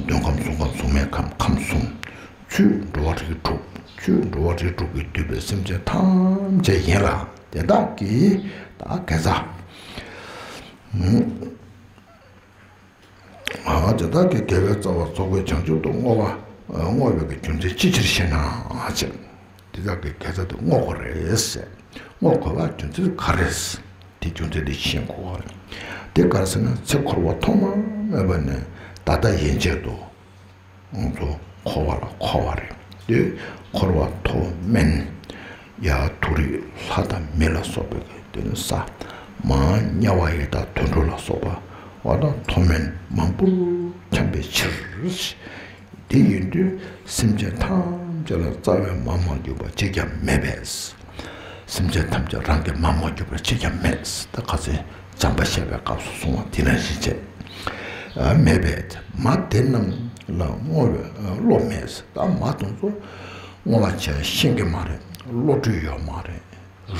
འདོད་ཁམས་གཟུགས་ཁམས་གཟུགས་མེད་ཁམས་ཁམས་གསུམ། ཆོས་འགྲོ་བ་རིགས་དྲུག་ཆོས་འགྲོ་བ་རིགས་དྲུག་གིས་བསྡུས་པའི་སེམས་ཅན་ཐམས་ཅད་ཡིན་ལ། དེ་དག་གི་ད་དགེ་རྩ། དེ་དག་གི་དགེ་བའི་རྩ་བ་རྫོགས་པའི་བྱང་ཆུབ་ཏུ་བསྔོ་བ་བསྔོ་བའི་གི་རྒྱུ་མཚན་ཅི་ཕྱིར་ཞེ་ན་ཟེར། དེ་དག་གི་དགེ་རྩ་དེ་བསྔོ་དགོས་རེད་ཟེར། བསྔོ་དགོས་པ་རྒྱུ་མཚན་ག་རེ་ཟེར། དེ་རྒྱུ་མཚན་དེ་ཤེས་དགོས་པ་རེད། དེ་ག་རེ་ཟེར་ན་ཚེ་འཁོར་བ་ཐོག་མ་མེད་པ་ནས་ད་ལྟ་ཡན་ཆད་དུ་ང་ཚོ་འཁོར་བ་ལ་འཁོར་བ་རེད། དེ་འཁོར་བ་མཐོ་དམན། ཡ་མཐོ་རིས་ལྷ་དང་མི་ལ་སོགས་པའི་དེ་ནི་ས། མང་དམྱལ་བ་ཡི་དྭགས་དུད་འགྲོ་ལ་སོགས་པ་བ་དང་མཐོ་དམན་མང་པོར་འཁྱམས་པའི་ཕྱིར། དེ་ཡིན་དུས་སེམས་ཅན་ཐམས་ཅད་ལ་རྩ་བའི་མ་མ་གྱུར་པ་གཅིག་ཀྱང་མེད་པས། སེམས་ཅན་ཐམས་ཅད་རང་གི་མ་མ་གྱུར་པ་གཅིག་ཀྱང་མེད། ད་ཁ་སང་བྱམས་པ་བཤད་པའི་སྐབས་སུ་གསུངས་པ་དེ་ནང་བཞིན་བྱས། མེད་པས་མ་དེ་རྣམས་ལ་བསྔོ་བའི་བློ་མེད། ད་མ་དེ་ཚོ་བསྔོ་བ་བྱས་ཤེས་ཀྱི་མ་རེད། བློ་གྲོས་ཡོད་མ་རེད།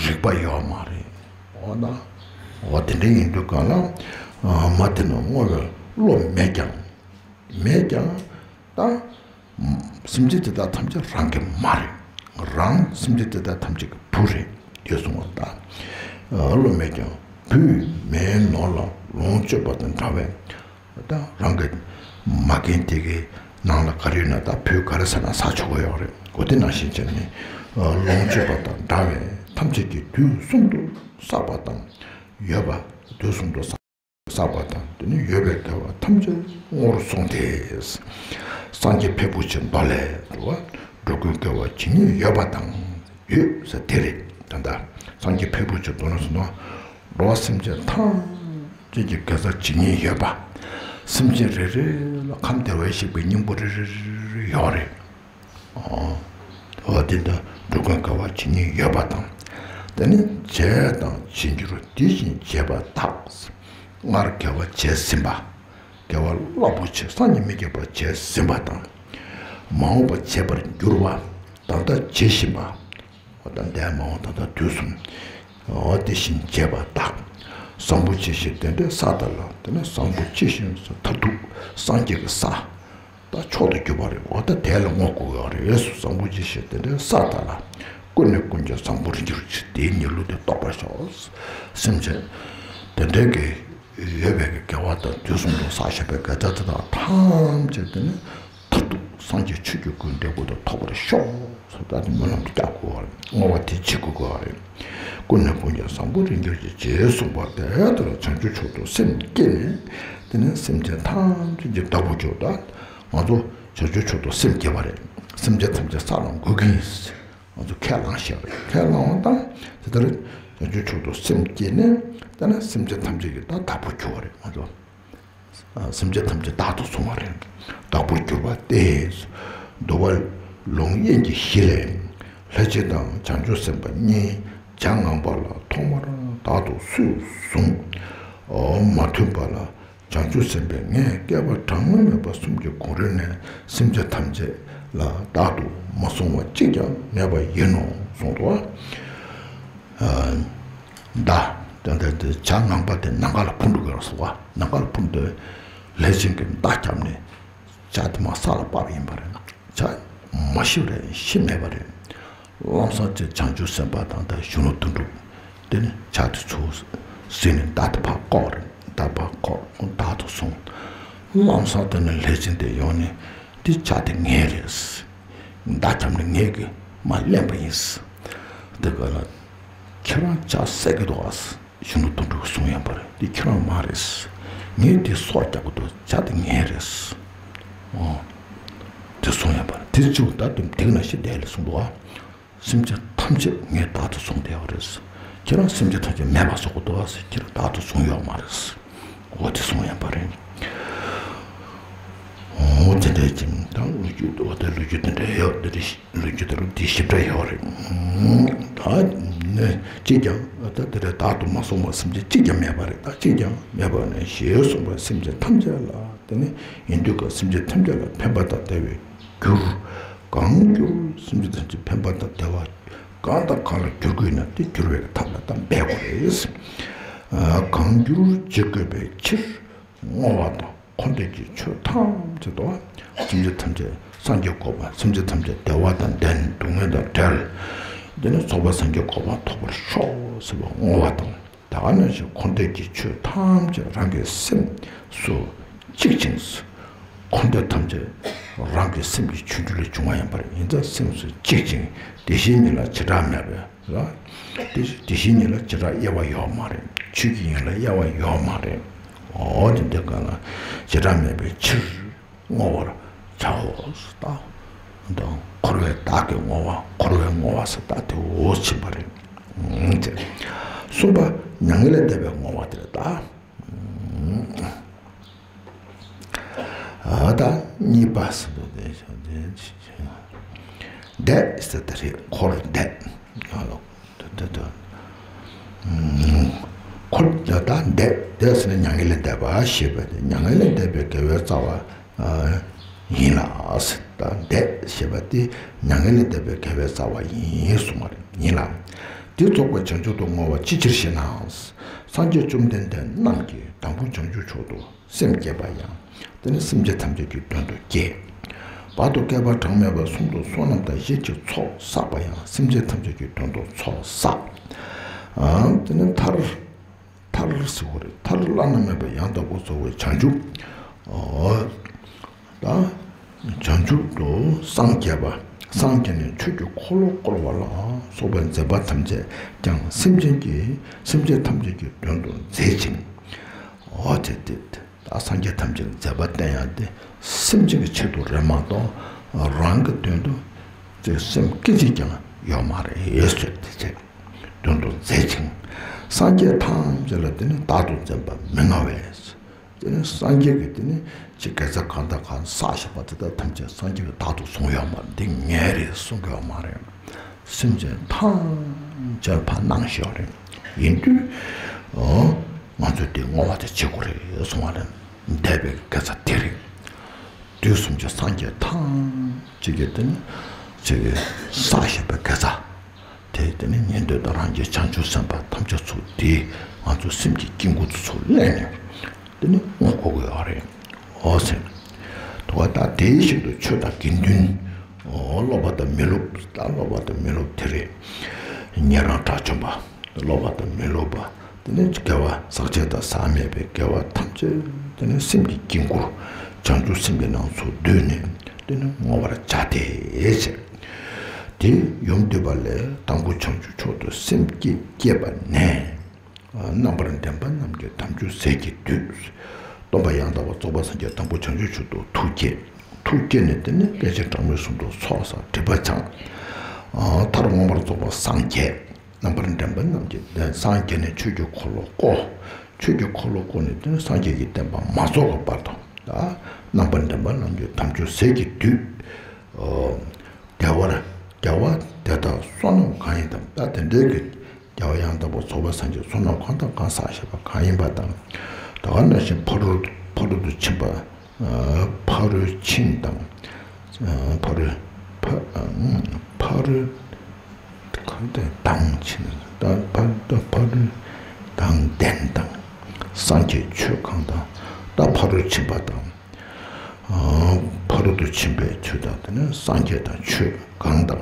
རིག་པ་ཡོད་མ་རེད། འོ་ན། འོ་དེ་འདྲ་ཡིན་དུས་གང་ལ། མ་དེ་རྣམས་བསྔོ་བའི་ བློ་མེད་ཀྱང་། མེད་ཀྱང་། ད། སེམས་ཅན་དེ་དག་ཐམས་ཅད་རང་གི་མ་རེད། རང་སེམས་ཅན་དེ་དག་ཐམས་ཅད་ཀྱི་བུ་རེད། དེ་གསུངས་པ་ལྟར། བློ་མེད་ཀྱང་བུས་མེའི་ནོར་ལ་ལོངས་སྤྱོད་པ་དང་འདྲ་བས། ད་རང་གི་མ་རྒན་དེ་གའི་ནང་ལ་ག་རེ་ཡོད་ན་ད་བུས་ག་རེ་ཟ་ན་ཟ་ཆོག་གི་ཡོད་རེད། འོ་དེ་ནང་བཞིན་བྱས་ནས་ལོངས་སྤྱོད་པ་དང་འདྲ་བས་ཐམས་ཅད་ཀྱིས་དུས་གསུམ་དུ་བསགས་པ་དང་ཡོད་པ། དུས་གསུམ་དུ་བསགས་བསགས་པ་དང་དེ་ནི་ཡོད་པའི་དགེ་བ་ཐམས་ཅད་བསྔོ་རུ་སོང་སྟེ། སངས་རྒྱས་ཕལ་པོ་ཆེ་མདོ་ལས་འགྲོ་བ་འགྲོ་ཀུན་དགེ་བ་ཇི་སྙེད་ཡོད་པ་དང་ཡོད་ཟེར་དེ་རེད། ད་ལྟ་སངས་རྒྱས་ཕལ་པོ་ཆེ་མདོ་ལས་གསུངས་ན། འགྲོ་བ་སེམས་ཅན་ཐམས་ཅད་ཀྱི་དགེ་རྩ་ཇི་སྙེད་ཡོད་པ། སེམས་ཅན་རེ་རེ་ལ་ཁམས་བདེ་བར་གཤེགས་པའི་སྙིང་པོ་རེ་རེ་རེ་རེ་ཡོད་རེད། འོ་དེ་འདྲ་འགྲོ་ཀུན་དགེ་བ་ཇི་སྙེད་ཡོད་པ་དང་། དེ་ནི་བྱས་དང་བྱེད་འགྱུར་དེ་བཞིན་བྱེད་པ་དག་སྔར་དགེ་བ་བྱས་ཟིན་པ། དགེ་བ་རླབས་པོ་ཆེ་སངས་རྒྱས་མི་བསྐྱོད་པ་བྱས་ཟིན་པ་དང་། མ་འོངས་པ་བྱེད་པར་འགྱུར་བ་ད་ལྟ་བྱེད་བཞིན་པ། འོ་ད་འདས་མ་འོངས་ད་ལྟ་དུས་གསུམ། འོ་དེ་བཞིན་བྱེད་པ་དག་བཟང་པོ་ཅི་ཞིག་དེ་འདྲའི་ས་དག་ལ་དེ་ནི་བཟང་པོ་ཅི་ཞིག་མཐར་ཐུག་སངས་རྒྱས་ཀྱི་ས། ད་མཆོག་ཏུ་གྱུར་པ་རེད། འོ་ད་དེ་ལ་བསྔོ་དགོས་ཡོད་རེད། བཟང་པོ་ཅི་ཞིག་དེ་འདྲའི་ས་དག་ལ། ཀུན་ནས་ཀུན་གྱི་བཟང་པོར་འགྱུར་ཅིག་དེའི་གནས་ལུགས་དེ་རྟོགས་པར་ཤོག་སེམས་ཅན་དེ་འདྲའི་གི་ཡོད་པའི་གི་དགེ་བ་དང་དུས་གསུམ་དུ་བསགས་བཞག་པའི་དགེ་རྩ་དེ་དག་ཐམས་ཅད་དེ་ནི་མཐར་ཐུག་སངས་རྒྱས་ཆོས་ཀྱི་སྐུའི་འབྲས་བུ་དེ་ཐོབ་པར་ཤོག་ཟེར་ད་དེ་སྨོན་ལམ་རྒྱག་དགོས་པ་རེད། བསྔོ་བ་དེ་བྱེད་དགོས་པ་རེད། ཀུན་ནས་ཀུན་གྱི་བཟང་པོར་འགྱུར་ཅིག་ཅེས་གསུངས་པ་དེ་ལྟར་བྱང་ཆུབ་མཆོག་ཏུ་སེམས་བསྐྱེད་ནས་དེ་ནི་སེམས་ཅན་ཐམས་ཅད་ཀྱི་བདག་པོ་གྱུར། ད་ང་ཚོ་བྱང་ཆུབ་མཆོག་ཏུ་སེམས་བསྐྱེད་པ་རེད། སེམས་ཅན་ཐམས་ཅད་ས་ལ་འགོད་ཀྱི་ཡིན། ང་ཚོ་ཁས་བླངས་བཞག་པ་རེད། ཁས་བླངས་པ་དང་དེ་ལྟར་བྱང་ཆུབ་མཆོག་ཏུ་སེམས་བསྐྱེད་ནས་ད་ནི་སེམས་ཅན་ཐམས་ཅད་ཀྱི་ད་བདག་པོ་གྱུར་པ་རེད། ང་ཚོ་སེམས་ཅན་ཐམས་ཅད་བདག་ཏུ་བཟུང་བ་རེད། བདག་པོ་གྱུར་པ་སྟེ། འདུལ་བ་ལུང་དབྱངས་ཀྱི་གཞི་ལས། ལྷས་བྱིན་དང་བྱང་ཆུབ་སེམས་དཔའ་གཉིས་བྱ་ངང་པ་ལ་ཐོག་མར་བདག་ཏུ་སུས་བཟུང་། མ་མཐུན་པ་ལ། བྱང་ཆུབ་སེམས་དཔའི་ངས་བསྐལ་པ་གྲངས་མེད་པ་གསུམ་གྱི་གོང་རོལ་ནས་སེམས་ཅན་ཐམས་ཅད་ལ་བདག་ཏུ་མ་བཟུང་བ་གཅིག་ཀྱང་མེད་པ་ཡིན་ནོ་གསུངས་འདུག་པ། ད་ད་ད་བྱ་ངང་པ་དེ་ནམ་མཁའ་ལ་འཕུར་འགྲོ་གི་རེད་ཟེར་བ། ནམ་མཁའ་ལ་འཕུར་འདོད། ལྷས་བྱིན་གྱིས་མདའ་བརྒྱབ་ནས་བྱ་དེ་མར་ས་ལ་སྤར་བ་ཡིན་པ་རེད། བྱ་མ་ཤི་བ་རེད། ཤི་མེད་པ་རེད། ལམ་སང་ཅིག་བྱང་ཆུབ་སེམས་དཔའ་དང་ད་གཞོན་ནུ་དོན་གྲུབ་དེ་ནི་བྱ་དེ་ཚུར་ཟིན་ནས་མདའ་དེ་ཕར་བཀོག་རེད། མདའ་ཕར་བཀོག་བདག་ཏུ་སོང་། ལམ་སང་དེ་ནི་ལྷས་བྱིན་དེ་ཡོང་ནས་དེ་བྱ་དེ་ངའི་རེད། མདའ་བརྒྱབ་ནས་ངས་གི་མར་ལེན་པ་ཡིན། དེ་ག་ལ་ཁྱེད་རང་བྱ་བསད་ཀྱི་འདུག་ཨ། གཞོན་ནུ་དོན་གྲུབ་གསུངས་ཡོང་པ་རེད། དེ་ཁྱེད་རང་མ་རེད། ངས་དེ་སྲོག་རྒྱག་གི་འདུག་བྱ་དེ་ངའི་རེད། ཨོ། དེ་གསུངས་ཡོང་པ་རེད། དེ་ཚོ་ད་དུང་དེ་ན་ཞིག་དེ་ལ་གསུངས་འདུག་ཨ། སེམས་ཅན་ཐམས་ཅད་ངས་བདག་ཏུ་བཟུང་བསྡད་པ་རེད། ཁྱེད་རང་སེམས་ཅན་ཐམས་ཅད་མེད་པ་བཟོ་གི་འདུག་ཨ་ཟེར། ཁྱེད་རང་བདག་ཏུ་བཟུང་ཡོད་མ་རེད། འོ་དེ་གསུངས་ཡོང་པ་རེད། འོ་དེ་འདྲ་ཅིག་ད་ལོ་རྒྱུས་འོ་དེ་ལོ་རྒྱུས་དེ་འདྲ་ཡོད། དེ་འདྲ་ལོ་རྒྱུས་དེ་ལོ་དེ་ཞིབ་ཕྲ་ཡོད་རེད། ད་ནི་གཅིག་ཀྱང་ད་དེ་འདྲ་བདག་ཏུ་མ་བཟུང་བ་སེམས་ཅན་གཅིག་ཀྱང་མེད་པ་རེད། ད་གཅིག་ཀྱང་མེད་པ་ནས་ཞེས་གསུངས་པ་སེམས་ཅན་ཐམས་ཅད་ལ་དེ་ནི་ཡིན་དུས་ཀ་སེམས་ཅན་ཐམས་ཅད་ལ་ཕན་པ་དང་བདེ་བའི་རྒྱུར་གང་འགྱུར་སེམས་ཅན་ཐམས་ཅད་ཕན་པ་དང་བདེ་བ་གང་དང་གང་ལ་འགྱུར་དགོས་ན་དེ་འགྱུར་བའི་ཐབས་ལ་ད་འབད་དགོས་རེད། གང་འགྱུར་བྱེད་དགོས་པའི་ཕྱིར་བསྔོ་བ་དང་། འཁོར་འདས་ཀྱི་ཆོས་ཐམས་ཅད་དོ། སེམས་ཅན་ཐམས་ཅད་སངས་རྒྱས་གོ་འཕང་། སེམས་ཅན་ཐམས་ཅད་བདེ་བ་དང་ལྡན། སྡུག་བསྔལ་དང་བྲལ། འདི་ནི་ཚོགས་པ་སངས་རྒྱས་གོ་འཕང་ཐོབ་པར་ཤོག་ཟེར་བ་བསྔོ་བ་དང་། ད་ག་ནང་བཞིན་འཁོར་འདས་ཀྱི་ཆོས་ཐམས་ཅད་རང་གི་སེམས་སུ་གཅིག་ཅིང་། འཁོར་འདས་ཐམས་ཅད་རང་གི་སེམས་ཀྱི་ཆོ་འཕྲུལ་ལས་བྱུང་བ་ཡིན་པར་ཡིན་ཙང་སེམས་སུ་གཅིག་ཅིང་དེ་བཞིན་ཉིད་ལ་བྱེ་བྲག་མེད་པས། དེ་དེ་བཞིན་ཉིད་ལ་བྱེ་བྲག་དབྱེ་བ་ཡོད་མ་རེད། ཆོས་ཀྱི་དབྱིངས་ལ་དབྱེ་བ་ཡོད་མ་རེད། འོ་དེ་འདི་ག་ལ་བྱེ་བྲག་མེད་པའི་ཕྱིར་བསྔོ་བར་བྱའོ། ད་དང་འཁོར་བའི་བདག་གི་བསྔོ་བ། འཁོར་བའི་བསྔོ་བ་ཟེར་ད་དེ་འོ་ཕྱིན་པ་རེད། གསུམ་པ་མྱ་ངན་ལས་འདས་པའི་བསྔོ་བ་དེ་རེད་ད། ཨ་ད་གཉིས་པ་ཟེར་དུས་དེ་བྱ་དེ་བྱ་འདས་ཟེར་དེ་རེད། འཁོར་འདས་ཨ་ལོ་དེ་དེ་དེ་འཁོར་ད་ད་འདས་འདས་ཟེར་ན་མྱ་ངན་ལས་འདས་པ་ཞེས་པ་དེ་མྱ་ངན་ལས་འདས་པའི་དགེ་བའི་རྩ་བ་ཡིན་ལ་ཟེར། ད་འདས་ཞེས་པ་དེ་མྱ་ངན་ལས་འདས་པའི་དགེ་བའི་རྩ་བ་ཡིན་གསུངས་པ་རེད། ཡིན་ལ་དེ་ དེ་རྫོགས་པའི་བྱང་ཆུབ་ཏུ་བསྔོ་བ་ཅི་ཕྱིར་ཞེ་ན། སངས་རྒྱས་བཅོམ་ལྡན་འདས་རྣམས་ཀྱིས་དང་པོ་བྱང་ཆུབ་མཆོག་ཏུ་སེམས་བསྐྱེད་པ་ཡང་། དེ་ནི་སེམས་ཅན་ཐམས་ཅད་ཀྱི་དོན་དུ་བསྐྱེད། བར་དུ་བསྐལ་པ་གྲངས་མེད་པ་གསུམ་དུ་བསོད་ནམས་དང་བཞི་ཀྱི་ཚོགས་བསགས་པ་ཡང་སེམས་ཅན་ཐམས་ཅད་ཀྱི་དོན་དུ་ཚོགས་བསགས། ཨ་དེ་ནི་མཐར། མཐར་ཟེར་བ་རེད། མཐར་བླ་ན་མེད་པ་ཡང་དག་པར་རྫོགས་པའི་བྱང་ཆུབ། ཨོ། ད་བྱང་ཆུབ་ཏུ་སངས་རྒྱས་པ། སངས་རྒྱས་ནས་ཆོས་ཀྱི་འཁོར་ལོ་བསྐོར་བ་ལ་སོགས་པའི་མཛད་པ་ཐམས་ཅད་ཀྱང་སེམས་ཅན་གྱི་སེམས་ཅན་ཐམས་ཅད་ཀྱི་དོན་དུ་མཛད་ཅིང་། ཨོ་དེ་དེ་ད་སངས་རྒྱས་ཐམས་ཅད་ལ་མཛད་པ་བསྟན་ཡ་དེ་སེམས་ཅན་གྱི་ཆེད་དུ་རེད་མ་གཏོགས་རང་གི་དོན་དུ་དེ་སེམས་སྐད་ཅིག་ཀྱང་ཡོད་མ་རེད་ཟེར་དེ་ཚེ། དོན་དུ་མཛད་ཅིང་། སངས་རྒྱས་ཐམས་ཅད་ལ་དེ་ནི་བདག་ཏུ་འཛིན་པ་མི་མངའ་བས། དེ་ནི་སངས་རྒྱས་ཀྱིས་དེ་ནི་ཅི་དགེ་རྩ་གང་དང་གང་བསགས་བཞག་པ་དེ་དག་ཐམས་ཅད་སངས་རྒྱས་ཀྱིས་བདག་ཏུ་བཟུང་ཡོད་མ་རེད། འདི་ངའི་རེད་གསུང་གི་ཡོད་མ་རེད། སེམས་ཅན་ཐམས་ཅད་ཕར་གནང་བཞག་རེད། ཡིན་དུས་ང་ཚོས་དེ་བསྔོ་བ་དེ་བྱེད་དགོས་རེད་གསུང་བ་ལས་འདས་པའི་དགེ་རྩ་དེ་རེད། དུས་གསུམ་གྱི་སངས་རྒྱས་ཐམས་ཅད་ཀྱིས་དེ་ནི་ཅིག་བསགས་བཞག་པའི་དགེ་རྩ། དེ་དེ་ནི་ཉན་ཐོས་དང་རང་རྒྱལ་བྱང་ཆུབ་སེམས་དཔའ་ཐམས་ཅད་ཚུར་དེ་ང་ཚོ་སེམས་ཀྱི་དཀྱིལ་འཁོར་དུ་ཚུར་སླེབས་ནས་དེ་ནི་བསྔོ་དགོས་ཀྱི་ཡོད་རེད། འོ་ཟེར། དུ་བ་ད་དེའི་ཞིག་ཏུ་ཆོས་དང་དགེ་འདུན། འོ་སློབ་པ་དང་མི་སློབ་ད་སློབ་པ་དང་མི་སློབ་དེ་རེད། ཉན་རང་དགྲ་བཅོམ་པ། སློབ་པ་དང་མི་སློབ་པ། དེ་ནས་དགེ་བ་ཟག་བཅས་དང་ཟག་མེད་པའི་དགེ་བ་ཐམས་ཅད་དེ་ནས་སེམས་ཀྱི་དཀྱིལ་འཁོར་བྱང་ཆུབ་སེམས་ཀྱི་ནང་ཚུར་བསྡུས་ནས་དེ་ནས་བསྔོ་བར་བྱ་སྟེ་ཟེར། དེ་ཡུམ་བསྡུས་པ་ལས་དང་པོ་བྱང་ཆུབ་མཆོག་ཏུ་སེམས་བསྐྱེད་བསྐྱེད་པ་ནས། རྣམ་པར་འདྲེན་པ་རྣམས་ཀྱི་དམ་ཆོས་ཟས་ཀྱི་བདུད། སྟོན་པ་ཡང་དག་པར་རྫོགས་པ་སངས་རྒྱས་དང་པོ་བྱང་ཆུབ་མཆོག་ཏུ་ཐུགས་བསྐྱེད། ཐུགས་བསྐྱེད་ནས་དེ་ནས་སྐད་ཅིག་གྲངས་མེད་གསུམ་དུ་ཚོགས་བསགས་སྒྲིབ་པ་སྦྱངས། མཐར་མངོན་པར་རྫོགས་པར་སངས་རྒྱས། རྣམ་པར་འདྲེན་པ་རྣམས་ཀྱི་སངས་རྒྱས་ནས་ཆོས་ཀྱི་འཁོར་ལོ་བསྐོར། ཆོས་ཀྱི་འཁོར་ལོ་བསྐོར་ནས་དེ་ནས་སངས་རྒྱས་ཀྱི་བསྟན་པ་མ་རྫོགས་པའི་བར་དུ། རྣམ་པར་འདྲེན་པ་རྣམས་ཀྱི་དམ་ཆོས་ཟས་ཀྱི་བདུད། བདེ་བར་རྒྱལ་བ་དེ་དག་བསོད་ནམས་གང་ཡིན་དང་ད་དེ་འདྲའི་གི་རྒྱལ་བ་ཡང་དག་པར་རྫོགས་པའི་སངས་རྒྱས་བསོད་ནམས་གང་དང་གང་བསགས་བཞག་པ་གང་ཡིན་པ་དང་། ད་ག་ནང་བཞིན་ཕ་རོལ་ཕ་རོལ་ཏུ་ཕྱིན་པ། ཕ་རོལ་ཕྱིན་དང་། ཕ་རོལ་ཕ་ཕ་རོལ་གང་དེ་དང་ཕྱིན་ད་ཕ་ད་ཕ་རོལ་དང་ལྡན་དང་། སངས་རྒྱས་ཆོས་གང་དང་ད་ཕ་རོལ་ཕྱིན་པ་དང་། ཕ་རོལ་ཏུ་ཕྱིན་པའི་ཆོས་དང་དེ་ནི་སངས་རྒྱས་དང་ཆོས་གང་དང་།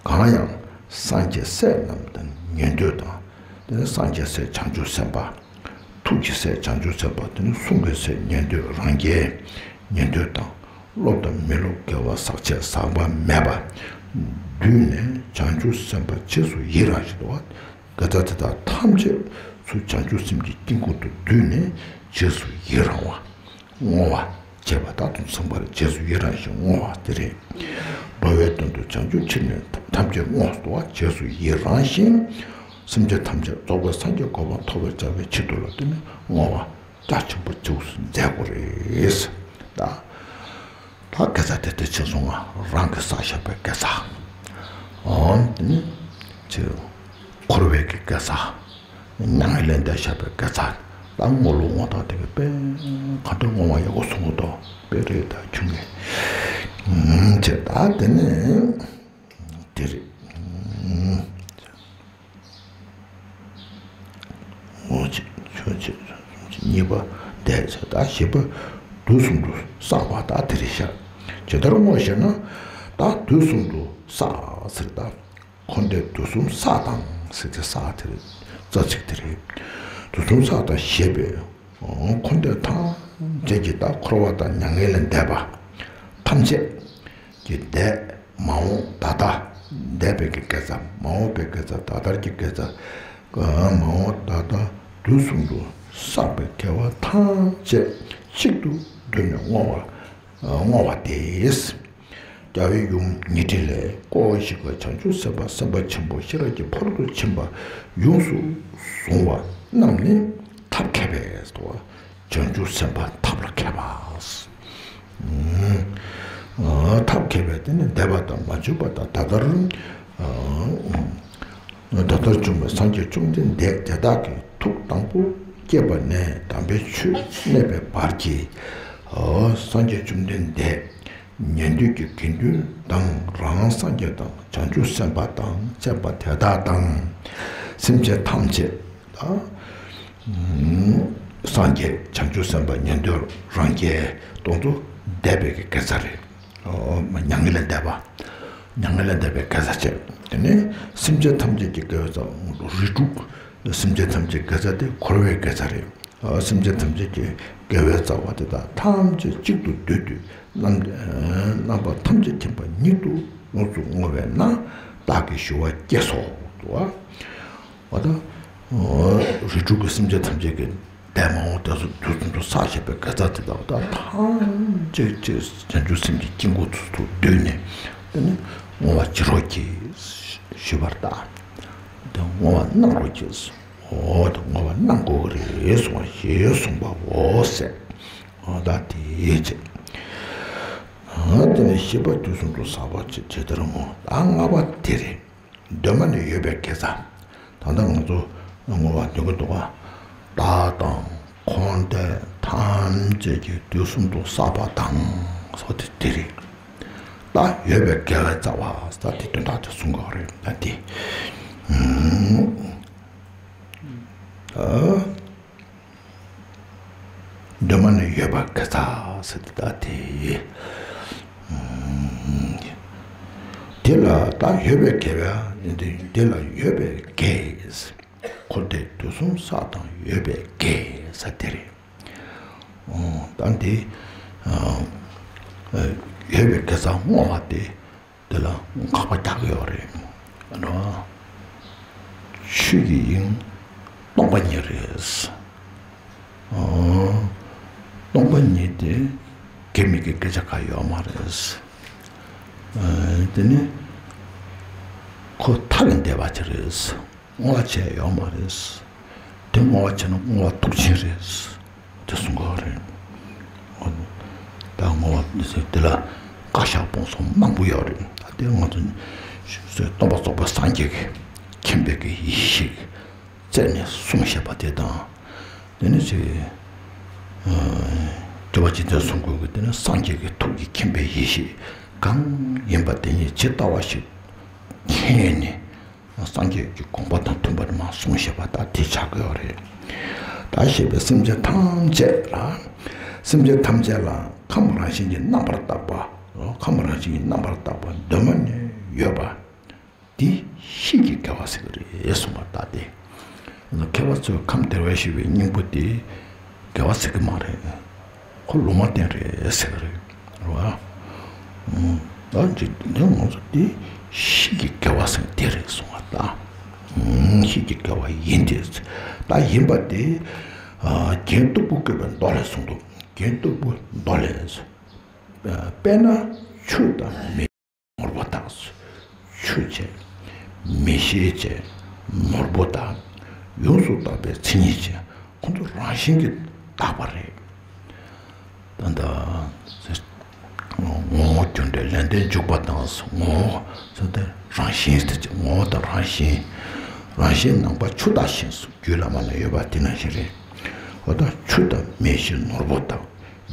གང་ཡང་སངས་རྒྱས་སྲས་རྣམས་དང་ཉན་ཐོས་དང་། དེ་ནི་སངས་རྒྱས་སྲས་བྱང་ཆུབ་སེམས་དཔའ། ཐུགས་ཀྱི་སྲས་བྱང་ཆུབ་སེམས་དཔའ་དེ་ནི་གསུང་གི་སྲས་ཉན་ཐོས་རང་རྒྱལ་ཉན་ཐོས་དང་། སློབ་དང་མི་སློབ་དགེ་བ་ཟག་བཅས་ཟག་པ་མེད་པ། བསྡུས་ནས་བྱང་ཆུབ་སེམས་དཔའ་རྗེས་སུ་ཡི་རང་ཞིང་དུ་བ། དགེ་རྩ་དེ་དག་ཐམས་ཅད་ཚུར་བྱང་ཆུབ་སེམས་ཀྱི་དཀྱིལ་འཁོར་དུ་བསྡུས་ནས་རྗེས་སུ་ཡི་རང་བ། བསྔོ་བ། བྱས་པ་དག་ཏུ་ཚང་བར་རྗེས་སུ་ཡི་རང་ཞིང་བསྔོ་བ་སྟེ་རེད། འགྲོ་བའི་དོན་དུ་བྱང་ཆུབ་ཕྱིར་ནི་ཐམས་ཅད་བསྔོ་སྟེ་བ་རྗེས་སུ་ཡི་རང་ཞིང་། སེམས་ཅན་ཐམས་ཅད་རྫོགས་པའི་སངས་རྒྱས་གོ་འཕང་ཐོབ་པར་བྱ་བའི་ཆེད་དུ་ལ་བརྟེན་ནས་བསྔོ་བ་རྒྱ་ཆེན་པོ་རྗེས་སུ་མཛད་དགོས་རེད། ད་ད་དགེ་རྩ་དེ་དེ་ཕྱིན་སོང་ང་རང་གིས་བསགས་བཞག་པའི་དགེ་རྩ། འོ་དེ་ནི་ཅི། འཁོར་བའི་གི་དགེ་རྩ། མྱ་ངན་ལས་འདས་བཞག་པའི་དགེ་རྩ། ད་བསྔོ་ལུགས་བསྔོ་སྟངས་དེ་གི་དཔེ་གང་འདྲ་བསྔོ་བ་ཡག་པོ་གསུང་གི་འདུག་དཔེ་རེད་ད་ཁྱོད་ཀྱིས། ཨུམ་ཅེས་ད་དེ་ནས་དེ་རེད། ཨུམ། འོ་ཅེས་ཆོས་ཅེས་གཉིས་པ་འདས་ཅེས་ད་བཞི་པ་དུས་གསུམ་དུ་བསགས་པ་ད་དེ་རེད་ཤག་ཇི་ལྟར་བསྔོ་ཞེ་ན། ད་དུས་གསུམ་དུ་བསགས་ཟེར་ད། འཁོར་འདས་དུས་གསུམ་བསགས་དང་ཟེར་ཏེ་བསགས་དེ་རེད། རྩ་ཚིག་དེ་རེད། དུས་གསུམ་བསགས་དང་ཞེས་པས། འཁོར་འདས་ཐམས་ཅད་ཀྱི་ད་འཁོར་བ་དང་མྱ་ངན་ལས་འདས་པ་ཐམས་ཅད་ཀྱི་འདས་མ་འོངས་ད་ལྟ་འདས་པའི་གི་དགེ་རྩ་མ་འོངས་པའི་དགེ་རྩ་ད་ལྟར་གྱི་དགེ་རྩ་མ་འོངས་ད་ལྟ་དུས་གསུམ་དུ་བསགས་པའི་དགེ་བ་ཐམས་ཅད་གཅིག་ཏུ་བསྡུས་ནས་བསྔོ་བ། བསྔོ་བ་སྟེ། རྒྱལ་བའི་ཡུམ་ཉི་ཁྲི་ལས་སྐུ་འོད་ཞིག་གི་བྱང་ཆུབ་སེམས་དཔའ་སེམས་དཔའ་ཆེན་པོ་ཤེས་རབ་ཀྱི་ཕ་རོལ་ཏུ་ཕྱིན་པ་ཡོངས་སུ་བཟུང་བ་རྣམས་ནི་ཐབས་མཁས་པས་སོ། བྱང་ཆུབ་སེམས་དཔའ་ཐབས་ལ་མཁས་པ། ཨ་ཐབས་མཁས་པས་དེ་ནི་འདས་པ་དང་མ་བྱོན་པ་དང་ད་ལྟར། ཨ། ད་ལྟར་བྱུང་བའི་སངས་རྒྱས་བཅོམ་ལྡན་འདས་དེ་དག་གི་ཐུགས་དང་པོ་བསྐྱེད་པ་ནས་དམ་པའི་ཆོས་གནས་པའི་བར་གྱི། ཨོ། སངས་རྒྱས་བཅོམ་ལྡན་འདས་ཉན་ཐོས་ཀྱི་དགེ་འདུན་དང་རང་སངས་རྒྱས་དང་བྱང་ཆུབ་སེམས་དཔའ་དང་བཅས་པ་དེ་དག་དང་། སེམས་ཅན་ཐམས་ཅད་ད་སངས་རྒྱས་བྱང་ཆུབ་སེམས་དཔའ་ཉན་ཐོས་རང་རྒྱལ་དེ་ཚོ་འདས་པའི་གི་དགེ་རྩ་རེད། ཨོ་མ་མྱ་ངན་ལས་འདས་པ། མྱ་ངན་ལས་འདས་པའི་དགེ་རྩ་བྱས། དེ་ནས་སེམས་ཅན་ཐམས་ཅད་ཀྱི་དགེ་བའི་རྩ་བ་རིགས་དྲུག་སེམས་ཅན་ཐམས་ཅད་དགེ་རྩ་དེ་འཁོར་བའི་དགེ་རྩ་རེད། ཨ་སེམས་ཅན་ཐམས་ཅད་ཀྱི་དགེ་བའི་རྩ་བ་དེ་དག་ཐམས་ཅད་གཅིག་ཏུ་བསྡུས་ཏེ་རྣམ་རྣམ་པ་ཐམས་ཅད་མཁྱེན་པ་ཉིད་དུ་ཡོངས་སུ་བསྔོ་བས་ན་བདག་གིས་ཞུ་བ་སྐྱེས་སོ། འདུག་བ། འོ་ད། རིགས་དྲུག་གི་སེམས་ཅན་ཐམས་ཅད་ཀྱི་འདས་མ་འོངས་དེ་ཚོ་དུས་གསུམ་དུ་བསགས་བཞག་པའི་དགེ་རྩ་དེ་དག་ད་ཐམས་ཅད་ཀྱི་བྱང་ཆུབ་སེམས་ཀྱི་དཀྱིལ་འཁོར་དུ་བསྡུས་ནས་དེ་ནི་བསྔོ་བ་བྱེད་རོགས་གྱིས་ཞུས་པར་གདའ། དེ་བསྔོ་བ་གནང་རོགས་གྱིས། འོ་དེ་བསྔོ་བ་གནང་དགོས་ཀྱི་རེད་གསུངས་པ་ཞེས་གསུངས་པའོ་ཟེར། འོ་ད་དེའི་ཕྱིར། དེ་ནས་བཞི་པ་དུས་གསུམ་དུ་བསགས་པ་ཇི་ལྟར་བསྔོ། ད་ལྔ་པ་དེ་རེད། གདོད་མ་ནས་ཡོད་པའི་དགེ་རྩ། ད་ལྟ་ང་ཚོ་བསྔོ་བ་འདོན་གྱི་འདུག་ག་བདག་དང་འཁོར་འདས་ཐམས་ཅད་ཀྱི་དུས་གསུམ་དུ་བསགས་པ་དང་སོགས་དེ་དེ་རེད། ད་ཡོད་པའི་དགེ་བའི་རྩ་བ་ཟེར་དེ་དོན་དག་དེ་གསུང་གི་རེད་ད་དེ། ཨ། གདོད་མ་ནས་ཡོད་པ་དགེ་རྩ་ཟེར་ཏེ་ད་དེ། དེ་ལ་ད་ཡོད་པའི་དགེ་བ་ཡིན་ཏེ་དེ་ལ་ཡོད་པའི་དགེ། འཁོར་འདས་དུས་གསུམ་བསགས་དང་ཡོད་པའི་དགེ་ཟེར་དེ་རེད། ད་འདི་ཡོད་པའི་དགེ་རྩ་བསྔོ་བ་དེ། དེ་ལ་དགག་པ་རྒྱག་གི་ཡོད་རེད། ཨ་ནི། ཆོས་ཀྱི་དབྱིངས་སྟོང་པ་ཉིད་རེད། ཨོ། སྟོང་པ་ཉིད་དེ་དགེ་མི་དགེ་སྐད་ཆ་གང་ཡོད་མ་རེད། ཨ་དེ་ནི་ཁོ་མཐའ་ལས་འདས་པ་ཅིག་རེད། བསྔོ་བ་བྱས་ཡོད་མ་རེད། དེ་བསྔོ་བ་བྱས་ན་བསྔོ་བ་དུག་ཅན་རེད། དེ་གསུང་གི་རེད། ད་བསྔོ་བ་དེ་ལ་བཀའ་ཤག་སྤོང་གསུམ་མང་པོ་ཡོད་རེད། ད་དེ་ང་ཚོ་སྟོན་པ་རྫོགས་པའི་སངས་རྒྱས་ཀྱི་མཁྱེན་པའི་གི་ཡེ་ཤེས་རྩལ་ནས་གསུངས་བཞག་པ་དེ་དང་། དེ་ནི་ཅིག་སྤྲུལ་པ་རྗེ་བཙུན་གསུང་མགུར་གྱི་དེ་ནི་སངས་རྒྱས་ཀྱི་ཐུགས་ཀྱི་མཁྱེན་པའི་ཡེ་ཤེས་གང་ཡིན་པ་དེ་ཉིད་ཇི་ལྟ་བ་ཞིག་མཁྱེན་ནས། སངས་རྒྱས་ཀྱི་དགོངས་པ་དང་མཐུན་པར་མ་གསུངས་ཞེས་པ་ལྟར་དེ་ཆགས་ཀྱི་ཡོད་རེད། ད་ཞེས་པའི་སེམས་ཅན་ཐམས་ཅད་ལ། སེམས་ཅན་ཐམས་ཅད་ལ་ཁམས་རང་བཞིན་གྱིས་རྣམ་པར་དག་པ། ཁམས་རང་བཞིན་གྱིས་རྣམ་པར་དག་པ་གདོད་མ་ནས་ཡོད་པ། འདི་གཤིས་ཀྱི་དགེ་བ་ཟེར་གྱི་རེད་གསུངས་པ་ལྟར་ཏེ། མཁས་པ་ཚོས་ཁམས་བདེ་བར་གཤེགས་པའི་སྙིང་པོ་དེ་དགེ་བ་ཟེར་གྱི་མ་རེད། ཁོ་ལུང་མ་བསྟན་རེད་ཟེར་གི་རེད། རེད་བ། ཨང་། ད་འདི་འདི་ང་ཚོ་འདི་གཤིས་ཀྱི་དགེ་བ་ཟེར་དེ་རེད་གསུང་བ་ད། ཨང་། གཤིས་ཀྱི་དགེ་བ་ཡིན་ཏེ། ད་ཡིན་པ་དེ། ཨ་རྒྱན་སྟུག་པོ་བཀོད་པའི་མདོ་ལས་གསུངས་འདུག་རྒྱན་སྟུག་པོ་མདོ་ལས། དཔེར་ན་ཆུ་དང་མེ། ནོར་བུ་དག་ཆུ་བཅས། མེ་ཤེལ་བཅས། ནོར་བུ་དག་ཡོངས་སུ་དག་པའི་མཚན་ཉིད་ཅན། ཁོ་ཚོ་རང་བཞིན་གྱིས་དག་པ་རེད། ད་ལྟ་ངོ་བོ་རྒྱུ་འབྲས་ལས་ལྡན་འཇུག་པ་དང་ངོ་བོ་ཟེར་ཏེ་རང་བཞིན་ཟེར་ཏེ་ངོ་བོ་དང་རང་བཞིན། རང་བཞིན་ནང་པ་ཆུ་དག་བཞིན་སུ་རྒྱུད་བླ་མ་ལ་ཡོད་པ་དེ་ནང་བཞིན་རེད། འོ་ད་ཆུ་དང་མེ་ཤེལ་ནོར་བུ་དག་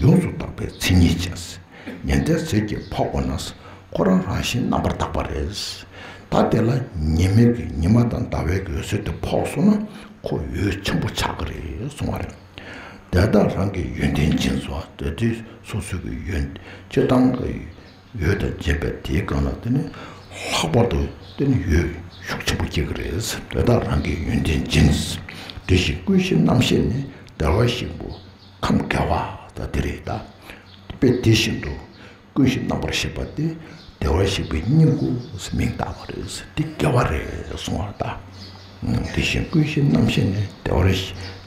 ཡོངས་སུ་དག་པའི་མཚན་ཉིད་ཅན། ཉན་ཐོས་ཟིལ་གྱིས་ཕོག་པ་ན། ཁོ་རང་རང་བཞིན་རྣམ་པར་དག་པ་རེད། ད་དེ་ལ་ཉི་མའི་གི་ཉི་མ་དང་ཟླ་བའི་གི་འོད་ཟེར་དེ་ཕོག་སོང་ན་ཁོ་འོད་ཆེན་པོ་ཆགས་ཀྱི་རེད་གསུང་བ་རེད། དེ་དག་རང་གི་ཡོན་ཏན་འཛིན་སོ། དེ་དུས་སོ་སོ་གི་ཡོན་སྤྱིར་བཏང་གི་འོད་དང་ལྡན་པའི་དེའི་སྒང་ལ་དེ་ནི་ལྷག་པར་དུ་དེ་ནི་འོད་ཤུགས་ཆེན་པོ་སྐྱེ་གི་རེད། དེ་དག་རང་གི་ཡོན་ཏན་འཛིན། དེ་བཞིན་ཀུན་གཞི་རྣམ་ཤེས་ནི་བདེ་བར་གཤེགས་པའི་ཁམས་དགེ་བ་ད་དེ་རེད་ད། དཔེ་དེ་བཞིན་དུ། ཀུན་གཞི་རྣམ་པར་ཤེས་པ་སྟེ། བདེ་བར་གཤེགས་པའི་སྙིང་པོ་མིང་བཏགས་པ་རེད། འདི་དགེ་བ་རེད་གསུང་བ་ལྟར། དེ་བཞིན་ཀུན་གཞི་རྣམ་ཤེས་ནི་བདེ་བར་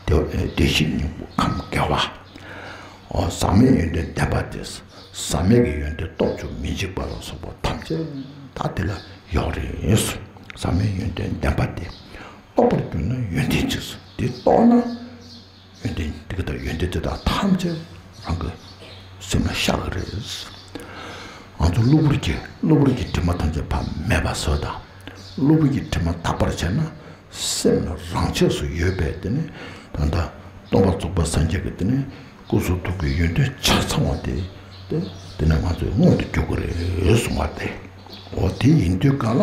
བདེ་གཤེགས་སྙིང་པོ་ཁམས་དགེ་བ། འོ་ཟག་མེད་ཡོན་ཏན་ལྡན་པ་སྟེ། ཟག་མེད་ཀྱི་ཡོན་ཏན་སྟོབས་བཅུ་མི་འཇིགས་པ་ལ་སོགས་པ་ཐམས་ཅད་ད་དེ་ལ་ཡོད་རེད། ཟག་མེད་ཡོན་ཏན་ལྡན་པ་སྟེ། རྟོགས་པར་གྱུར་ན་ཡོན་ཏན་གྱིས། དེ་རྟོགས་ན། ཡོན་ཏན་དེ་ག་དང་ཡོན་ཏན་དེ་དག་ཐམས་ཅད་རང་གི་སེམས་ལ་ཤར་གི་རེད། ང་ཚོ་གློ་བུར་གྱི་གློ་བུར་གྱི་དྲི་མ་ཐམས་ཅད་ཕར་མེད་པ་བཟོ་དང་། གློ་བུར་གྱི་དྲི་མ་དག་པར་བྱས་ན་སེམས་ལ་རང་ཆས་སུ་ཡོད་པའི་དེ་ནི་ད་ལྟ་སྟོན་པ་རྫོགས་པ་སངས་རྒྱས་ཀྱི་དེ་ནི་སྐུ་གསུང་ཐུགས་ཀྱི་ཡོན་ཏན་ཆ་ཚང་བ་དེ་དེ་དེ་ནི་ང་ཚོས་མངོན་དུ་གྱུར་གི་རེད་གསུང་བ་སྟེ། འོ་དེ་ཡིན་དུས་གང་ལ་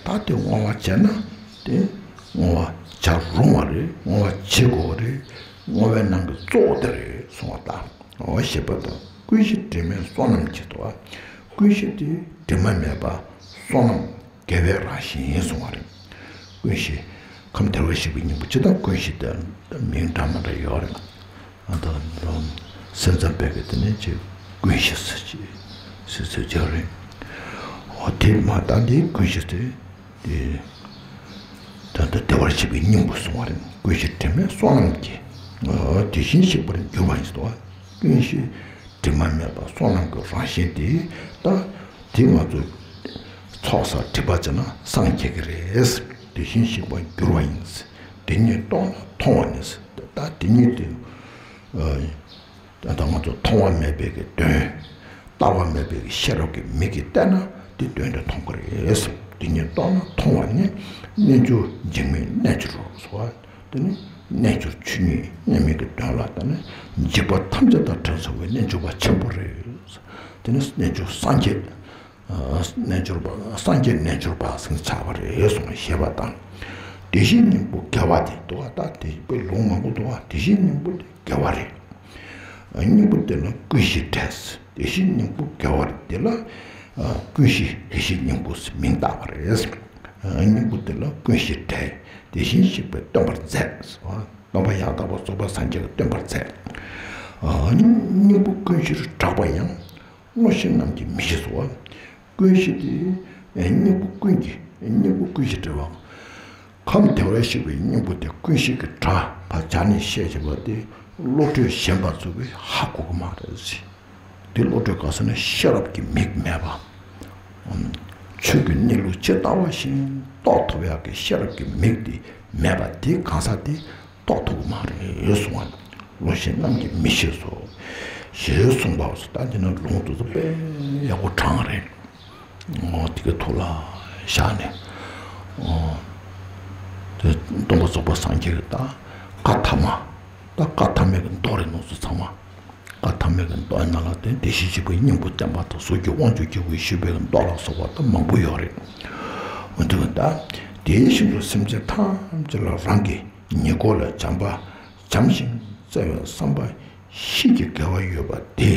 ད་དེ་བསྔོ་བ་བྱས་ན་དེ་བསྔོ་བ། བྱ་རུང་བ་རེད། བསྔོ་བ་བྱེད་དགོས་པ་རེད། བསྔོ་བའི་ནང་གི་གཙོ་བོ་དེ་རེད་གསུངས་པ་དང་། འོ་ཞེས་པ་དང་། ཀུན་གཞི་དྲི་མེད་བསོད་ནམས་ཀྱི་དོ། ཀུན་གཞི་དེ་དྲི་མ་མེད་པ་བསོད་ནམས་དགེ་བའི་རང་བཞིན་ཡིན་གསུངས་པ་རེད། ཀུན་གཞི། ཁམས་བདེ་བར་གཤེགས་པའི་སྙིང་པོ་ཇི་ལྟར་ཀུན་གཞི་དེ་མིང་འདྲ་མི་འདྲ་ཡོད་རེད། ཨ་ད་སེམས་ཙམ་པས་ཀྱི་དེ་ནས་ཅིག་ཀུན་གཞི་ཟེར་ཅིག་ཟེར་ཟེར་གྱི་རེད། འོ་དེ་མ་ད་འདི་ཀུན་གཞི་དེ། དེ། ད་ལྟ་བདེ་བར་གཤེགས་པའི་སྙིང་པོ་གསུངས་པ་རེད། ཀུན་གཞི་དྲི་མེད་བསོད་ནམས་ཀྱི། དེ་བཞིན་གཤེགས་པར་འགྱུར་བ་ཡིན་ཟེར་བ། ཀུན་གཞི་དྲི་མ་མེད་པ་བསོད་ནམས་ཀྱི་རང་བཞིན་དེ། ད་དེ་ང་ཚོ་ཚོགས་བསགས་སྒྲིབ་པ་བྱས་ན་སངས་རྒྱས་ཀྱི་རེད། དེ་བཞིན་གཤེགས་པར་འགྱུར་བ་ཡིན། དེ་ཉིད་རྟོགས་ན་མཐོང་བ་ནི། ད་དེ་ཉིད་དེ། ད་ལྟ་ང་ཚོ་མཐོང་བ་མེད་པའི་གི་དོན། བལྟ་བ་མེད་པའི་གི་ཤེས་རབ་ཀྱི་མིག་གིས་བལྟས་ན་དེ་དོན་དེ་མཐོང་གི་རེད། དེ་ཉིད་རྟོགས་ན་མཐོང་བ་ནི། རྣལ་འབྱོར་འཇིགས་མེད་རྣལ་འབྱོར་རོ་ཟེར་བ། དེ་ནི་རྣལ་འབྱོར་ཆོས་ཉིད་མཉམ་མེད་ཀྱི་དོན་ལ་ད་ནི་འཇིགས་པ་ཐམས་ཅད་དང་བྲལ་ཚར་བའི་རྣལ་འབྱོར་པ་ཆེན་པོ་རེད། དེ་ནི་རྣལ་འབྱོར་སངས་རྒྱས། རྣལ་འབྱོར་པ། སངས་རྒྱས་རྣལ་འབྱོར་པ་ཟེར་ཆགས་པ་རེད་གསུངས་ཞེས་པ་དང་། དེ་བཞིན་སྙིང་པོ་དགེ་བ་དེ་འདུག་ག་ད་དེ་པའི་ལུང་མང་པོ་འདུག་ག་དེ་བཞིན་སྙིང་པོ་དེ་དགེ་བ་རེད། སྙིང་པོ་དེ་ལ་ཀུན་གཞི་བྲལ། དེ་བཞིན་སྙིང་པོ་དགེ་བ་རེད། དེ་ལ་ཀུན་གཞི་དེ་བཞིན་སྙིང་པོ་ཟེར་མིང་བཏགས་པ་རེད། སྙིང་པོ་དེ་ལ་ཀུན་གཞི་བྲལ། དེ་བཞིན་གཤེགས་པས་སྟོན་པར་མཛད། སྟོན་པ་ཡང་དག་པར་རྫོགས་པའི་སངས་རྒྱས་ཀྱིས་སྟོན་པར་མཛད། སྙིང་པོ་ཀུན་གཞིར་གྲགས་པ་ཡང་། བློ་ཤེས་རྣམས་ཀྱིས་མི་ཤེས་སོ། ཀུན་གཞི་དེ། སྙིང་པོ་ཀུན་གྱི། སྙིང་པོ་ཀུན་གཞི་བྲལ་བ། ཁམས་བདེ་བར་གཤེགས་པའི་སྙིང་པོ་དེ་ཀུན་གཞི་གི་གྲགས་པ་སྦྱར་ནས་བཤད་བྱས་པ་དེ་བློ་གྲོས་ཞན་པ་ཚོ་གིས་ཧ་གོ་གི་མ་རེད་ཟེར། དེ་བློ་གྲོས་ག་ཟེར་ན་ཤེས་རབ་ཀྱི་མིག་མེད་པ། ཆོས་ཀྱི་གནས་ལུགས་ཇི་ལྟ་བ་བཞིན་རྟོགས་ཐུབ་ཡག་གི་ཤེས་རབ་ཀྱི་མིག་དེ་མེད་པ་དེ་གང་ཟག་དེ། རྟོགས་ཐུབ་ཀྱི་མ་རེད་གསུང་བ། བློ་ཤེས་རྣམས་ཀྱིས་མི་ཤེས་སོ། ཞེས་གསུངས་པ་སོ། ད་འདི་ནི་ལུང་དེ་ཚོ་དཔེ་ཡག་པོ་དྲངས་རེད། འོ་དེ་གའི་ཐོག་ལ་བཞག་ནས། འོ། དེ་སྟོན་པ་རྫོགས་པ་སངས་རྒྱས་ཀྱི་ད་བཀའ་ཐ་མ། ད་བཀའ་ཐ་མའི་གི་མདོ་རེད་ནོ་ཚོ་ཚང་མ། བཀའ་ཐ་མའི་གི་མདོ་ནང་ལ་དེ་བདེ་གཤེགས་སྤྱི་དཔལ་སྙིང་པོ་བསྟན་པ་དང་གཟུགས་ཀྱི་དབང་ཕྱུག་སྐྱེས་བུས་ཞུས་པའི་གི་མདོ་ལ་སོགས་པ་ད་མང་པོ་ཡོད་རེད། འོ་དེ་ག་ད་དེའི་ཞིང་དུ་སེམས་ཅན་ཐམས་ཅད་ལ་རང་གི་ཉེ་འཁོར་ལ་བྱམས་པ། བྱམས་ཤིང་བརྩེ་བའི་བསམ་པ་ཤིན་ཏུ་དགེ་བ་ཡོད་པ་དེ།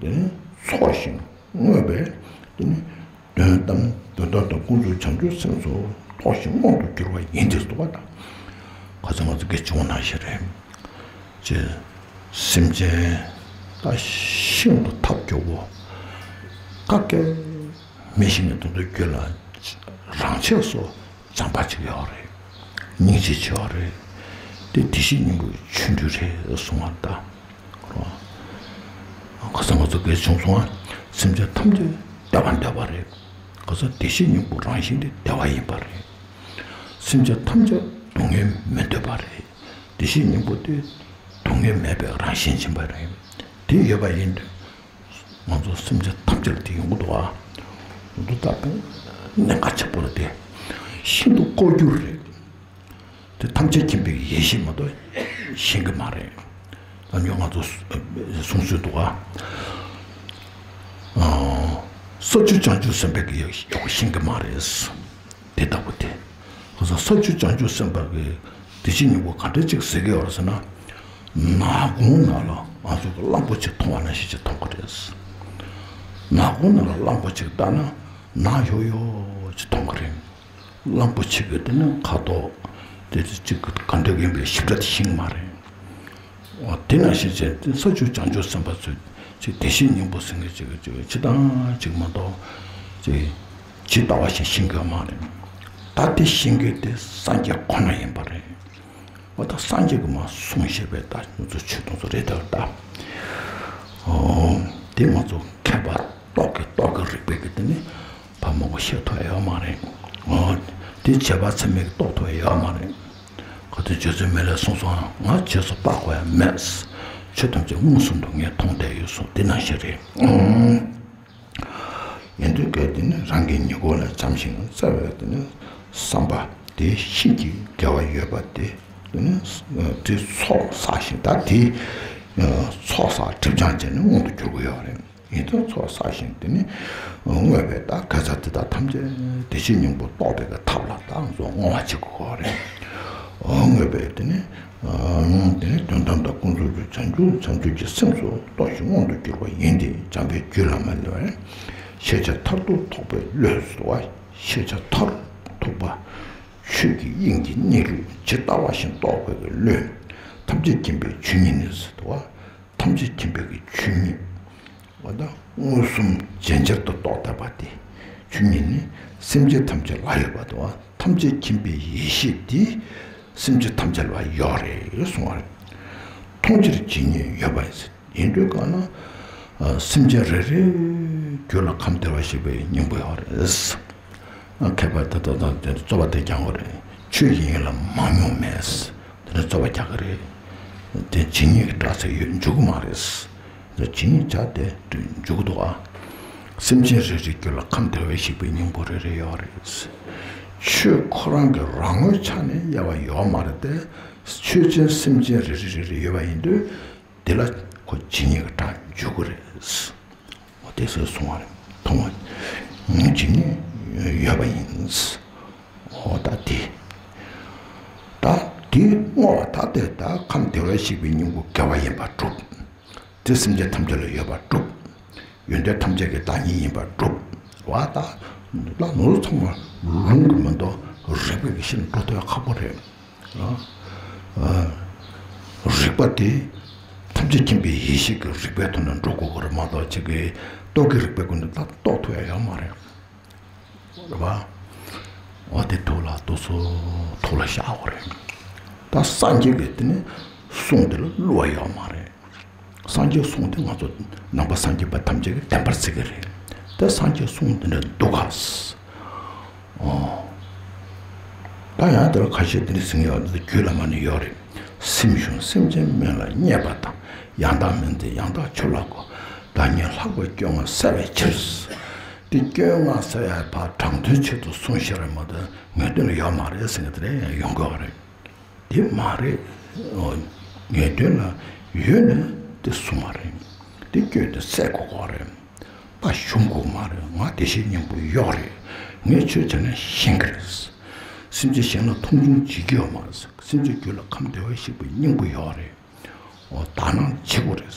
དེ་ཚོགས་ཤིང་བསྔོས་པས་དེ་ནི་དོན་དམ་དོན་དམ་དང་ཀུན་རྫོབ་བྱང་ཆུབ་སེམས་སུ་རྟོགས་ཤིང་མངོན་དུ་གྱུར་པ་ཡིན་ཏེ་སོ། བ་དང་། ཁ་སང་ང་ཚོ་དགེ་བྱུང་ནང་བཞིན་རེད། ཅེས། སེམས་ཅན་ད་ཤིན་ཏུ་ཐབས་སྐྱོ་བོ། བཀག་གི་མེད་བཞིན་དུ་དོན་དུ་རྒྱུད་ལ་རང་ཆས་སུ་བྱམས་པ་ཅིག་ཡོད་རེད། སྙིང་རྗེ་ཆེ་བ་རེད། དེ་དེ་བཞིན་སྙིང་པོའི་ཆོ་འཕྲུལ་རེད་གསུང་བ་ད། ཁ་སང་ང་ཚོ་དགེ་བྱུང་སོང་བ། སེམས་ཅན་ཐམས་ཅད་བདེ་བ་འདོད་པ་རེད། ཁ་སང་དེ་བཞིན་སྙིང་པོ་རང་བཞིན་དེ་བདེ་བ་ཡིན་པ་རེད། སེམས་ཅན་ཐམས་ཅད་སྡུག་བསྔལ་མི་འདོད་པ་རེད། དེ་བཞིན་སྙིང་པོ་དེ་སྡུག་བསྔལ་མེད་པའི་རང་བཞིན་ཡིན་པ་རེད། དེ་ཡོད་པ་ཡིན་དུས། ང་ཚོ་སེམས་ཅན་ཐམས་ཅད་ལ་དེ་ཡོང་གི་འདུག་ཨ། འདུག་ད་དཔེ་གནད་འགག་ཆེན་པོ་རེད་དེ། ཤིན་ཏུ་ལྐོག་གྱུར་རེད། དེ་ཐམས་ཅད་མཁྱེན་པའི་ཡེ་ཤེས་མ་གཏོགས་ཤེས་ཀྱི་མ་རེད། ད་ཉོ་ང་ཚོ་གསུང་སྲོལ་འདུག་ཨ། ས་བཅུ་བྱང་ཆུབ་སེམས་དཔའི་གི་ཡག་ཤེས་ཀྱི་མ་རེད། དེ་ལྟ་བུ་དེ། ཁོ་ཚོ་ས་བཅུ་བྱང་ཆུབ་སེམས་དཔའ་གི་དེ་བཞིན་སྙིང་པོ་ག་འདྲ་ཅིག་ཟེར་གི་ཡོད་རེད་ཟེར་ན། ནག་ཁུང་ནང་ལ་ང་ཚོ་གི་གླང་པོ་ཆེ་མཐོང་བ་ནང་བཞིན་ཅིག་མཐོང་གི་རེད། ནག་ཁུང་ནང་ལ་གླང་པོ་ཆེ་བལྟས་ན་ནག་ཡོག་ཡོག་ཅིག་མཐོང་གི་རེད། གླང་པོ་ཆེ་གི་དེ་ནི་ཁ་དོག་དེ་ཅིག་ག་འདྲ་ཡིན་པའི་ཞིབ་ཕྲ་དེ་ཤེས་ཀྱི་མ་རེད། འོ་དེ་ནང་བཞིན་བྱས་ཏེ་ས་བཅུ་བྱང་ཆུབ་སེམས་དཔའ་ཚོས་ཅིག་དེ་བཞིན་སྙིང་པོ་ཟེར་མཁན་ཅིག་གི་ཅིག་ཅི་དང་ཅིག་མ་གཏོགས་ཅིག་ཇི་ལྟ་བ་བཞིན་ཤེས་ཀྱི་ཡོད་མ་རེད། ད་དེ་ཤེས་མཁན་དེ་སངས་རྒྱས་ཁོ་ན་ཡིན་པ་རེད། འོ་ད་སངས་རྒྱས་ཀྱིས་མར་གསུངས་བཞག་པའི་ད་ང་ཚོ་ཆོས་དེ་ཚོ་རེད་ད། ད་འོ་དེ་ང་ཚོ་མཁས་པ་རྟོག་གེ་རྟོག་གེ་རིག་པའི་གི་དེ་ནི་ཕ་མ་གོ་ཤེས་ཐུབ་ཡོད་མ་རེད། འོ་དེ་བྱས་པ་ཚད་མས་རྟོགས་ཐུབ་ཡོད་མ་རེད། ཁོ་ཚོས་རྗེ་བཙུན་མི་ལས་གསུངས་སོང་། ང་རྗེས་སུ་དཔག་དགོས་ཡ་མེད། ཆོས་ཐམས་ཅད་མངོན་སུམ་དུ་ངས་མཐོང་བསྡད་ཡོད་གསུངས། དེ་ནང་བཞིན་རེད། ཡིན་དུས་གལ་ཏེ་ནི་རང་གི་ཉེ་འཁོར་ལ་བྱམས་ཤིང་བརྩེ་བའི་དེ་ནི་བསམ་པ་དེ་ཤིན་ཏུ་དགེ་བ་ཡོད་པ་དེ་དེ་ནི་དེ་ཚོགས་བསགས་ཤིང་ད་དེ་ཚོགས་བསགས་སྒྲིབ་སྦྱང་བྱས་ནས་མངོན་དུ་འགྱུར་གྱི་ཡོད་རེད། ཡིན་ཙང་ཚོགས་བསགས་ཤིང་དེ་ནི་བསྔོས་པས་ད་དགེ་རྩ་དེ་དག་ཐམས་ཅད་བདེ་གཤེགས་སྙིང་པོ་རྟོགས་པའི་གི་ཐབས་ལ་ད་ང་ཚོ་བསྔོ་བ་བྱེད་དགོས་ཀྱི་རེད། བསྔོས་པས་དེ་ནི་དེ་ནི་དོན་དམ་དང་ཀུན་རྫོབ་ཀྱི་བྱང་ཆུབ་བྱང་ཆུབ་ཀྱི་སེམས་སུ་རྟོགས་ཤིང་མངོན་དུ་གྱུར་པ་ཡིན་ཏེ། འཇམ་དཔལ་རྒྱུད་བླ་མ་ལས། ཤེས་བྱ་མཐར་ཐུག་རྟོགས་པའི་བློས་སུ་བ། ཤེས་བྱ་མཐར་ཐུག་པ། ཆོས་ཀྱི་དབྱིངས་ཀྱི་གནས་ལུགས་ཇི་ལྟ་བ་བཞིན་རྟོགས་པའི་བློས། ཐམས་ཅད་མཁྱེན་པའི་ཆོས་ཉིད་ནི་ཟེར་དུ་བ། ཐམས་ཅད་མཁྱེན་པའི་གི་ཆོས་ཉིད། འོ་ད་མངོན་སུམ་ཇེ་ཆེར་དུ་རྟོགས་ཐུབ་པ་དེ། ཆོས་ཉིད་ནི་སེམས་ཅན་ཐམས་ཅད་ལ་ཡོད་པ་དང་། ཐམས་ཅད་མཁྱེན་པའི་ཡེ་ཤེས་དེ་སེམས་ཅན་ཐམས་ཅད་ལ་ཡོད་རེད་གསུངས་པ་རེད། མཐོང་ཕྱིར་ཇི་སྙེད་ཡོད་པ་ཡིན། ཡིན་དུས་གང་ན་སེམས་ཅན་རེ་རེའི་རྒྱུད་ལ་ཁམས་བདེ་བར་གཤེགས་པའི་སྙིང་པོ་ཡོད་རེད། མཁས་པ་དེ་དག་དང་དེ་རྩོད་པ་དེ་རྒྱག་གི་རེད། ཆོས་ཀྱི་དབྱིངས་ལ་མང་ཉུང་མེད། དེ་ནི་རྩོད་པ་རྒྱག་གི་རེད། དེ་ཇི་སྙེད་ཀྱི་སྒྲ་ཚད་ཡོད་འཇུག་གི་མ་རེད། དེ་ཇི་སྙེད་བྱ་དེ་འཇུག་གི་འདུག་ཨ། སེམས་ཅན་རེ་རེའི་རྒྱུད་ལ་ཁམས་བདེ་བར་གཤེགས་པའི་སྙིང་པོ་རེ་རེ་ཡོད་རེད། ཆོས་ཁོ་རང་གི་རང་ངོའི་ཆ་ནས་དབྱེ་བ་ཡོད་མ་རེད་དེ། ཆོས་ཅན་སེམས་ཅན་རེ་རེ་རེ་རེ་ཡོད་པ་ཡིན་དུས། དེ་ལ་ཁོ་ཇི་སྙེད་ཀྱི་སྒྲ་འཇུག་གི་རེད། འོ་དེ་སོགས་གསུང་བ་རེད། མཐོང་བ་ཇི་སྙེད་ཡོད་པ་ཡིན། འོ་ད་དེ། ད་དེ་བསྔོ་བ་ད་དེ་ད་ཁམས་བདེ་བར་གཤེགས་པའི་སྙིང་པོ་དགེ་བ་ཡིན་པ་སྒྲུབ། དེ་སེམས་ཅན་ཐམས་ཅད་ལ་ཡོད་པ་སྒྲུབ། ཡོན་ཏན་ཐམས་ཅད་ཀྱི་བདག་ཉིད་ཡིན་པ་སྒྲུབ། བ་ད་ལ་ནོར་ཚང་མ་ལུང་གིས་མི་འདོགས། རིགས་པས་ཀྱིས་ཤིན་ཏུ་འགྲོ་ཐུབ་ཡ་ཁག་པོ་རེད། རིགས་པ་དེ་ཐམས་ཅད་མཁྱེན་པའི་ཡེ་ཤེས་ཀྱི་རིགས་པའི་ཐོག་ནས་འགྲོ་དགོས་ཀྱི་རེད་མ་གཏོགས། ཅིག་གི་རྟོག་གེའི་རིགས་པའི་སྒོ་ནས་ད་རྟོགས་ཐུབ་ཡ་ཡོད་མ་རེད། རེད་པ། འོ་དེ་ཐུགས་ལ་ཏོག་ཙམ་ཐུགས་ལ་བཞག་དགོས་རེད། ད་སངས་རྒྱས་ཀྱི་དེ་ནི་གསུང་དེ་ལ་བསླུ་བ་ཡོད་མ་རེད། སངས་རྒྱས་གསུང་དེ་ང་ཚོ་ནང་པ་སངས་རྒྱས་པ་ཐམས་ཅད་ཀྱིས་བདེན་པར་བརྩི་གི་རེད། ད་སངས་རྒྱས་གསུང་དེ་འདྲ་འདུག་ག། ཨོ། ད་ཡང་དེ་ལ་ཁ་ཤས་དེ་འདྲ་ཟེར་མཁན་ཡོད། འདི་རྒྱུད་བླ་མ་ནས་ཡོད་རེད། སེམས་བྱུང་སེམས་ཅན་དམན་ལ་བརྙས་པ་དང་། ཡང་དག་མིན་ཏེ་ཡང་དག་ཆོས་ལ་གོ། བདག་ཉིད་ལྷག་པའི་སྐྱོན་ལྔ་བསལ་བའི་ཕྱིར། དེ་སྐྱོན་ལྔ་བསལ་ཡ་ཕར་དྲང་དོན་ཆེད་དུ་གསུངས་ཤེས་རེད་མ་གཏོགས་ངེས་དོན་ལ་ཡོད་མ་རེད་ཟེར་མཁན་དེ་འདྲ་ཡང་ཡོང་གི་ཡོད་རེད། དེ་མ་རེད། ངེས་དོན་ལ་ཡོད་ནས་དེ་གསུངས་པ་རེད། དེ་སྐྱོན་དེ་བསལ་དགོས་ཀྱི་རེད། ད་གཞུང་དགོས་མ་རེད། ང་བདེ་གཤེགས་སྙིང་པོ་ཡོད་རེད། ངས་ཆོས་བྱས་ན་ཤེས་ཀྱི་རེད། སེམས་ཅན་གཞན་ལ་མཐོང་ཆུང་བྱེད་ཀྱི་ཡོད་མ་རེད། སེམས་ཅན་རྒྱུད་ལ་ཁམས་བདེ་བར་གཤེགས་པའི་སྙིང་པོ་ཡོད་རེད། འོ་དག་སྣང་བྱེད་དགོས་རེད།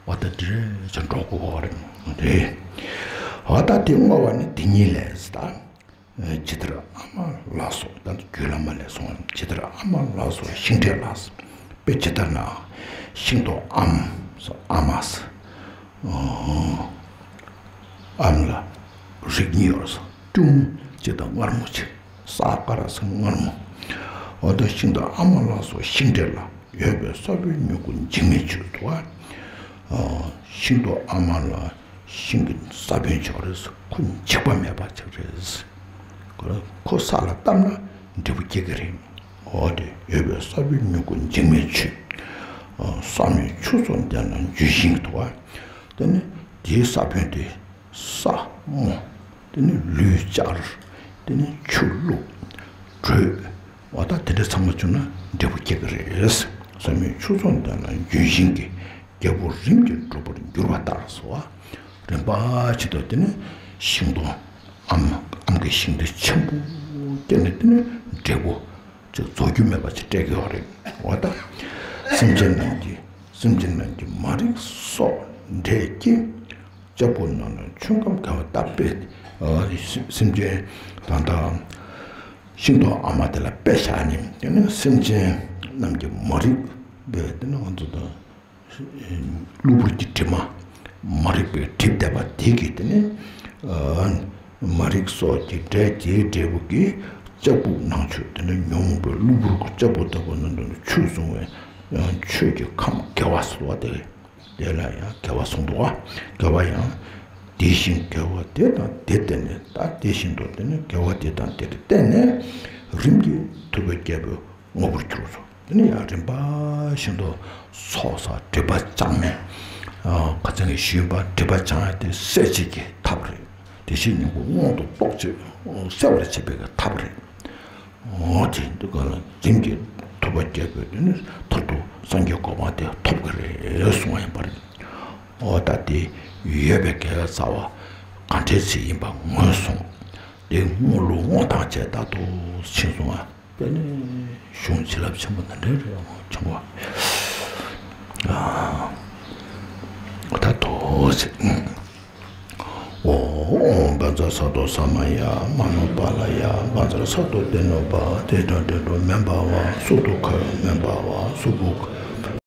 འོ་ད་དེ་རེད་ཅེས་འགྲོ་དགོས་ཀྱི་རེད། རེད། འོ་ད་དེ་བསྔོ་བ་ནི་དེ་ཉིད་ལས་ད། ཇི་ལྟར་ཨ་མ་ལ་སོགས། ད་རྒྱུད་བླ་མ་ལས་གསུངས། ཇི་ལྟར་ཨ་མ་ལ་སོགས་ཤིང་འབྲས་ལ། དཔེ་ཇི་ལྟར་ན། ཤིང་ཏོག་ཨ་མ་སོགས། ཨ་མ་སོགས། ཨ་མ་ལ་རིགས་གཉིས་ཡོད་སོགས། ཀྲུང་ཇི་དང་མངར་མོ་ཆེ། ས་ཀ་ར་སི་མངར་མོ། འོ་ད་ཤིང་ཏོག་ཨ་མ་ལ་སོགས་ཤིང་འབྲས་ལ། ཡོད་པའི་ས་བོན་མྱུ་གུ་འཇིགས་མེད་ཆུ་དུ་བ། ཤིང་ཏོག་ཨ་མ་ལ། ཤིང་གི་ས་བོན་ཆགས་རེད། ཁོ་འཇིགས་པ་མེད་པ་ཆགས་རེད། ཁོ་ཁོ་ས་ལ་བཏབ་ན་འབྲས་བུ་སྐྱེ་གི་རེད། འོ་དེ་ཡོད་པའི་ས་བོན་མྱུ་གུ་འཇིགས་མེད་ཆུ། བསམ་ཡས་ཆུ་སོགས་ལྡན་ལ་ལྗོན་ཤིང་དུ་བ། དེ་ནི་དེའི་ས་བོན་དེ་ས་རྨོ། དེ་ནི་ལུད་བཅར། དེ་ནི་ཆུ་བླུགས། དྲོད། འོ་ད་དེ་འདྲ་ཚང་མ་བྱུང་ན་འབྲས་བུ་སྐྱེ་གི་རེད། བསམ་ཡས་ཆུ་སོགས་ལྡན་ལ་ལྗོན་ཤིང་གི། རྒྱལ་པོ་རིམ་གྱིས་འགྲུབ་པར་འགྱུར་བ་ལྟར་སོ། རིམ་པ་ཆེད་དུ་དེ་ནི་ཤིང་སྡོང་ཨམ་ཨམ་གྱི་ཤིང་འདི་ཆེན་པོ་སྐྱེས་ནས་དེ་ནི་འབྲས་བུ་ཅིག་རྫོགས་རྒྱུ་མེད་པ་ཅིག་སྤྲད་ཀྱི་ཡོད་རེད། འོ་ད་སེམས་ཅན་རྣམས་ཀྱི་སེམས་ཅན་རྣམས་ཀྱི་མ་རིག་སོགས་འབྲས་ཀྱི། ལྕགས་ཕུར་རྣམས་ལ་ཆོས་ཁམས་དགེ་བ་ལྟ་སྤེལ། སེམས་ཅན་ད་ལྟ་ཤིང་ཏོག་ཨ་མ་དེ་ལ་དཔེ་བཞག་ནས་དེ་ནི་སེམས་ཅན་རྣམས་ཀྱི་མ་རིག་པའི་དེ་ནི་ང་ཚོ་དང་གློ་བུར་གྱི་དྲི་མ། མ་རིག་པའི་གྲིབ་བསྡད་པ་དེ་གིས་དེ་ནི་མ་རིག་སོགས་ཀྱི་འབྲས་དེའི་འབྲས་བུ་གིས་ལྕགས་ཕུར་ནང་ཆོས་དེ་ནི་ཉོན་མོངས་པའི་གློ་བུར་གྱི་ལྕགས་ཕུར་ལྟ་བུ་རྣམས་དང་ཆོས་གསུང་བའི་ཆོས་ཀྱི་ཁམས་དགེ་བ་ཟེར་བ་དེ། དེ་ལ་ཡང་དགེ་བ་གསུངས་འདུག་བ། དགེ་བ་ཡང་། དེ་བཞིན་དགེ་བ་དེ་དང་དེ་བརྟེན་ནས། ད་དེ་བཞིན་དུ་དེ་ནི་དགེ་བ་དེ་དང་དེར་བརྟེན་ནས་རིམ་གྱིས་ཐུབ་པའི་རྒྱལ་པོའི་དངོས་པོར་གྱུར་སོ། དེ་ནི་ཡང་རིམ་པ་བཞིན་དུ་ཚོགས་བསགས་སྒྲིབ་པ་སྦྱང་ནས། ཁ་སང་གི་ཞུས་པ་སྒྲིབ་པ་སྦྱང་ཡ་དེ་སེལ་བྱེད་ཀྱི་ཐབས་རེད། དེ་བཞིན་སྙིང་པོ་མངོན་དུ་རྟོགས་བྱེད་སེལ་བར་བྱེད་པའི་ཐབས་རེད། འོ་དེ་འདུག་ག་ལ་རིམ་གྱིས་ཐུབ་པ་རྒྱལ་པོས་དེ་ནི་མཐར་ཐུག་སངས་རྒྱས་གོ་འཕང་དེ་ཐོབ་ཀྱི་རེད་གསུངས་པ་ཡིན་པ་རེད། འོ་ད་དེ་ ཡོད་པའི་དགེ་རྩ་བ་ག་འདྲའི་ཚིག་ཡིན་པ་ངོས་བཟུང་། དེ་དངོས་ལུགས་དངོས་དང་བཅས་ལྟར་དུ་ཕྱིན་སོང་བ། དཔེ་ནི་གཞུང་བྱིན་རླབས་ཆེན་པོ་འདི་འདྲའི་རེད་བྱུང་བ། ད་དོ་ཚིག་ཨོ། བཛྲ་ས་ཏྭ་ས་མ་ཡ། མ་ཎི་པཱ་ལ་ཡ། བཛྲ་ས་ཏྭ་ཏེ་ནོ་པ། ཏེ་ཏྲ་ཏེ་ཏྲོ་མེ་བྷ་ཝ། སུ་ཏུ་ཁ་མེ་བྷ་ཝ། སུ་བྷུ།